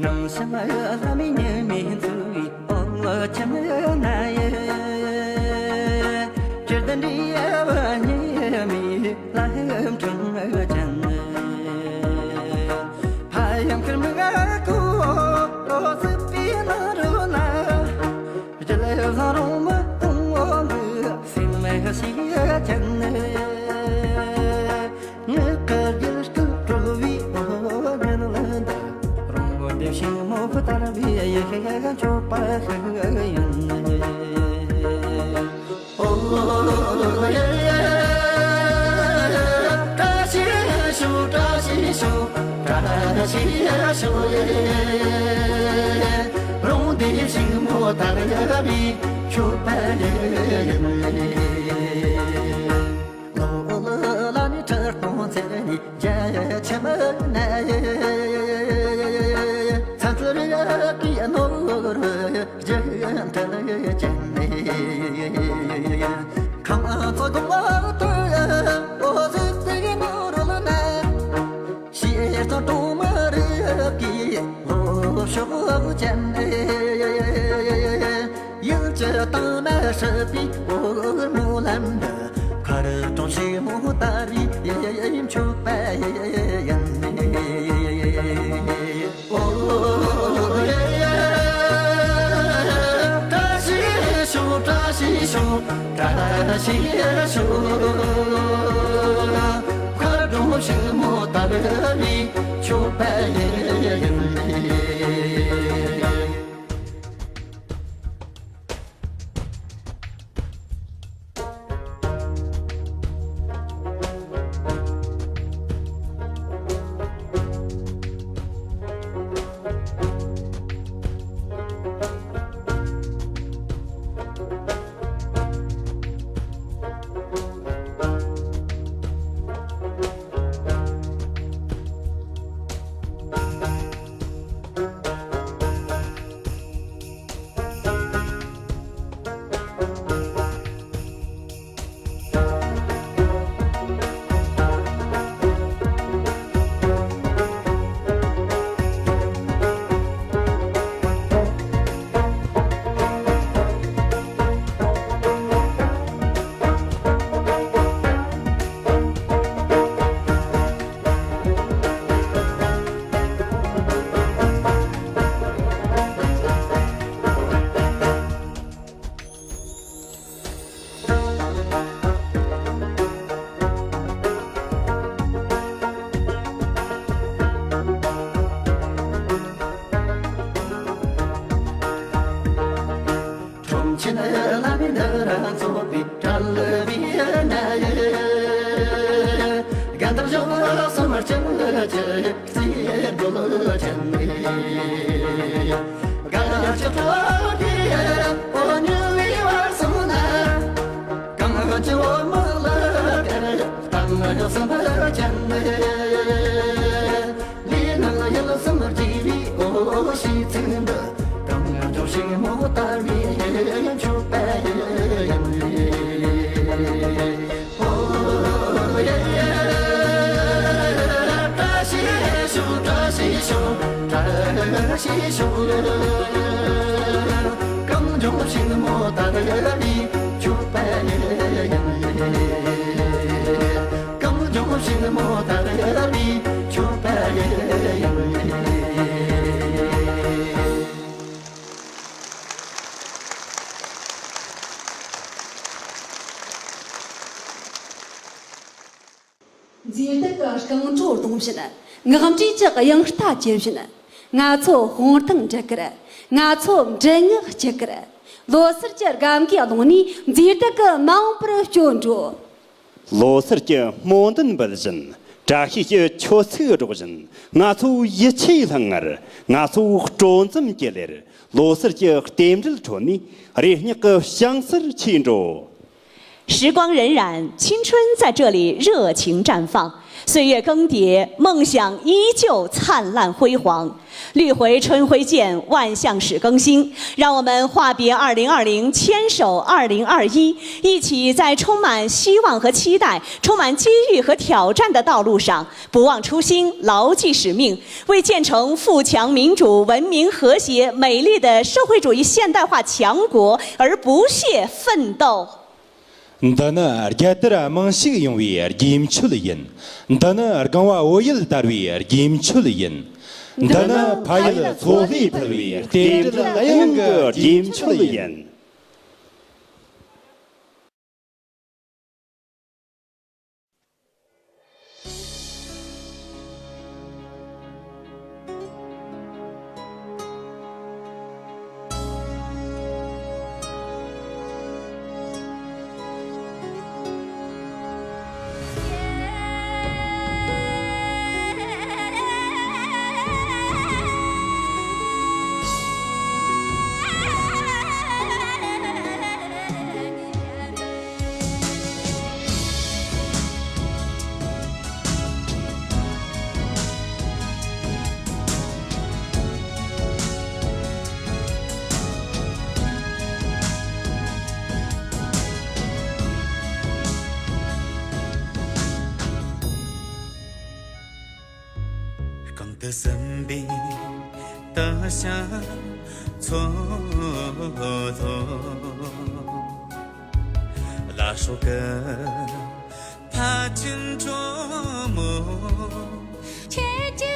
ནང་ཤ་ལྷ་མིའི་ཉི་མའི་འཚོ་བའི་འོག་ཁྱིམ་ན་ཡེ། ཁྱེར་དང་འདྲིས་པ་ཉི་མའི་ལྷ་ཁང་ཅན། ཕ་ཡང་ཁིར་མི་ང་ཀོ་སྲིད་པའི་ནང་རུ་ན། རྒྱལ་བཟང་རོང་མི་དུང་འོ་འདི་སེམས་ཤེས་ཅན། ངག་གི་རྒྱལ་སྐད་གྲོལ་བའི་འོ་ངན་ལ་འདི། རོང་བོ་ལྡེ་ཕྱུག་མོ་ལྟར་བའི་ཡེ་ཤེས་མཆོད་པ་ཞིག་ཡིན། ཨོ་ཡེ་ཡེ། བཀྲ་ཤིས་ཤོག་བཀྲ་ཤིས་ཤོག་བཀྲ་ཤིས་ཤོག་ཡེ། རོང་ལྡེ་ཕྱུག་མོ་ལྟར་བའི་མཆོད་པ་ཡིན། ལོ་ལ་ནི་ཁྲི་སྟོང་ཚེ་ནི་རྒྱ་ཆེན་མོ་ན། ཚན་རྩལ་རིག་གི་ནོར་རྒྱུན་དུ་ཅན། ཁང་བཟོ་གོང་མ་དུ་འོ་ཟི་ཟི་ནོར་ལ་ན། ཤེས་རྟོགས་གྲོང་མི་རིགས་ཀྱི་ལོ་ཕྱོགས་ཅན། ཡུལ་གྱི་དྭངས་མ་སྲིད་པའི་འོ་སྨོན་ལམ་འདི། མཁར་གྲོང་ཆེན་མོ་ལྟར་བའི་མཆོད་པ་ཡིན། ཨོ་ཡེ་ཡེ། བཀྲ་ཤིས་ཤོག་བཀྲ་ཤིས་ཤོག་བཀྲ་ཤིས་ཤོག་མཁར་གྲོང་ཆེན་མོ་ལྟར་བའི་མཆོད་པ་ཡིན། མཛེས་སྡུག་གི་རྐང་བྲོ་རྡུང་བཞིན། ངག་འབྲས་ཀྱི་དབྱངས་རྟ་གྱེར་བཞིན། ང་ཚོ་དཔུང་ཐང་སྒྲིལ་ཁར། ང་ཚོ་མགྲིན་ངག་གཅིག་ཁར། ལོ་སར་གྱི་སྒམ་གའི་ཀློང་ནས་མཛེས་སྡུག་གི་མ་འོངས་པར་སྐྱོད་འགྲོ། ལོ་སར་གྱི་སྨོན་འདུན་འབུལ་བཞིན། བཀྲ་ཤིས་ཀྱི་ཆོས་ཚིག་སྒྲོག་བཞིན། ང་ཚོ་ཡིད་ཆེས་ལྷང་ངར། ང་ཚོ་སྤྲོ་འཛུམ་གྱི་ལེར། ལོ་སར་གྱི་རྟེན་འབྲེལ་ཁྲོད་ནས་རེ་སྙེག་གི་བྱང་སར་ཆས་འགྲོ། 时光荏苒，青春在这里热情绽放。岁月更迭，梦想依旧灿烂辉煌。绿回春晖见，万象始更新。让我们话别二零二零，牵手二零二一，一起在充满希望和期待、充满机遇和挑战的道路上，不忘初心，牢记使命，为建成富强、民主、文明、和谐、美丽的社会主义现代化强国而不懈奋斗。 འདི་ནི་རྒྱལ་དར་རྨང་ཕྱུག་ཡོང་བའི་དགོས་མཆོད་ཡིན། འདི་ནི་སྒང་བ་བོད་ཡུལ་དར་བའི་དགོས་མཆོད་ཡིན། འདི་ནི་ཕ་ཡུལ་མཚོ་ལྷོའི་ཕུལ་བའི་རྟེན་འབྲེལ་གཡང་གི་དགོས་མཆོད་ཡིན། གང་དུ་ཟིན་པའི་ད་ཞག་མཚོ་ལྷོ། ལ་སོགས་ཀྱི་ཕ་ཆིན་གྲོ་མོ། ཁྱེད་ཀྱི་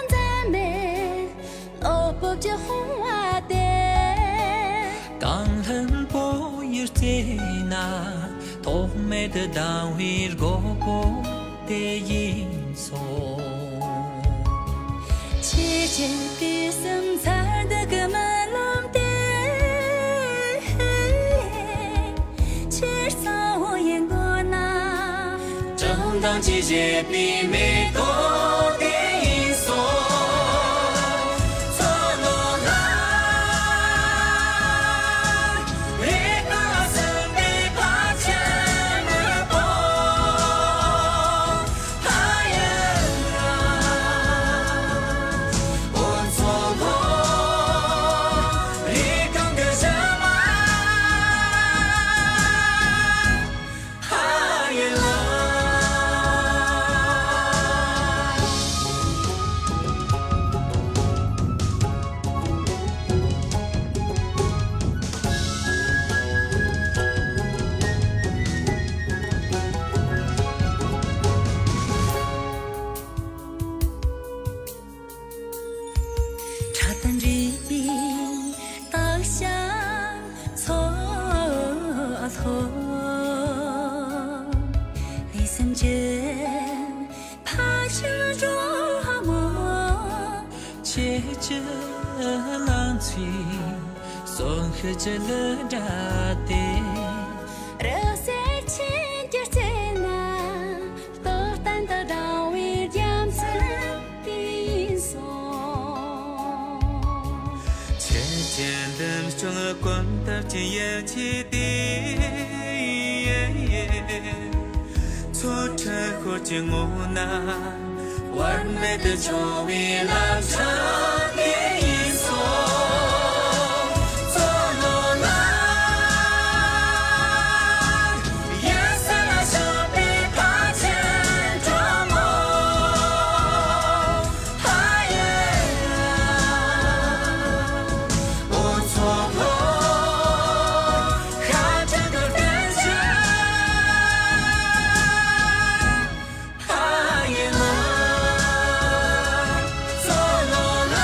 འཛད་མེད་གློ་བུར་གྱི་དཔུང་བ་དེ། རྐང་ལྷུན་པོ་ཡི་རྩེ་ན། ཐོགས་མེད་དུ་ལྡང་བའི་མགོ་བོ་དེ་ཡིན་སོང་། ཆེས་ཆེར་དུས་གསུམ་མཚར་སྡུག་གི་རྨི་ལམ་དེ། ཕྱིར་གཙང་བོ་ཡི་མགོ་ན། བཀྲག་མདངས་ཀྱིས་བཞད་པའི་མེ་ཏོག་དེ་ཡིན་སོང་། མཚོ་ལྷོ་ལ། རེ་ཁ་ཟིན་པའི་ཕ་ཆེན་མི་པོ། ཕྲ་དང་རིང་པོའི་སྟག་ཤར་མཚོ་ལྷོ། ལུས་སེམས་ཀྱི་ཕ་ཆེན་གྲོ་མོ། ཁྱེད་ཀྱི་ལང་ཚོའི་གསོན་ཤུལ་གྱི་གླུ་སྒྲ་དེ། རི་གསེབ་ཆུ་གི་རྩེ་ན། རྟོགས་ལྡན་ ཀྱི་ངོ་ན། བར་མེད་དུ་འཕྱོ་བའི་ལམ་འཕྲང་དེ་ཡིན་སོང་། ཚོར་ལོ་ལ། ཡ་ས་ལ་ཤོག་པའི་ཕ་ཆེན་གྲོགས་མོ། ཧ་ཡེ། འོ་ཚོགས་ལོ། ཤ་ཁྲག་གི་རྟེན་འབྱུང་། ཧ་ཡེ་ལ། ཚོགས་ལོ་ལ།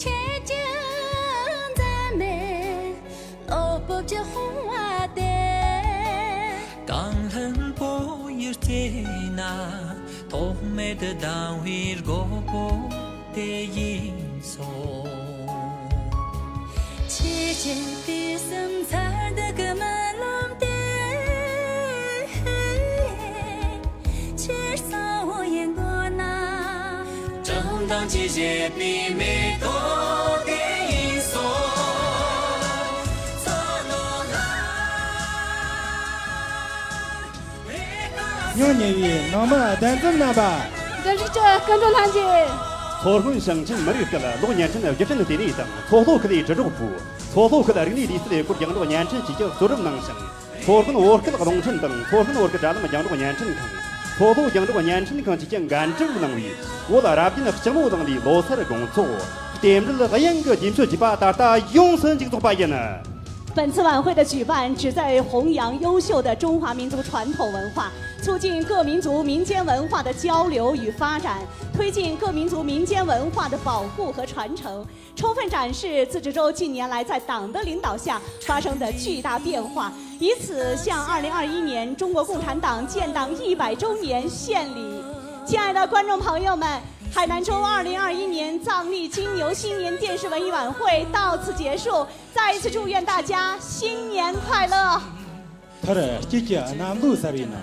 ཁྱེད་ཀྱི་འཛད་མེད་གློ་བུར་གྱི་དཔུང་བ་དེ། རྐང་ལྷུན་པོ་ཡི་རྩེ་ན་ཐོགས་མེད་དུ་ལྡང་བའི་མགོན་པོ་དེ་ཡིན་སོང་། ཆེས་ཆེར་དུས་གསུམ་མཚར་སྡུག་གི་རྨི་ལམ་དེ། ཁྱེད་གསལ་བོ་ཡི་མགོ་ན། བཀྲག་མདངས་ཀྱིས་བཞད་པའི་མེ་ཏོག་དེ་ཡིན་སོང་། མཚོ་ལྷོ་ལྷ། སྙིང་ཉེ་བའི་ནང་མི་གདན་འཛོམས་རྣམ་པ། འདི་རིགས་ཀྱི་སྐུ་མགྲོན་ལྷན་རྒྱས། མཚོ་སྔོན་ཞིང་ཆེན་མི་རིགས་སྐད་གློག་བརྙན་འཕྲིན་བརྒྱུད་འཕྲིན་ལྟེ་གནས་དང་མཚོ་ལྷོ་ཁུལ་ལས་དྲིལ་སྒྲོག་པུའུ། མཚོ་ལྷོ་ཁུལ་རིག་གནས་ལུས་རྩལ་ལས་སྐོར་རྒྱང་སྒྲོག་བརྙན་འཕྲིན་བཅས་ཀྱིས་གཙོ་སྒྲུབ་གནང་ཞིང་། མཚོ་སྔོན་བོད་སྐད་རླུང་འཕྲིན་དང་མཚོ་སྔོན་བོད་སྐད་དྲ་ལམ་རྒྱང་སྒྲོག་བརྙན་འཕྲིན་ཁང་། མཚོ་ལྷོ་རྒྱང་སྒྲོག་བརྙན་འཕྲིན་ཁང་བཅས་ཀྱིས་འགན་སྒྲུབ་གནང་བའི་བོད་རབ་བརྟན་སྤྱི་ནོར་གླིང་ལའི་ལོ་གསར་དགོང་ཚོགས་རྟེན་འབྲེལ་དབྱིངས་ཀྱི་རྗེས་མཆོད་ཅེས་པ་ད་ལྟ་ཡོངས་སུ་མཇུག་རྫོགས་པ་ཡིན། 本次晚会的举办旨在于弘扬优秀的中华民族传统文化，促进各民族民间文化的交流与发展，推进各民族民间文化的保护和传承，充分展示自治州近年来在党的领导下发生的巨大变化，以此向二零二一年中国共产党建党一百周年献礼。亲爱的观众朋友们，海南州二零二一年藏历金牛新年电视文艺晚会到此结束。 再一次祝愿大家新年快乐！ མཐར་སྐྱིད་ཀྱི་གནམ་ལོ་གསར་བའི་ནང་།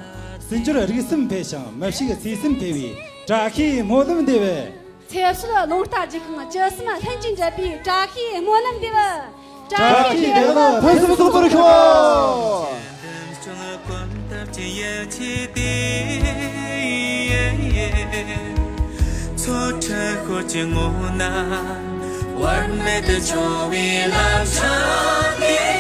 ཟིན་གྱུར་རིག་སེམས་འཕེལ་ཞིང་མི་ཕྱུགས་ཚེ་སེམས་འཕེལ་བའི་བཀྲ་ཤིས་སྨོན་ལམ་འདེབས། ཚེ་སྲོད་རླུང་རྟ་རྒྱུད་ཁང་བཅུ་གསུམ་ལྷན་ཅིག་འབྲེལ་བའི་བཀྲ་ཤིས་སྨོན་ལམ་འདེབས། བཀྲ་ཤིས་བདེ་ལེགས་ཕུན་སུམ་ཚོགས་པར་ཤོག། མཚོ་ཁྲི་ཤོར་གྱི་ངོས་ན། བར་མེད་དུ་འཕྱོ་བའི་ལམ་བྱང་དེ།